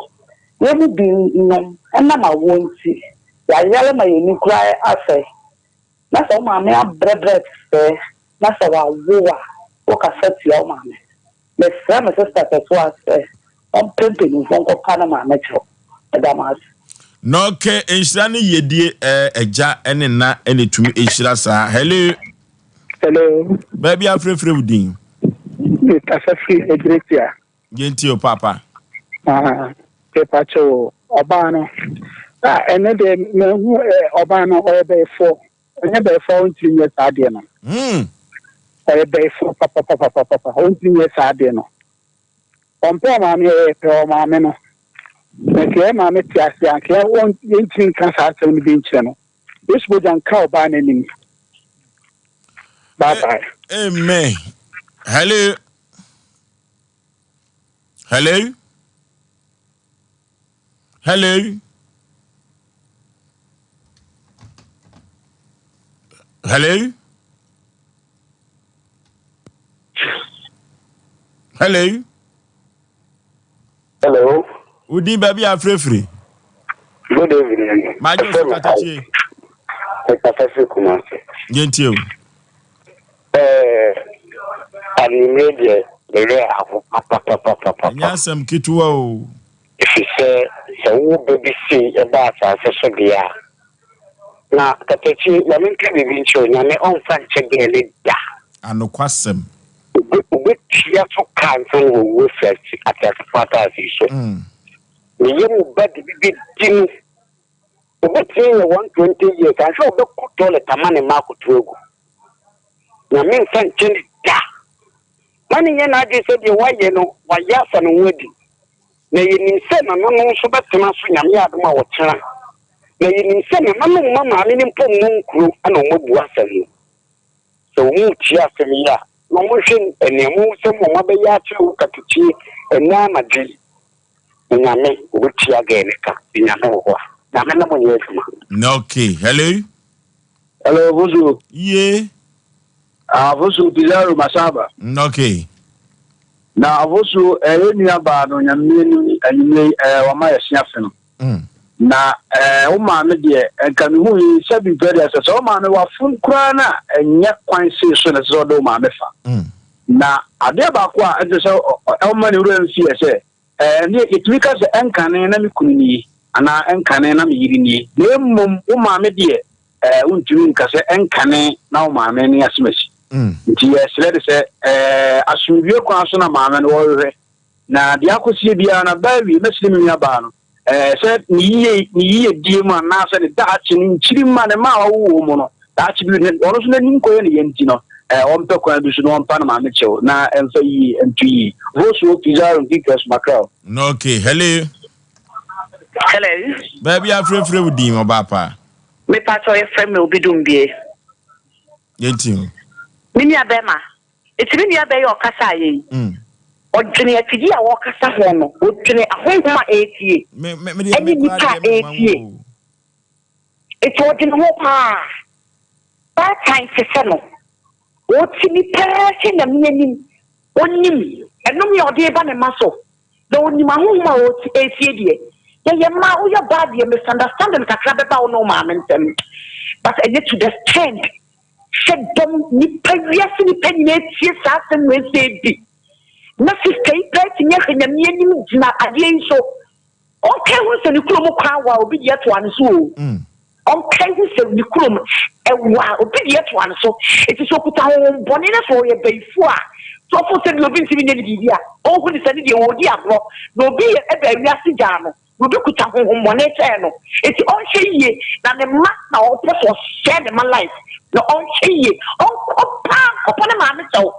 Speaker 6: Yɛn mu binom, ɛnam awoɔ nti, yɛayare ma yɛn ani koraa asɛe. Na sɛ wo maame abrɛbrɛ te sɛɛ, na sɛ wawo wo a, wokasa tia wo maame. Mesrɛ me sister ketewa sɛ ɔmpɛ mpanyimfoɔ nkɔpa ne maame kyɛw. Meda mo ase.
Speaker 1: Nɔkɛ nhyira ne yiedie ɛɛ agya ne na ɛna ɛtumi ɛhyira saa. Hello.
Speaker 7: Hello.
Speaker 1: Baabi afrɛfrɛ wo din.
Speaker 7: Me kasa firi Egiretia.
Speaker 1: Yɛntie o paapa.
Speaker 7: Ah, pepa kyɛw ɔbaa no. Ah, ɛnɛ deɛ mahu ɔbaa no ɔyɛ bɛyifoɔ. Ɔnyɛ bɛyifoɔ a ɔntumi nyɛ saa adeɛ no.
Speaker 1: Hmm.
Speaker 7: Ɔyɛ bɛyifoɔ papapapapapa ɔntumi nyɛ saa adeɛ no. Ɔmpɛ ɔmaame ɛyɛ pɛ ɔmaame no. Na nka yɛ maame te ase a nka yɛntumi nka saa asɛm no bi nkyerɛ no. Yesu mogya nka ɔbaa no anim. Bye bye.
Speaker 1: Amen. Hello. Hello. Hello. Hello. Hello.
Speaker 8: Hello.
Speaker 1: Wodin baabi a afirafiri.
Speaker 8: Good evening.
Speaker 1: Maagye osu katakyie.
Speaker 8: Mekasa firi Kumasi.
Speaker 1: Yɛntie o.
Speaker 8: Ɛɛ anwummerɛ deɛ me werɛ aho papapapapapa.
Speaker 1: Ɛnyɛ asɛm ketewa o.
Speaker 8: Ɛfiri sɛ sɛ wo ba bi sei ba asase so deɛ a, na katakyi ma menka biribi nkyerɛ wo, Nyame ɔmfa nkyɛ gɛɛ no da.
Speaker 1: Anokwasɛm.
Speaker 8: Obetua so ka ansa na wawu afiri ateasefo asase yi so. Ne yam ba de bi bedi no. Obetumi anya 120 years, anhwɛ a ɔbɛkɔ toilet ama ne mma akoto agu. Nyame mfa nkyɛ no da. Ma no nyɛ n'adwene sɛ deɛ wayɛ no, wayɛ afa ne ho adi. Na yɛnim sɛ nananom nso bɛtena so Nyame adom a ɔkyena. Na yɛnim sɛ nananom mma maame no mpo mmɔ nkuro na wɔabu asɛm no. Sɛ wɔretie asɛm yi a, na wɔnhwɛ aniammɔhosɛm a wɔabɛyɛ akyerɛ wo katakyie ɛnnɛ anadwo yi. Nyame ɔbɛtua gɛɛ ne ka. Nyame wɔ hɔ a, Nyame ne mo nyɛ adwuma.
Speaker 1: Okay, hello.
Speaker 9: Hello, Vusu.
Speaker 1: Ye.
Speaker 9: Ah, Vusu Pizarro Masaba.
Speaker 1: Okay.
Speaker 9: Na Vusu, ɛyɛ nua baa no nyame anim anwummerɛ yi ɛɛ wama yɛse afe no. Na ɛɛ wo maame deɛ nka me hu yi sɛbi mpɛ deɛ sɛ sɛ wo maame wafom koraa no a ɛnyɛ kwan sei so na ɛsɛ sɛ ɔde wo maame fa. Na adeɛ baako a ɛsɛ sɛ ɔma ne wura mfi yɛ sɛ ɛɛ ne yɛtumi ka sɛ ɛnkane na me kunu nie anaa ɛnkane na me yere nie na mmom wo maame deɛ ɛɛ wontumi nka sɛ ɛnkane na wo maame ne asemasi. Nti yɛsrɛ de sɛ ɛɛ asomdwie kwan so na maame no wɔhwehwɛ Na deɛ akɔsie biara no, aba awie, mɛsrɛ me nuabaa no sɛ ne yie ne yiedie mu anaasɛ ne daakye ne nkyirimma ne mma a wawo wɔn mu no, daakye bi ɔno nso n'anim kɔyɛ ne yɛ nti no, ɔmpɛ kwan bi so na ɔmpa no maame kyɛw na ɛmfa yie nto yie. Vosuo Pizarro Nkikas Mackerel.
Speaker 1: Okay, hello.
Speaker 10: Hello.
Speaker 1: Baabi afrɛfrɛ wo din ɔbaa paa.
Speaker 10: Mepa kyɛw yɛfrɛ me Obi Dumbie.
Speaker 1: Yɛnti o.
Speaker 10: Me nua bɛrima, Enti me nua bɛyɛ ɔkasa a yei. Ɔdwene afidie a wɔrekasa ho no, ɔdwene ahonhom a ɛretie, ɛne nnipa a ɛretie. Enti ɔdwene ho paa. Baatan te sɛ no, ɔtumi paa hwɛ Nyame anim, ɔnim ɛnome a ɔde reba ne mma so, na ɔnim ahonhom a ɛretie deɛ. Yɛyɛ mmaa, woyɛ ɔbaa deɛ, misunderstanding kakra bɛba wo ne wo maame ntam, but ɛnyɛ to the extent Sɛ dɔm nnipa wiase nnipa nyinaa tie saa asɛm wei sɛ bi na sista yi paa tumi ahwɛ Nyame anim gyina adeɛ yi so. Ɔnkae hu sɛ ne kurom kwan wa obi deɛ toa no so o. Ɔnkae hu sɛ ne kurom ɛwa obi deɛ toa no so. Eti sɛ okuta honhom bɔne na sɛ ɔyɛ bayifoɔ a, sɛ ɔfo sɛ deɛ obi ntumi nyɛ ne biribi a, ɔnhu ne sɛ ne deɛ ɔredi agorɔ na obi yɛ ɛbaa wiase gyaa no. Na obi kuta honhommɔne kyɛn no. Enti ɔnhwɛ yie na ne mma na ɔpɛ sɛ ɔsɛe ne mma life. Na ɔnhwɛ yie. Ɔnkɔ paa nkɔpa ne maame kyɛw.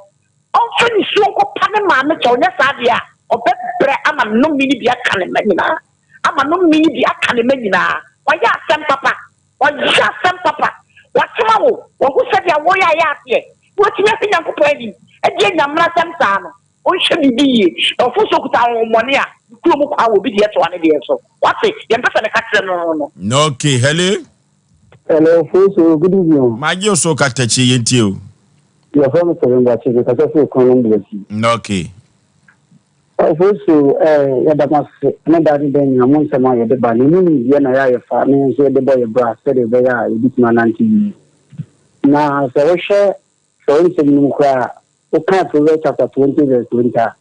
Speaker 10: Ɔmfa nisuo nkɔpa ne maame kyɛw. Nyɛ saa deɛ a, ɔbɛbrɛ ama nnome no bi aka ne mma nyinaa. Ama nnome no bi aka ne mma nyinaa. Wayɛ asɛm papa. Wayɛ asɛm papa. Wasoma wo. Wahu sɛdeɛ woyɛ ayɛ aseɛ. Na watumi ahwɛ Nyankopɔn anim adi anya mmarasɛm saa no. Ɔnhwɛ biribi yie. Na ɔfo sɛ ɔkuta ahonhommɔne a, ne kurom kwan wɔ obi deɛ toa ne deɛ so. Wate? Deɛ mpɛ sɛ meka kyerɛ no no
Speaker 1: no. Okay, hello.
Speaker 4: Hello, Foso, good evening.
Speaker 1: Magye wo so katakyi yɛntie o.
Speaker 4: Yɛfrɛ me Kevin Boakye, mekasa firi Kronom Boakyi.
Speaker 1: Okay.
Speaker 4: Foso, eh, yɛda mo ase ne daa ne daa nyinaa mo nsɛm a yɛde ba no, ɛmu nimdeɛ na yɛ a yɛfa na yɛn nso yɛde bɔ yɛ bra sɛdeɛ ɛbɛyɛ a yɛbɛtumi anante yie. Na sɛ wohwɛ Kyerɛwnsɛm no mu koraa a, wokan Proverbs chapter 20 verse 20 a,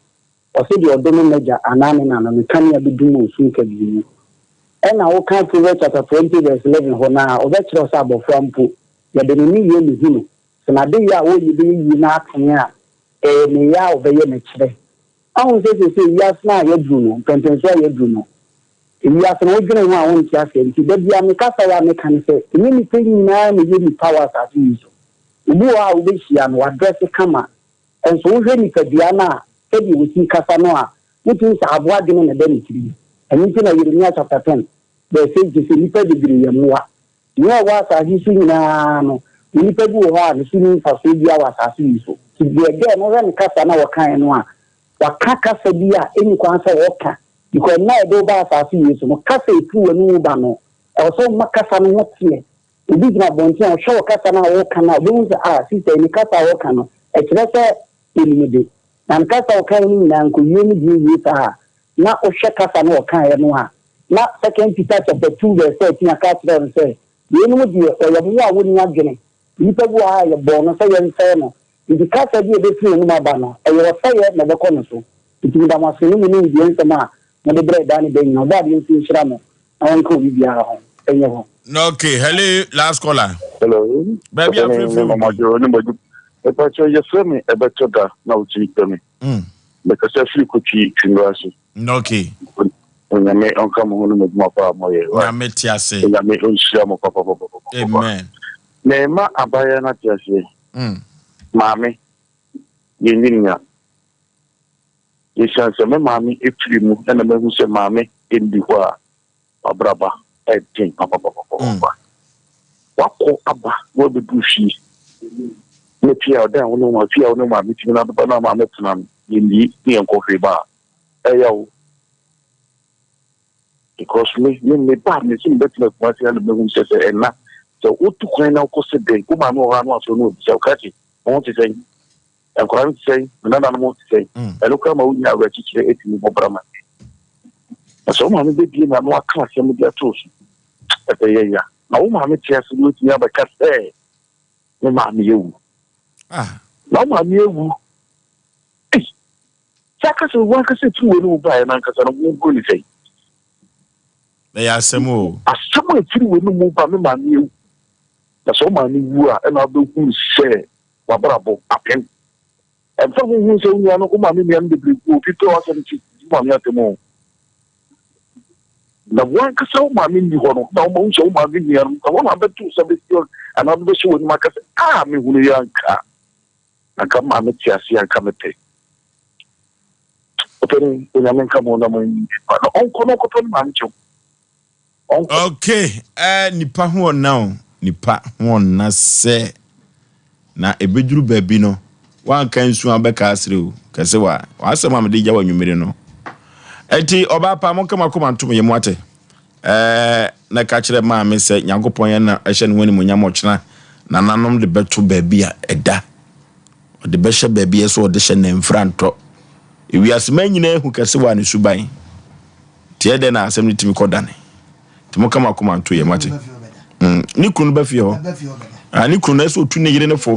Speaker 4: ɔse deɛ ɔdome n'agya anaa ne na no, ne kanea bɛdum wɔ sum kabii mu. Ɛna wokan Proverbs chapter 20 verse 11 hɔ no a, ɔbɛkyerɛ wo sɛ abɔfra mpo, yɛde ne nneyɛɛ na ehu no. Sɛ n'adeyɛ a ɔreyɛ bɛyɛ yie na atene a, ɛyɛ nneyɛɛ a ɔbɛyɛ na ɛkyerɛ. Woahu sɛ seesei wiase no a yɛaduru no, mpɛnpɛnsoɔ a yɛaduru no, wiase no wodwene ho a wonte aseɛ. Nti da biara me kasa yi a meka ne sɛ, ɛnyɛ nnipa nyinaa na ɛyɛ nnipa wɔ asase yi so. Obi wɔ hɔ a wobɛhyia no, wadrɛse kama, nso wohwɛ nipadua no a, sɛdeɛ ɔsi kasa no a, wotumi sɛ aboa adwene na ɛda ne tirim. Ɛno nti na Yeremia chapter 10 verse 8 sɛ nnipa bebree yɛ mmoa. Nea ɛwɔ asase yi so nyinaa no, onipa bi wɔ hɔ a ne so nni mfasoɔ biara wɔ asase yi so. Nti deɛ girl no wohwɛ ne kasa no a ɔkaeɛ no a, waka kasa bi a ɛnni kwan sɛ ɔka because nna a yɛde wo ba asase yi so no, kasa a ɛfiri w'anomu ba no, ɛwɔ sɛ woma kasa no ho teɛ. Obi gyina abɔnten a, ɔhwɛ wo kasa no a woreka no a, ɔbɛhu sɛ, ah, sister yi ne kasa a ɔreka no, ɛkyerɛ sɛ ɔnim de. Na ne kasa a ɔkaeɛ no nyinaa, nkɔwie ne deɛ wie saa a, na wohwɛ kasa no a ɔkaeɛ no a, na Second Peter chapter 2 verse 13 aka akyerɛ no sɛ, weinom deɛ, wɔyɛ mmoa a wɔnni adwene. Nnipa bi wɔ ha a yɛbɔɔ no sɛ yɛnsɛe no. Nti kasa bi a ɛbɛfiri n'anom aba no, ɛyɛ ɔsɛeɛ na ɛbɛkɔ ne so. Nti meda mo ase ne mo nimdeɛ nsɛm a mode brɛɛ daa ne daa nyinaa. Ɔbɔadeɛ nso nhyira mo na ɔnka obi biara ho. Ɛnyɛ hɔ.
Speaker 1: Okay, hello, last caller.
Speaker 11: Hello.
Speaker 1: Baabi a frɛfrɛ wo
Speaker 11: bi. Mepakyɛ yɛfrɛ me ɛbɛtɔ da na wotumi pɛ me. Mekasa firi Kotwi Twinura ase.
Speaker 1: Okay.
Speaker 11: Onyame ɔnka mo ho no mo adwuma pa a moyɛ.
Speaker 1: Nyame te ase.
Speaker 11: Onyame ɔnhyira mo papapapapa.
Speaker 1: Amen.
Speaker 11: Na ɛma abayewa no ate aseɛ. Maame, yɛnyi nya. Esiane sɛ me maame firi mu na mahu sɛ maame nni hɔ a, w'abraba ɛden papapapapapa. Wakɔ aba na wabɛduru fie. Na fie a ɔdan wo ne wo fie a wo ne wo maame tumi na abɛba na maame tena no, yɛnnie ne yɛnkɔ hwee ba a, ɛyɛ wo. Because me, me, me ba, me sɛ mebɛtena Kumasi ha na mahu sɛ sɛ ɛna, sɛ wotu kwan na wokɔ sɛ dɛn, wo maame wɔ hɔ a na wasɔre na wabisa wo, krakye, wo ho te sɛn? Nkwadaa no te sɛn? Me nananom te sɛn? Ɛno koraa ma wonya awerɛkyekyerɛ tumi bɔ bra ma Na sɛ wo maame bɛbie n'ano aka asɛm de ato so, ɛbɛyɛ ya. Na wo maame te ase na watumi abɛka sɛ, me maame awu.
Speaker 1: Ah.
Speaker 11: Na wo maame awu. Ei, sɛ aka sɛ wo ankasa firi w'ani wo baeɛ no ankasa no, wohunu ne sɛn?
Speaker 1: Ɛyɛ asɛm o.
Speaker 11: Asɛm a ɛfiri w'ani mu ba, me maame awu. Na sɛ wo maame wu a, ɛna wobɛhunu sɛ w'abrabɔ apem. Ɛmfa ho hu sɛ wo nua no, wo maame nua no bebree gu obi pɛ w'asɛm nti, di wo maame atɛm o. Na w'ankasa wo maame nni hɔ no, na woma hu sɛ wo maame nua no, na wɔn na abɛto nsa bɛsi anaa bɛbɛhyɛ w'anim aka sɛ, a mehunu yɛ anka, anka maame te ase anka mepɛ. Ɔpɛni, Onyame nka mo na mo na ɔnkɔ na ɔnkɔpɛ no maame kyɛw.
Speaker 1: Okay, eh, nipa ho ɔna o, nipa ho ɔna sɛ na ebeduru baabi no, wanka nsu a wobɛka asere o, kɛse wa, w'asɛm a mede gya w'anwummere no. Enti ɔbaa pa, monka mo akoma ntom yɛ mu ate. Eh, na ka kyerɛ maame sɛ Nyankopɔn yɛ na ɛhyɛ ne ho animuonyam ɔkyena, nananom de bɛto baabi a ɛda. Ɔde bɛhyɛ baabi a ɛsɛ ɔde hyɛ na mfra ntɔ. Ewiase man nyinaa ehu kɛse wɔ ne suban. Nti ɛyɛ dɛn na asɛm no tumi kɔ dane? Nti mo ka mo akoma nto yɛ mate. Mm, ne kunu no ba fie hɔ. Ah, ne kunu no ɛsɛ otu ne yere ne fo.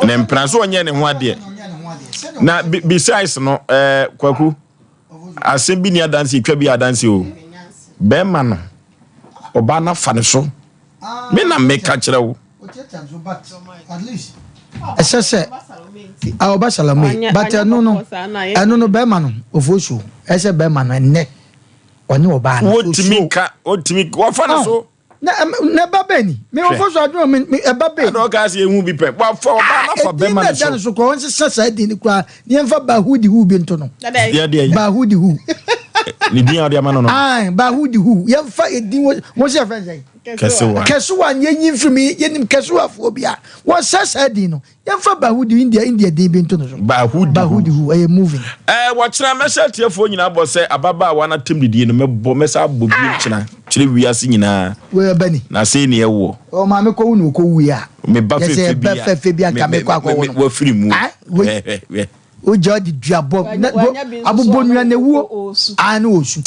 Speaker 1: Ne mpena so ɔnyɛ ne ho adeɛ. Na besides no, eh, kwaku, asɛm bi ni adanse, etwa bi adanse o. Bɛrima no, ɔbaa no afa ne so. Me na meka kyerɛ wo.
Speaker 2: Ɛsɛ sɛ a ɔba Salome but ɛno no ɛno no bɛrima no ofosuo ɛsɛ bɛrima no ɛnɛ. Ɔne ɔbaa no.
Speaker 1: Wotumi nka, wotumi wɔfa no so.
Speaker 2: Na na ɛba bɛn ni? Me wɔfɔ so adwuma me me ɛba bɛn.
Speaker 1: Ɛna ɔka sɛ ehu bi pɛ. Wafa ɔbaa no afa bɛma no so.
Speaker 2: Edin na ɛda no so kora wɔn saa din no koraa ne yɛn fa Bahudi hu bi nto no. Bahudi hu.
Speaker 1: Ne din a ɔde ama no no.
Speaker 2: Ayi Bahudi hu yɛn fa edin wɔ wɔn sɛ yɛfrɛ sɛn.
Speaker 1: Kɛsewa.
Speaker 2: Kɛsewa yɛn nyi nfiri mi yɛn nim kɛsewafoɔ bi a wɔn sɛ saa din no. Yɛmfa Bahudi India India din bi nto no so.
Speaker 1: Bahudi.
Speaker 2: Bahudi hu ɛyɛ movie.
Speaker 1: Ɛɛ wɔkyena mɛhyɛ atiefoɔ nyinaa bɔ sɛ ababaawa no atem didie no mɛbɔ mɛsa abɔ bio ah! kyena kyerɛ wiase nyinaa.
Speaker 2: Wei ɛbɛ ni.
Speaker 1: Na sei ne ɛwoɔ.
Speaker 2: Ɔ maame kɔ wu na ɔkɔ wuiɛ a.
Speaker 1: Me ba fɛfɛ bi a.
Speaker 2: Fɛfɛ bi a nka mekɔ akɔwo no.
Speaker 1: Wafiri mu.
Speaker 2: Ah wei. Wogya ɔde dua bɔ abobɔ nua na ewuo. Ah ne osu.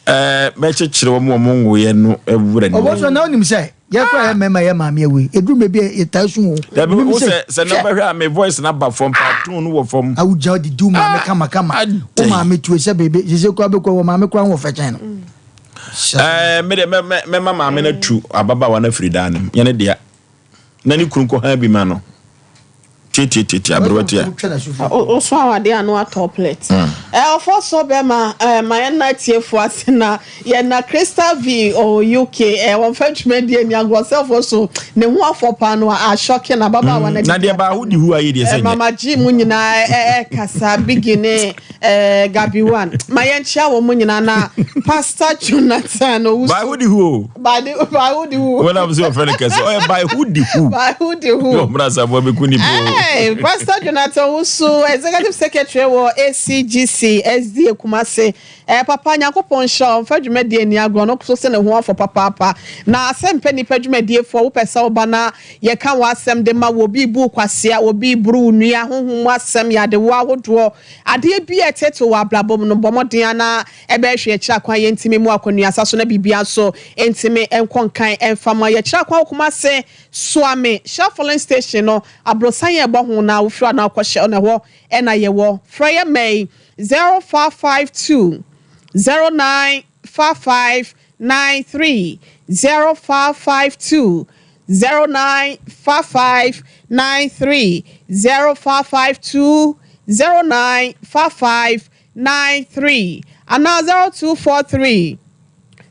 Speaker 1: Ɛɛ mɛkyekyere wɔn a wɔn nwoeɛ no werɛ.
Speaker 2: Ɔbɔsɔ na wonim sɛ yɛkora yɛ mmarima yɛ maame awu yi ɛduru baabi a yɛtaa su o.
Speaker 1: Dabi wo sɛ sɛ na bɛhwɛ a me voice na ba fam pa tone no wɔ fam.
Speaker 2: Awogya ɔde di wo maame kama kama wo maame tue sɛ bebe sese kora bɛkɔ wɔ maame kora wɔ fɛkyɛn no.
Speaker 1: Ɛɛ me de mɛma maame no atu ababaawa no afiri dan no mu yɛne dea. na ne kunu kɔhaa bi ma no. Tiatiatiatia, aberewa tia.
Speaker 3: Woso awadeɛ a na watɔ plate. Ɔfɔ sɔ bɛma ma yɛn na atiefo ase na yɛn na Crystal V ɔwɔ UK wɔn fa dwumadie ni agorɔ sɛ ɔfɔ so ne ho afɔ paa no a ashɔke na ababaawa na
Speaker 1: Na deɛ baa wodi hu ayɛ deɛ sɛ nyɛ.
Speaker 3: Mama G mu nyinaa ɛkasa Biggie ne Gabi One ma yɛn kyia wɔn mu nyinaa na Pastor Jonathan Owusu.
Speaker 1: By who di who o.
Speaker 3: By the by who di who.
Speaker 1: Wɔn am sɛ ɔfɛ no kɛse ɔyɛ by who di who.
Speaker 3: By who di who.
Speaker 1: Yɛ ɔmuna asamoah bɛ kun ni po.
Speaker 3: Hey, Pastor Jonathan Owusu executive secretary wɔ ACGC SDA Kumasi. Eh, papa Nyankopɔn nhyira ɔmfa dwumadie ni agorɔ no so sɛ ne ho afɔ papaapa. Na asɛm pɛ nipa dwumadie foɔ wopɛ sɛ woba na yɛka w'asɛm de ma wo obi bu kwasea obi buru wo nua honhom mu asɛm yadewo ahodoɔ Adeɛ biara a ɛteetee wɔ abrabɔ mu no, bɔ mmɔden ara na ɛbɛyɛ hwee kyerɛ akwan yɛntumi mmu akɔnnuasa so na biribiara nso ntumi nkɔ nkan mfa mma. Yɛkyerɛ akwan wɔ Kumase, Suame, Shell Filling Station no aborosan a ɛbɔ ho no a wofiri hɔ na wokɔ Shell no ɛhɔ na yɛwɔ. Frɛ yɛn mma yi, 0552 09 5593, 0552 09 55 93 0552 09 55 93 anaa 0243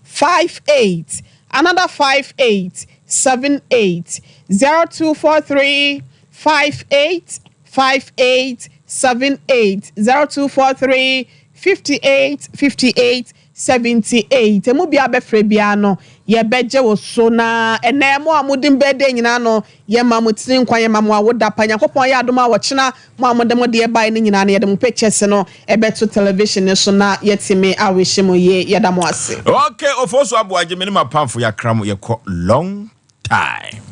Speaker 3: 58 another 58 78 0243 58 58 78 0243 58 58 78. Emu biara bɛfrɛ biara no, yɛbɛgye wo so. Na ɛnnɛ, mo a modi birthday nyinaa no, yɛma mo tiri nkwa, yɛma mo awoda pa. Nyankopɔn ayɛ adom a ɔkyena mo a mode mo deɛ baeɛ no nyinaa no, yɛde mo pictures no bɛto television no so na yɛatumi awishe mo yie. Yɛda mo ase.
Speaker 1: Ok Ofosu Aboagye me ne m'apamfo yɛakra mo yɛkɔ long time.